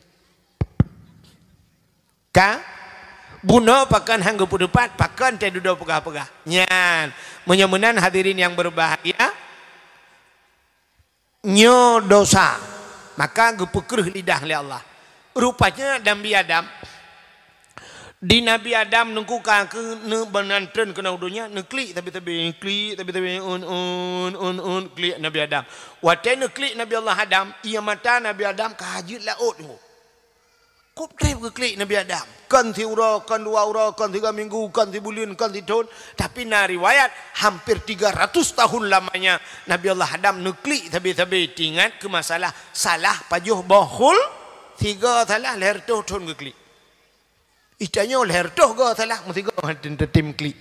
Ka? Bunoe pakon han geupeuteupat, pakon teududoe peugah-peugah. Nyan. Meunyoe meunan hadirin yang berbahagia, nyoe dosa. Maka geupeukreuh lidah lé Allah. Rupanya Nabi Adam, di Nabi Adam nungku ka keu neubeunan treun keunoe donya, neuklik sabe-sabe, klik sabe-sabe, un, un, un, un, klik Nabi Adam. Watèe neuklik Nabi Allah Adam, ié mata Nabi Adam ka jeuet laôt nungku. Kop trép geuklik Nabi Adam. Kon siuroe, kon dua uroe, kon tiga minggu, kon sibuleuen, kon sithôn. Tapi na riwayat, hampir tiga ratus tahun lamanya Nabi Allah Adam neuklik sabe-sabe, teuingat keu masalah salah pajoh boh khul, sigoe salah lhèe reutôh thôn geuklik. Itanyoe lhèe reutôh goe salah, meusigoe han teutem klik.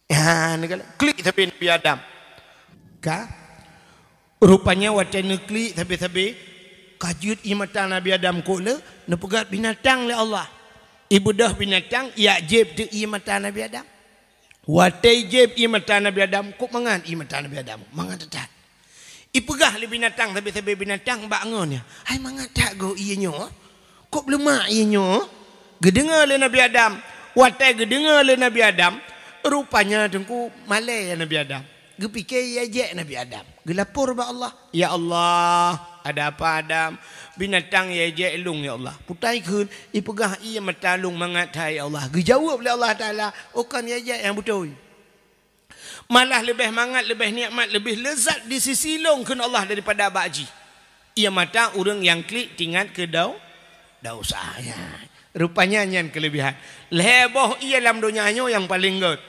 Ya, neugalak. Klik sabe Nabi Adam. Ka? Rupanya watèe neuklik sabe-sabe, ka jeuet ié mata Nabi Adam kok le, neupeugah binatang lé Allah. Ibeudôh binatang, ijak jieb teuh ié mata Nabi Adam. Watèe jieb ié mata Nabi Adam, kok mangat ié mata Nabi Adam, mangat that-that. Ipeugah lé binatang sabe-sabe binatang bak ngon nyan, "Hai mangat that goe ié nyoe, kok bleumak ié nyoe?" Geudeungoe lé Nabi Adam. Watèe geudeungoe lé Nabi Adam, rupanya teungku malèe Nabi Adam. Geupike ié jek Nabi Adam. Geulapor bak Allah, "Ya Allah, ada apa Adam? Binatang ié jek lôn ya Allah." "Peue takheun?" "Ipeugah ié mata lôn mangat that ya Allah." Geujaweueb lé Allah Taala, "Oh kon ié jek nyang beutôi." Malah leubeh mangat, leubeh nikmat, leubeh leuzat di sisi lôn kheun Allah daripada bak jih. Ié mata ureueng nyang klik teuingat keu dau-, dosa. Ya. Rupanya nyan keulebihan. Lhèe boh ié lam donya nyoe nyang paleng gèt.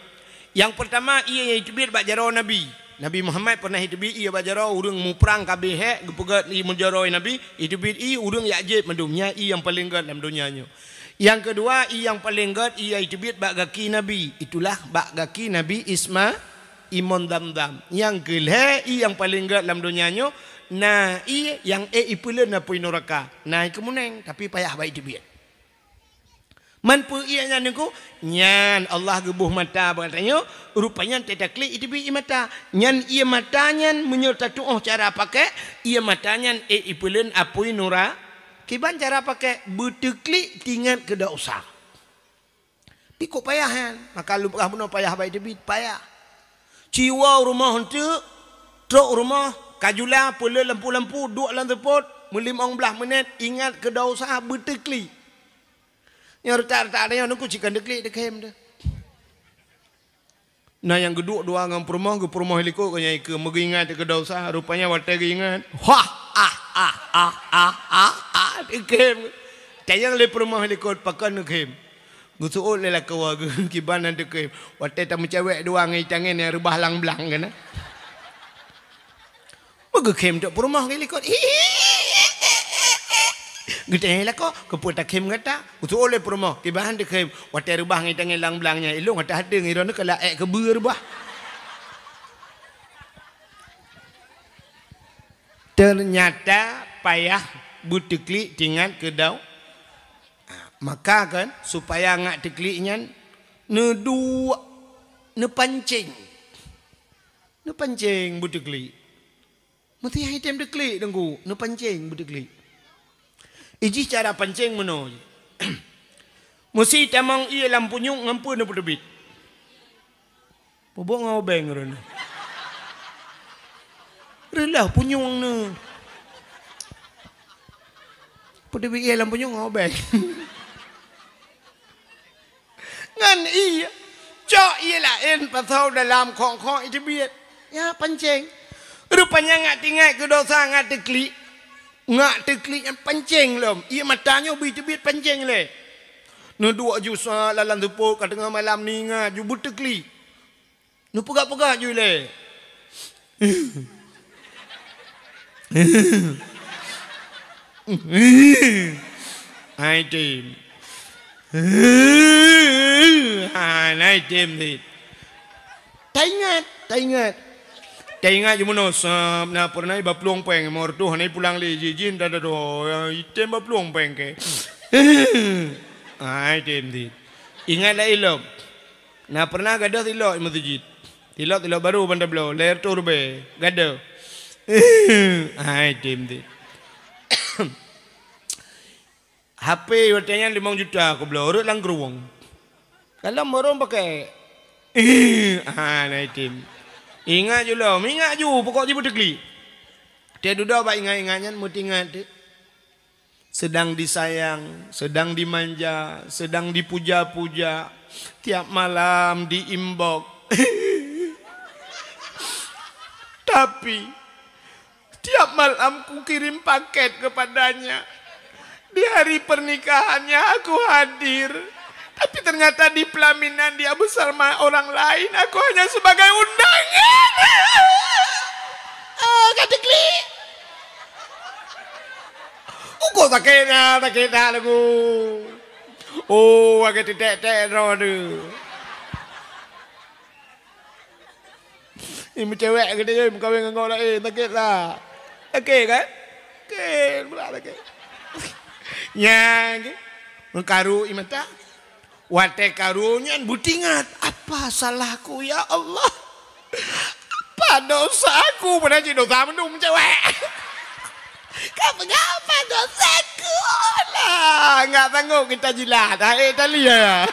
Nyang peurtama ié nyang jiteubiet bak jaroe Nabi. Nabi Muhammad pernah jiteubiet ié bak jaroe ureueng muprang ka abéh hék, geupeugèt ié meujaroe Nabi, jiteubiet ié ureueng jak jieb mandum. Nyan ié nyang paleng gèt lam donya nyoe. Nyang keudua, ié nyang paleng gèt, ié jiteubiet bak gaki Nabi. Itulah bak gaki Nabi Isma-, imon Zamzam. Nyang keulhèe, ié nyang paleng gèt lam donya nyoe, na ié nyang ék jipeuleuen apui nuraka. Na i Keumeunéng, tapi payah bak jiteubiet. Man peue ié nyan teungku? Nyan Allah geuboh mata bak geutanyoe, rupanya teutaklik jiteubiet ié mata. Nyan ié mata nyan meunyoe tatu'oh cara pakèk, ié mata nyan ék jipeuleuen apui nura-, Kiban cara pakèk, beuteuklik teuingat keu dosa. Pi kok payah nyan? Maka lôn peugah bunoe payah bak jiteubiet, payah. Ci woe rumoh eunteuk, trok rumoh, ka jula, peuleueh lampu-lampu, duek lam seupôt, meulimong blaih minèt, ingat keu dosa, beuteuklik. Nyoe reutak-reutak nyoe neukuk ci kon teuklik, teukhem deh. Na nyang geuduek dua ngon peurumoh, geupeurumoh likot keu nyang ikeue, meugeuingat keu dosa, rupanya watèe geuingat, wah, ah, ah, ah, ah, ah, ah, teukhem. Tanyong lé peurumoh likot, pakon neukhem. Geuseuôt lé lakoe geuh, kiban han teukhem. Watèe tameucawèk dua ngon itangen nyang reubah lam blang keunan. Meugeukhem trok peurumoh geuh likot. Geutanyong lakoe, "Keupeue takhem gata?" Geuseuôt lé peurumoh, "Kiban han teukhem, watèe reubah ngon itangen lam blang nyan, ilôn hana teuhadeng, droeneuh ka laék keubeue reubah." Teunyata payah Beuteuklik tingat keu dau. Maka kan, supaya ngat teuklik nyan, neuduek, neupancéng. Neupancéng beuteuklik. Meusti item teuklik, Teungku, neupancéng beuteuklik. Ijih cara pancéng meunoe. Meusti tamong ié lam punyueng ngon peue neupeuteubiet. Peubuet ngon obeng reunoe. Reulah punyueng neu. Peuteubiet ié lam punyueng ngon obeng. Ngon ié, cok ié laén pasoe dalam khong-khong iteubiet. Ya, pancéng. Rupanya ngat tingat keu dosa ngat teuklik. Ngat teuklik nyan pancéng lom. Ié mata nyoe bri teubiet pancéng lé. Neuduek ju sa lam seupôt ka teungoh malam ninga ju beuteuklik. Neupeugah-peugah ju lé. Hai tem. Hai, hai tem dit. Taingat, taingat. Taingat ju meunoe sab na peureunah ba plueng péng, mor tuh hana pulang lé jih, jih dah dah doh, item ba plueng péng ke. Hai tem dit. Ingat lah ilom. Na peureunah gadôh tilok meuseujid. Tilok-tilok barô ban tabloe, lhèe reutôh ribèe. Gadôh. Hai tem dit. H P watèe nyan limong juta kubloe, rhot lam krueng. Kalon barô pakèk. Ah, na item. Ingat ju lom, ingat ju, pokok jih beuteuklik. Teududoe bak ingat-ingat nyan meutingat teuk. Sedang disayang, sedang dimanja, sedang dipuja-puja, tiap malam di-inbox. Tapi, tiap malam kukirim paket kepadanya. Di hari pernikahannya aku hadir. Tapi ternyata di pelaminan dia bersama orang lain, aku hanya sebagai undangan. Oh, ka teuklik. Uko sakét na, sakét na lagu. Oh, agak tetek-tek droe tu. Ni meucewek geutanyoe meukawen ngon gobnyan, eh, sakét lah. Sakét kan? Sakét, pula sakét. Nyan, meukaru ié mata. Watèe karu nyan beutingat, "Apa salahku, ya Allah? Apa dosaku?" Padahai cit dosa mandum meucewek. Ka peugah apa dosaku? Lah, enggak sanggup kita jilat. Hai, tali ya.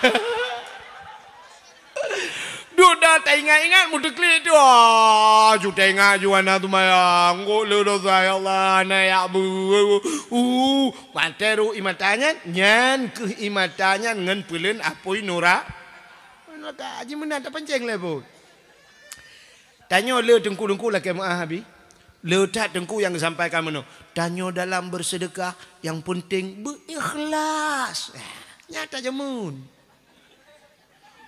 Duda taingat-ingat meuteuklik tu. Ah, ju taingat ju hana seumayang. Ngok le dosa, ya Allah, hana yak bu. Uh, watèe rhot ié mata nyan, nyan keuh ié mata nyan ngon peuleuen apui nura. Nura ta, ji meunan tapancéng lé buet. Tanyoe le teungku-teungku lakèe meu'ah abi. Le that teungku nyang geusampaikan meunoe. Tanyoe dalam bersedekah, yang penting beu ikhlas. Nyan tajameun.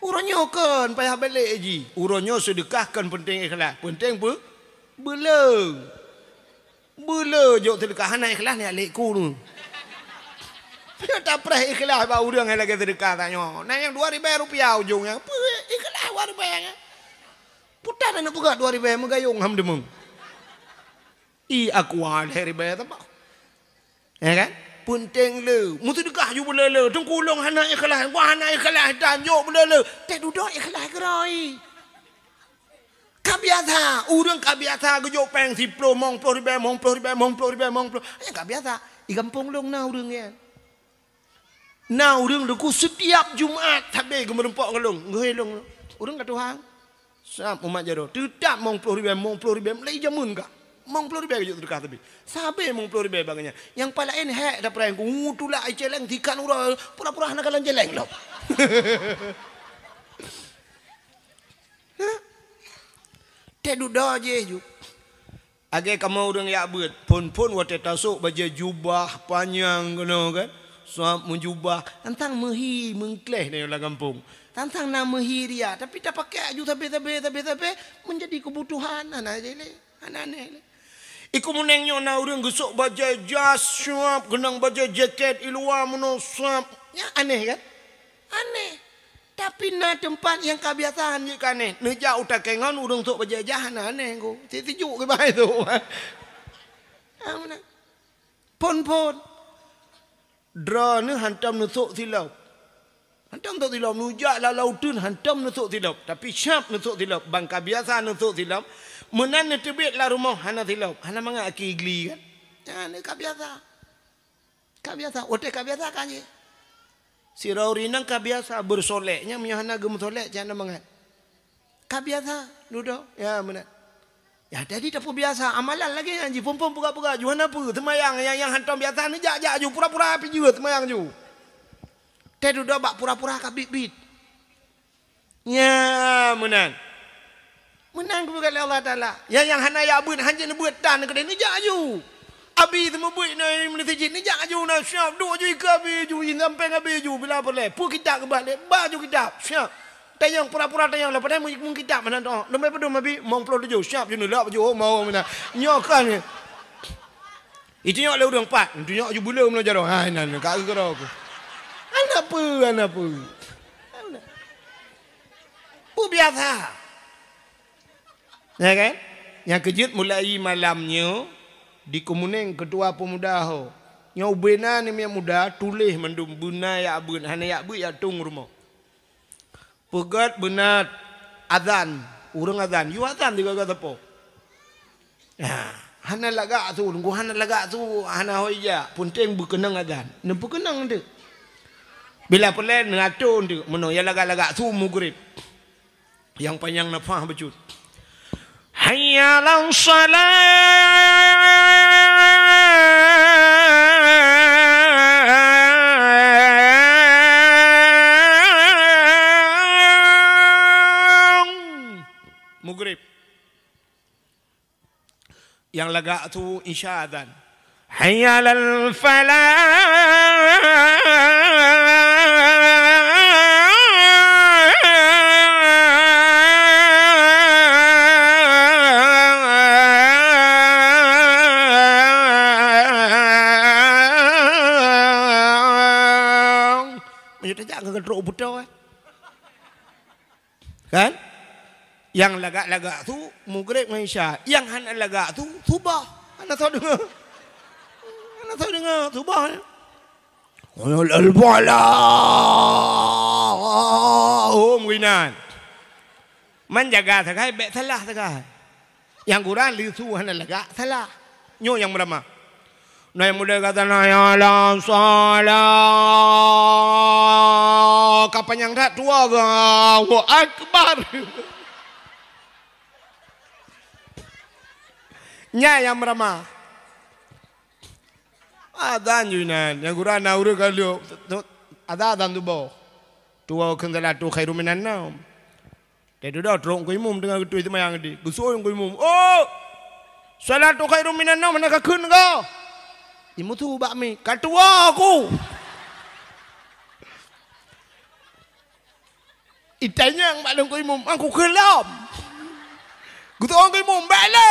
Uroe nyoe kon payah bèk lé jih. Uroe nyoe seudeukah kon peunteng ikhlas. Peunteng peu-, beuleu. Beuleu jok seudeukah hana ikhlas nyan lé ku tu. Tapreh ikhlas bak ureueng nyang lagèe seudeukah tanyoe. Na nyang dua ribèe rupiah ujong nyan. Peue ikhlas dua ribèe nyan. Putar aneuk peugah dua ribèe meugayong ham deungoe. I aqua lhèe ribèe teuma. Ya kan? Peunteng le. Meuseudeukah ju beuleu-leu. Teungku lôn hana ikhlas. Wah, hana ikhlas. Dan jok beuleu-leu. Teududoe ikhlas keudroe. Ka biasa. Ureueng ka biasa geujok péng siploh, mong ploh ribèe, mong ploh ribèe, mong ploh ribèe, mong ploh. Nyan ka biasa. I gampông lôn na ureueng nyan. Na ureueng teungku setiap Jumat sabe geumeureumpok ngon lôn, geuhôi lôn. Ureueng ka tuha. Sab umat jaroe. Teutap mong ploh ribèe, mong ploh ribèe, mulai jameun ka. Mong ploh ribèe geujok seudeukah sabe. Sabe mong ploh ribèe bak nyan. Nyang paléng hék tapreh ku, uh, tulak i céléng tikan uroe, pura-pura hana kalon céléng lom. Teududoe jih ju. Lagèe kamoe ureueng jak beuet, phôn-phôn watèe tasôk bajèe jubah panyang keunoe kan, sab meujubah, tantang meuhi meungkléh na lam gampông. Tantang na meuhi riak, tapi tapakèk aju sabe-sabe, sabe-sabe, meunjadi keubutuhan, hana jih lé, hana aneh lé. Iku meuneng nyoe na ureueng geusôk bajèe jas sab, keunong bajèe jakét i luwa meunoe sab. Nyan aneh kan? Aneh. Tapi na teumpat nyang ka biasa han jeuet keu aneh. Neujak u takée ngon ureueng sôk bajèe jas hana aneh, Teungku. Sik sijuek kiban tu. Ah, meunan. Phon-phon. Droeneuh hantom neusok silop. Hantom neusok silop, neujak lam laôt uteuen hantom neusok silop. Tapi siap neusok silop, ban ka biasa neusok silop. Meunan neuteubiet lam rumoh hana silop, hana mangat aki gli kan. Nyan ka biasa. Ka biasa, watèe ka biasa ka jih. Sidroe ureueng inong ka biasa beusolek, nyan meunyoe hana geumeusolek, cit hana mangat. Ka biasa, dudoe, ya meunan. Ya, jadi tapeubiasa amalan lagèe nyan jih, phon-phon peugah-peugah, ju hana peue, seumayang nyang, nyang hantom biasa neujak-jak ju, pura-pura pih jeuet seumayang ju. Teududoe bak pura-pura ka biet-biet. Nya, meunan. Meunan geupeugah lé Allah Taala. Nyang, nyang hana jak beuet, hanjeuet neubeuet tan keudéh, neujak ju. Abi teumeubeuet na meunasijid, neujak ju na siap, duek ju ikeue abi ju, jisampéng abi ju, bila peureulèe. Peue kitab geubah lé, ba ju kitab, siap. Tanyong pura-pura tanyong, leupah nyan meukitab meunan tu. Leumé padum abi, mong ploh tujoh, siap ju neulak baju, oh, mau meunan. Nyoe kan. Itunyok lé ureueng pat, itunyok ju buleuen meunyoe jaroe. Hai nan ka keudroe ku. Hana peue, hana peue. Peue biasa. Ya kan? Nyang keujeuet mulai malam nyoe di Keumunéng Keutua Peumuda ho. Nyoe ubé na ni miet muda tuléh mandum beuna jak beuet, hana jak beuet jak tueng rumoh. Peugét beuna azan, ureueng azan, yue azan di gaga sapo. Nah, hana lagak su, teungku hana lagak su, hana ho ija, peunteng beukeunong azan. Neupeukeunong teuk. Bila peureulèe neuato teuk, meunoe ya lagak-lagak su mugrib. Nyang panyang nafah bacut. Hayya 'alas shalah. Mugrib. Nyang lagak su isya azan. Hayya 'alal falah. Meunyoe tajak keu trok u peutoe. Kan? Nyang lagak-lagak su mugrib ngon isya. Nyang hana lagak su subah. Hana soe deungoe. Hana soe deungoe subah. Al-falah. Oh, meuinan. Man jaga sagai, bèk salah sagai. Nyang gura leusu hana lagak salah. Nyoe nyang meuramah. Na nyang muda gata na ya la salah. Ka panyang that tuwoe geuh. Allahu Akbar. Nyan nyang meuramah. Azan ju inan. Nyang gura na ureueng ka lheueh. Azan, azan tuboh. Tuwoe kheun salatu khairum minan naum. Teududoe trok keu imum teungoh geutôi seumayang di. Geuseuôt keu imum, "Oh! Salatu khairum minan naum hana kakheun kah?" Imum su bak mi, "Ka tuwoe ku." Itanyong bak lôn keu imum, "Aku kheun lom." Geuseuôt keu imum, "Bèk lé."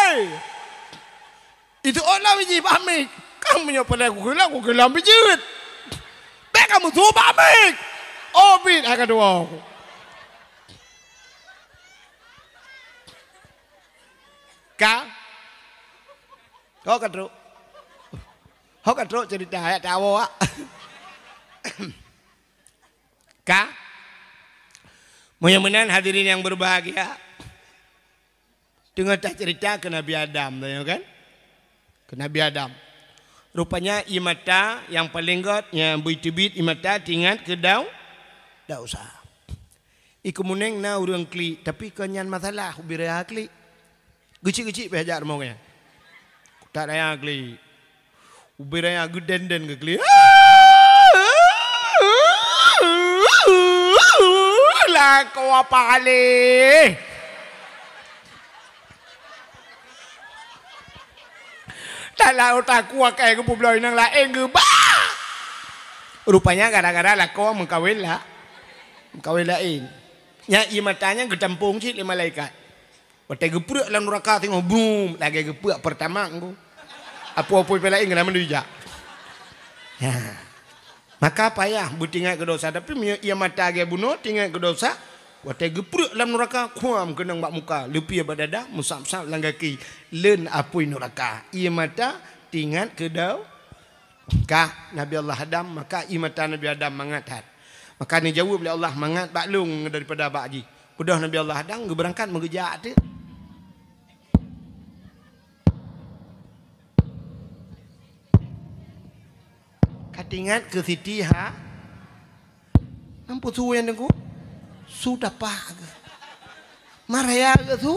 Itu orang biji pamit. Kang meunyoe peureulèe kukeulang, kukeulang bijeuet. Bèk kamoe su pamit. Oh, bit hai ka tuwoe. Ka? Ho ka trok? Ho ka trok cerita ayat awak. Ka? Meunyoe meunan hadirin yang berbahagia, teungoh tacerita keu Nabi Adam, tanyoe kan? Keu Nabi Adam. Rupanya ié mata nyang paleng gèt nyang beuteubiet ié mata teuingat keu dau-, desya. I Keumunéng na ureueng klik, tapi kon nyan masalah ubé raya klik. Geuchik-geuchik pih jak rumoh nyan. Kutak raya klik. Ubé raya geudèn-dèn keu klik. Lakoe paléh. Dalam utak ku akai geupubloe inong laén geuba. Rupanya gara-gara lakoe meukawen la-, meukawen laén. Nyan ié mata nyan geutampong cit lé malaikat. Watèe geupreuek lam nuraka singoh, brum, lagèe geupreuek Pertamax ngon apui-apui pih laén keunan mandum jak. Ya. Maka payah beuteuingat keu desya, tapi meunyoe ié mata lagèe bunoe teuingat keu desya, watèe geupreuek lam nuraka, kuam keunong bak muka, leupie bak dada, meusab-sab lam gaki, leuen apui nuraka. Ié mata teuingat keu do-, Ka Nabi Allah Adam, maka ie mata Nabi Adam mangat that. Maka neujaweueb lé Allah, "Mangat bak lôn daripada bak jih." Beudôh Nabi Allah Adam geubeurangkat meugeujak teuk. Ka teuingat keu Siti Ha-, Nampu su nyang teungku? Su tapak geuh. Ma raya geuh su?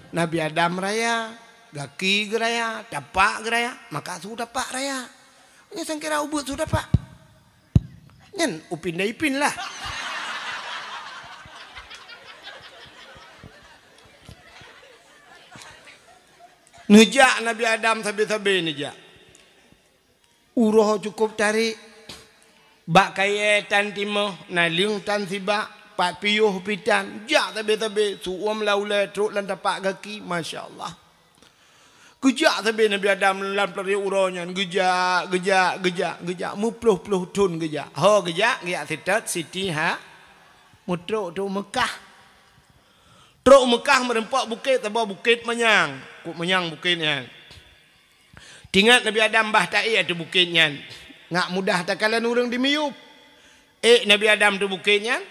Nabi Adam raya, gaki geuh raya, tapak geuh raya, maka su tapak raya. Nyan sangkira ubeut su tapak. Nyan upin dan ipin lah. Neujak Nabi Adam sabe-sabe neujak. Uroe cukôp tarek. Bak kayèe tan timoh, naleueng tan sibak, pat piôh pih tan. Jak sabe-sabe, su-uem lam ulèe, trôk lam tapak gaki, masya Allah. Geujak sabe Nabi Adam lam peureuet uroe nyan, geujak, geujak, geujak, geujak, meuploh-ploh thôn geujak. Ho geujak, geujak seutôt Siti Ha-, meutrôk trôk Meukah. Trôk Meukah meureumpok bukét, saboh bukét manyang. Kok manyang bukét nyan. Teuingat Nabi Adam bah taék ateueh bukét nyan. Ngat mudah takalon ureueng di miyueb. Ék Nabi Adam ateueh bukét nyan,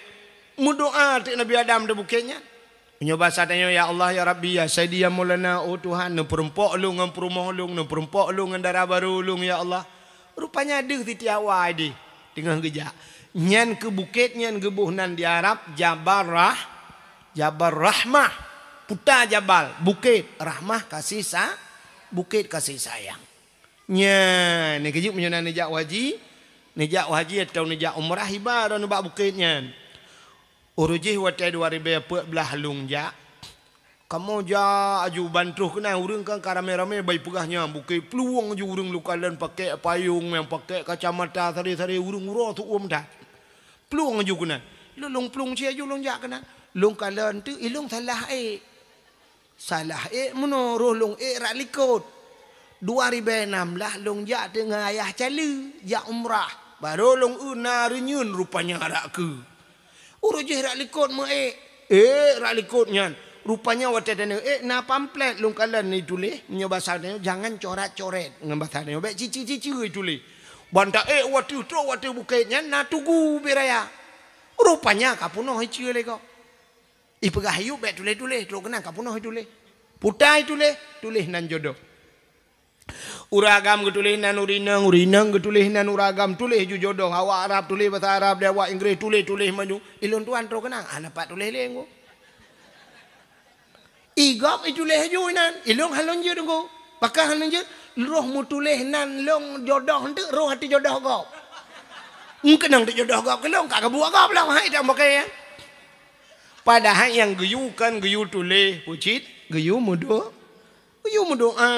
meudoá ateueh Nabi Adam ateueh bukét nyan. Meunyoe basa tanyoe, "Ya Allah, ya Rabbi, ya Sayyidi, ya Maulana, oh Tuhan, neupeureumpok lôn ngon peurumoh lôn, neupeureumpok lôn ngon dara barô lôn, ya Allah." Rupanya deuh Siti Hawa idéh teungoh geujak. Nyan keuh bukét nyan geuboh nan di Arab Jabal Rah-, Jabal Rahmah. Puta jabal, bukét, rahmah, kasih sa-, bukét kasih sayang. Nyan, neukeujeuet meunyoe na neujak haji, neujak haji atawa neujak umrah, iba droeneuh bak bukét nyan. Uroe jih watèe dua ribèe peuet blah lôn jak. Kamoe jak aju ban troh keunan, ureueng kan ka ramè-ramè bai peugah nyan bukét, plueng aju ureueng lôn kalon pakèk payông, nyang pakèk kacamata, saré-saré ureueng uroe su-uem that. Plueng aju keunan. Lôn, lôn plueng sie aju lôn jak keunan. Lôn kalon teuk, ilôn salah ék. Salah ék meunoe, roh lôn ék rak likôt. Dua ribèe nam blah lôn jak teuk ngon ayah Cali, jak umrah. Barô lôn eu na reunyeuen rupanya rak keue. Uroe jih rak likôt meu ék. Ék rak likôt nyan. Rupanya watèe tanyoe ék na pamflet lôn kalon ituléh, meunyoe basa tanyoe, jangan coret-coret. Ngon basa tanyoe, bèk cici-cici ituléh. Ban taék u ateueh, trôk u ateueh bukét nyan na tugu bèe raya. Rupanya ka peunoh iceue lé gob. Ipeugah, "Ayub, bèk tuléh-tuléh, trôk keunan ka peunoh ituléh." Puta ituléh, tuléh nan jodoh. Ureueng agam geutuléh nan ureueng inong, ureueng inong geutuléh nan ureueng agam, tuléh ju jodoh. Awak Arab tuléh basa Arab, di awak Inggréh tuléh-tuléh maju. Ilôn tuan trôk keunan, hana pat tuléh lé ngku. I gob ituléh ju inan, ilôn hana lôn jeuet ngku. Pakon hana lôn jeuet, roh meutuléh nan lôn jodoh eunteuk, roh ateueh jodoh gob. Meukeunong teuk jodoh gob keu lôn, ka geubuet gob lom, hai dak meuke. Padahai nyang geuyue kon geuyue tuléh, pucit, geuyue meudo-, geuyue meudoá.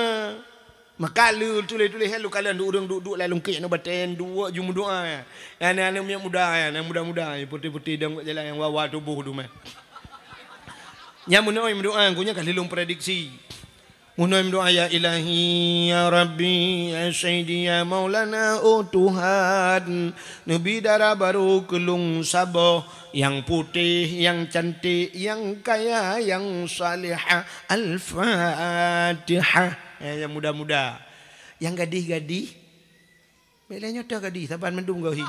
Maka lé tuléh-tuléh nyan lôn kalon ureueng duek-duek lam lungkek nyoe batèe duek ju meudoá. Aneuk-aneuk miet muda nyan, nyang muda-muda, putéh-putéh dong jalan nyang wawa tuboh dumah. Nyan meunoe meudoá, geuh nyan ka lheueh lôn prediksi. Meunoe meudoá, "Ya Ilahi, ya Rabbi, ya Sayyidi, ya Maulana, oh Tuhan, neubi dara barô keu lôn saboh, nyang putéh, nyang cantik, nyang kaya, nyang salihah." Al-Fatihah. Eh, nyang muda-muda. Nyang gadih-gadih, bèk lé nyoe teuh gadih, saban mandum gohi.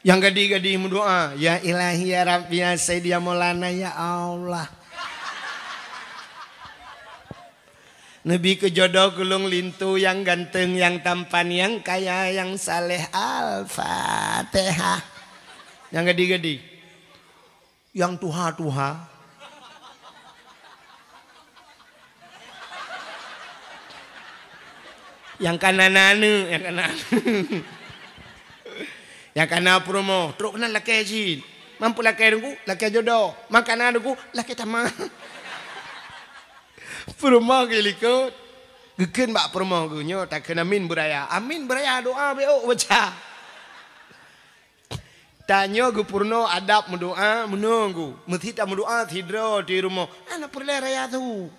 Nyang gadih-gadih meudoá, "Ya Ilahi, ya Rabbi, ya Sayyidi, ya Maulana, ya Allah. Neubi keu jodoh keu lôn linto nyang ganteng, nyang tampan, nyang kaya, nyang saleh." Al-Fatihah. Nyang gadih-gadih. Nyang tuha-tuha. Nyang kana na aneuk, nyang kana aneuk. Nyang kana peurumoh, trok keunan lakèe jih. Man peulakèe teungku, lakèe jodoh. Man kana teungku, lakèe tamah. Peurumoh geulikot. Geukheun bak peurumoh geuh nyoe, takheun amin beuraya. Amin beuraya, doa beuh baca. Tanyoe geupeurunoe adab meudoá, meunoe geuh. Meusti tameudoá sidroe di rumoh. Hana peureulèe raya su.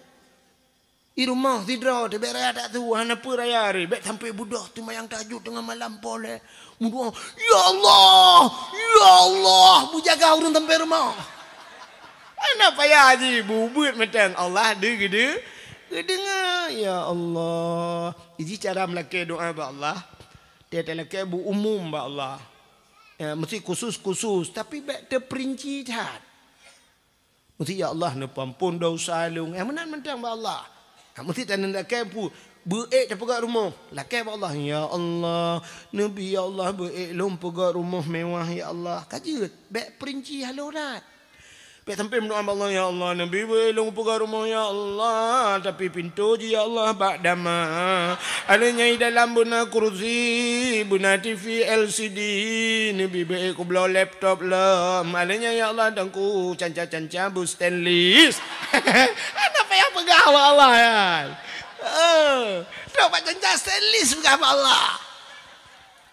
Di rumoh sidroe teuh bèk raya that su, hana peue raya ré. Bèk sampoe beudôh seumayang tahajud teungoh malam poleh. Meudoá, "Ya Allah, ya Allah, beujaga ureueng sampoe rumoh." Hana payah jih, beubeuet mantong. Allah deuh geude-, Geudeungoe, ya Allah. Jadi cara meulakée doa bak Allah, teuh talakée beu umum bak Allah. Ya, meusti khusus-khusus, tapi bék teupeurinci that. Meusti, "Ya Allah, neupeuampon desya lôn." Eh, meunan mantong bak Allah. Ha, meusti taneulakée pu-, beu-ék tapeugah rumoh. Lakée bak Allah, "Ya Allah, neubi, ya Allah, beu-ék lôn peugah rumoh mewah, ya Allah." Ka jeuet, bék peurinci haloe that. Bék sampoe meudoa bak Allah, "Ya Allah, neubi beu-ék lôn peugah rumoh, ya Allah, tapi pintoe jih, ya Allah, bak dama. Alèh nyan dalam beuna kursi, beuna T V L C D, neubi beu-ék kubloe laptop lom. Alèh nyan, ya Allah, teungku, canca-canca beu stainless." Hana payah peugah bak Allah, ya. Eh, trok bak canca stainless peugah bak Allah.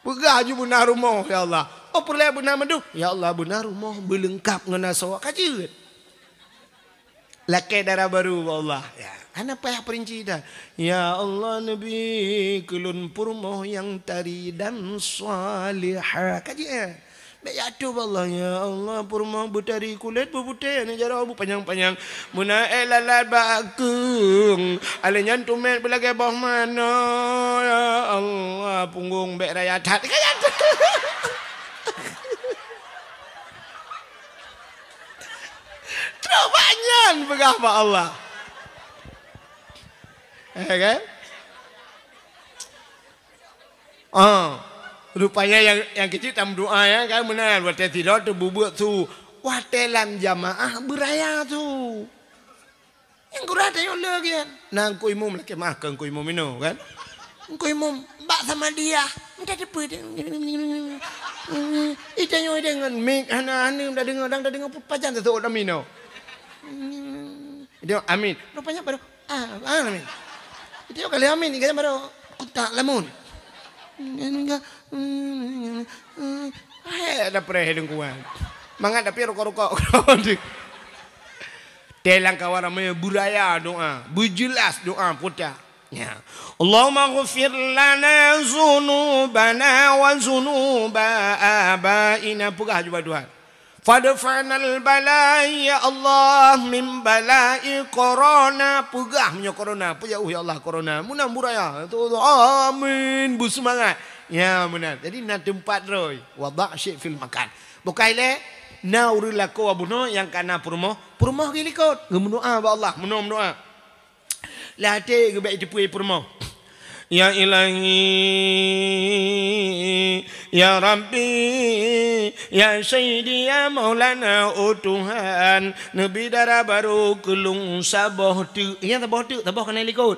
Peugah ju beuna rumoh, "Ya Allah." Oh, peureulèe beuna mandum? "Ya Allah, beuna rumoh beuleungkap ngon asoe." Ka jeuet. Lakée dara barô bak Allah. Ya, hana payah peurinci that. "Ya Allah, neubi keu lôn peurumoh nyang tari dan salihah." Ka jeuet. Bék jak ateueh bak Allah, "Ya Allah, peurumoh beutari kulét beuputéh, aneuk jaroe beupanyang-panyang, beuna ék lalat bak keueng, alèh nyan teumèt beulagèe boh manoe, ya Allah, punggong bék raya that." Ka jeuet. Trok bak nyan peugah bak Allah. Eh, kan? Ah, rupanya nyang, nyang keucik tameudoa nyan kan meunan, watèe sidroe teububuet su, watèe lam jamaah beuraya su. Nyang gura tanyoe le gian. Na Teungku Imum, lakèe meu'ah keu Teungku Imum inoe kan. Teungku Imum bak Samadiyah, mita teupeu. Itanyoe deungon mik hana, hana tadeungoe, dang tadeungoe pajan teuseuôt amin nyoe. Itu amin. Rupanya baru Ah, ah, amin. Itu kali amin, ingat baru kontak lamun. Hai, ada preh dengkuan. Mangat tapi rokok-rokok. Telang kawan ramai beraya doa, berjelas doa putar. Ya. Allahumma ghfir lana zunubana wa zunuba abaina. Peugah juga Tuhan. Fadfa'nal bala, ya Allah, min bala'i korona. Peugah meunyoe korona, peujauh ya Allah korona. Meunan buraya. Amin. Beuseumangat. Ya, meunan. Jadi na teumpat roi. Wada' syai' fil makan. Bukai lé, na ureueng lakoe bunoe nyang kana peurumoh. Peurumoh geulikot. Geumeudoa bak Allah. Meunoe meudoa. Lam até geuh bék jiteupeue peurumoh. Ya Ilahi, ya Rabbi, ya Sayyidi, ya Maulana, oh Tuhan, neubi dara barô keu lôn saboh teuk. Ingat saboh teuk, saboh kana likot.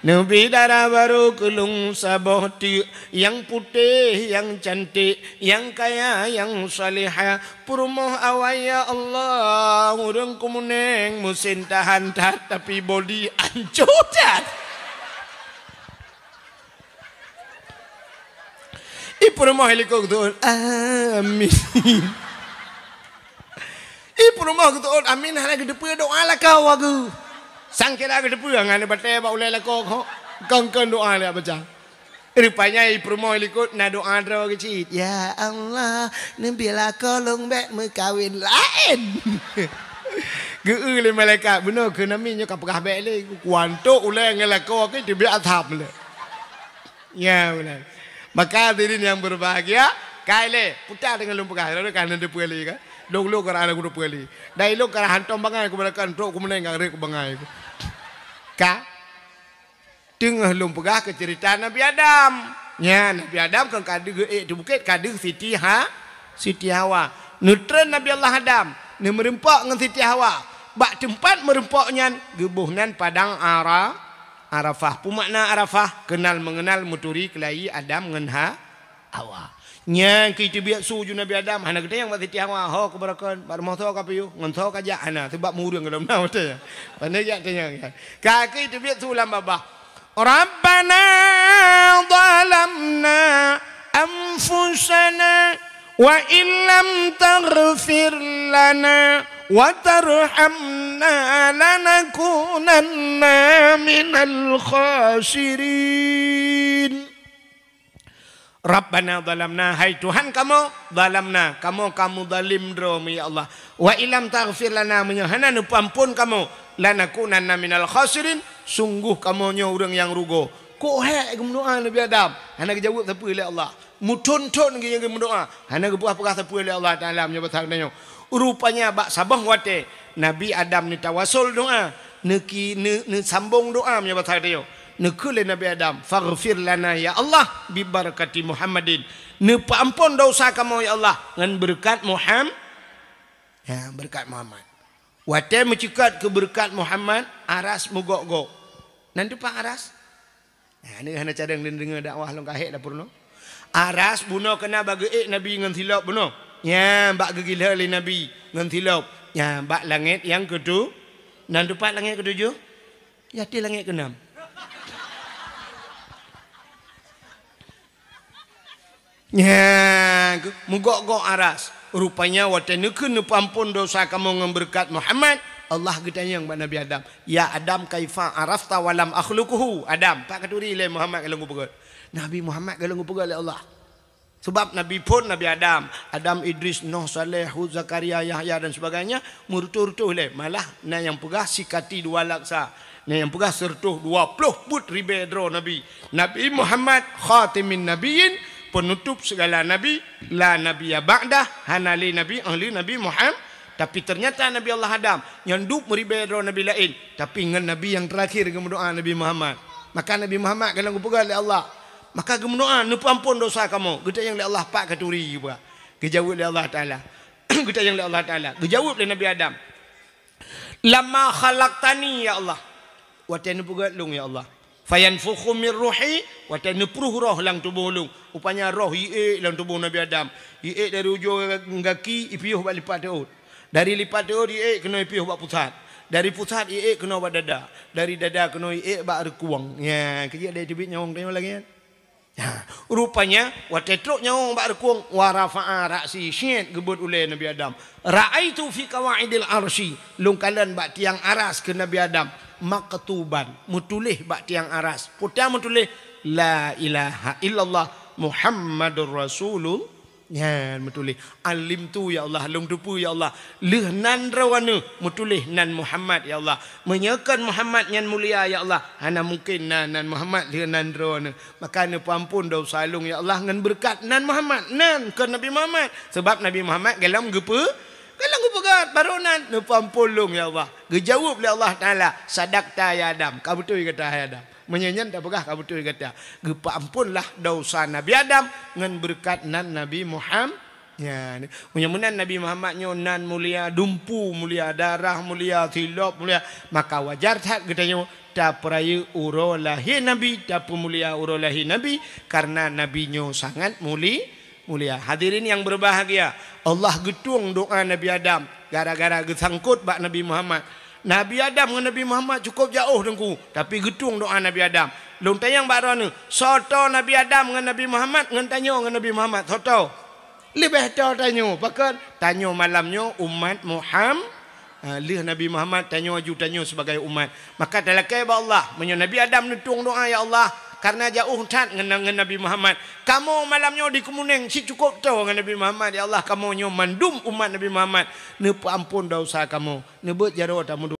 Neubi dara barô keu lôn saboh teuk, nyang putéh, nyang cantik, nyang kaya, nyang salihah, Peurumoh awai, ya Allah, ureueng keumeuneng, meusén tahan that, tapi bodi ancô that. I peurumoh likot geuteuôt, amin. I peurumoh geuteuôt, amin, hana geuteupeue doa lakoe geuh. Sangkira geuteupeue, ngon batée bak ulée lakoe kok, kon-kon doa lé baca. Rupanya i peurumoh likot na doa droe geuh cit, "Ya Allah, neubi lakoe lôn bék meukawen laén." Geu-eu lé malaikat, "Bunoe kheun amin nyoe ka peugah bék lé, kuantok ulée ngon lakoe keu teubiet asam lé." Ya, beuna. Maka hadirin yang berbahagia, kai lé, puta deungon lôn peugah, lôn ka hana teupeue lé ka. Lôn, lôn ka hana teupeue lé. Dai lôn ka hantom bangai, kubeurakan trok kumeuneng ka rhot kubangai. Ka Teungoh lôn peugah keu ceurita Nabi Adam. Nyan, Nabi Adam kon ka deuh ék teu bukét, ka deuh Siti Ha-, Siti Hawa. Neutreun Nabi Allah Adam, neumeureumpok ngon Siti Hawa. Bak teumpat meureumpok nyan, geuboh nan padang Ara-, Arafah. Peue makna Arafah? Keunal meungeunal, meuturi keulayi Adam ngon Ha-, Hawa. Nyan keuh teubiet su ju Nabi Adam, hana geutanyong bak Siti Hawa, "Ho, keubeurakan, bak rumoh soe ka piôh, ngon soe ka jak?" Hana, sabab meu ureueng gohlom na watée nyan. Pandai jak tanyong nyan. Ka keuh teubiet su lam babah. Rabbana zalamna anfusana wa illam taghfir lana wa tarhamna lanakunanna minal khasirin. Rabbana zalamna, hai Tuhan kamoe, zalamna, kamoe ka meuzalim droe, ya Allah. Wa illam taghfir lana, meunyoe hana neupeuamphon kamoe, lanakunanna minal khasirin, "Sunggoh kamoe nyoe ureuëng nyang rugoe." Kok hék geumeudoá Nabi Adam, hana geujaweueb sapeue lé Allah. Muthon-thon geuh nyang geumeudoá, hana geupeugah-peugah sapeue lé Allah Taala meunyoe basa geutanyoe. Rupanya bak saboh watée Nabi Adam neutawasol doá, neuki-, neu-, neusambong doá meunyoe basa geutanyoe. Neukheun lé Nabi Adam, "Faghfir lana ya Allah bi barakati Muhammadin." Neupeuamphon desya kamoe ya Allah ngon beureukat Muham-, ya, beureukat Muhammad. Watée meuceukat keu beureukat Muhammad, aras meugok-gok. Nan teumpat aras? Nah, nyoe hana cadang deungoe dakwah lôn ka hék dapur nyoe. Aras bunoe keuna bak geuék Nabi ngon silop bunoe. Nyan bak geugilhée lé Nabi ngon silop. Nyan bak langét nyang keutu-, nan teumpat langét keutujoh? Yaté langét keunam. Nyan, meugok-gok aras. Rupanya watée neukheun neupeuamphon desya kamoe ngon beureukat Muhammad, Allah geutanyong bak Nabi Adam, "Ya Adam, kaifa arafta wa lam akhluquhu?" Adam, pat katuri lé Muhammad goh lom geupeugét? Nabi Muhammad goh lom geupeugét lé Allah. Sabab Nabi phon Nabi Adam, Adam, Idris, Nuh, Saleh, Hud, Zakaria, Yahya dan sebagainya, meureutôh-reutôh lé. Malah na nyang peugah sikati dua laksa. Na nyang peugah sireutôh dua ploh peuet ribée droe nabi. Nabi Muhammad khatimin nabiyyin, peunutôp sigala nabi, la nabiyya ba'dah, hana lé nabi ahli Nabi Muhammad. Tapi ternyata Nabi Allah Adam nyan dub meuribée droe nabi laén, tapi ngon Nabi nyang teurakhir geumeudoá Nabi Muhammad. Maka Nabi Muhammad goh lom geupeugét lé Allah. Maka geumeudoá, "Neupeuamphon desya kamoe." Geutanyong lé Allah, "Pat katuri?" Geujaweueb lé Allah Taala. Geutanyong lé Allah Taala. Geujaweueb lé Nabi Adam. "Lamma khalaqtani, ya Allah." Watée neupeugét lôn, ya Allah. "Fayanfukhu min ruhi," watée neupruh roh lam tuboh lôn. Rupanya roh iék lam tuboh Nabi Adam. Iék dari ujong gaki, ipiôh bak lipat teuôt. Dari lipat teuôt iék keunoe ipiôh bak pusat. Dari pusat iék keunoe bak dada. Dari dada keunoe iék bak reukueng. Nyan, keujeuet deh teubiet nyawöng tanyoe lagée nyan. Ha, rupanya, watée trok nyawöng bak reukueng, "Wa rafa'a ra'si," syiet geubeuet ulée Nabi Adam. "Ra'aitu fi qawaidil arsy," lôn kalon bak tiang aras keu Nabi Adam, "maktuban," meutuléh bak tiang aras. Peue nyang meutuléh? "La ilaha illallah Muhammadur Rasulullah." Nyan meutuléh, "Alimtu, ya Allah, lôn teupeue, ya Allah, lheueh nan droeneuh meutuléh nan Muhammad, ya Allah. Meunyoe kon Muhammad nyan mulia, ya Allah, hana mungken na nan Muhammad lheueh nan droeneuh. Maka neupeuamphon desya lôn, ya Allah, ngon beureukat nan Muhammad, nan kon Nabi Muhammad. Sabab Nabi Muhammad goh lom geupeu-, goh lom geupeugét, barô nan neupeuamphon lôn, ya Allah." Geujaweueb lé Allah Taala, "Sadaqta ya Adam, ka beutôi gata, hai Adam." Meunyoe nyan tapeugah ka beutôi gata. Geupeuamphonlah desya Nabi Adam ngon beureukat nan Nabi Muham-, nyan. Meunyoe meunan Nabi Muhammad nyoe nan mulia, dumpu mulia, darah mulia, silop mulia, maka wajar that geutanyoe tapeurayeuk uroe lahé Nabi, tapeumulia uroe lahé Nabi, kareuna Nabi nyoe sangat muli-, mulia. Hadirin yang berbahagia, Allah geutueng doá Nabi Adam gara-gara geusangkot bak Nabi Muhammad. Nabi Adam ngon Nabi Muhammad cukôp jiôh teungku, tapi geutueng doá Nabi Adam. Lôn tanyong bak droeneuh, soe toe Nabi Adam ngon Nabi Muhammad ngon tanyoe ngon Nabi Muhammad? Soe toe? Leubeh toe tanyoe. Pakon? Tanyoe malam nyoe umat Muham-, ha, lheueh Nabi Muhammad, tanyoe aju tanyoe sibagai umat. Maka talakée bak Allah, meunyoe Nabi Adam neutueng doá, "Ya Allah, kareuna jiôh that ngon, ngon Nabi Muhammad, kamoe malam nyoe di Keumunéng sit cukôp toe ngon Nabi Muhammad, ya Allah, kamoe nyoe mandum umat Nabi Muhammad." Neupeuamphon desya kamoe, neubeuet jaroe tameudu-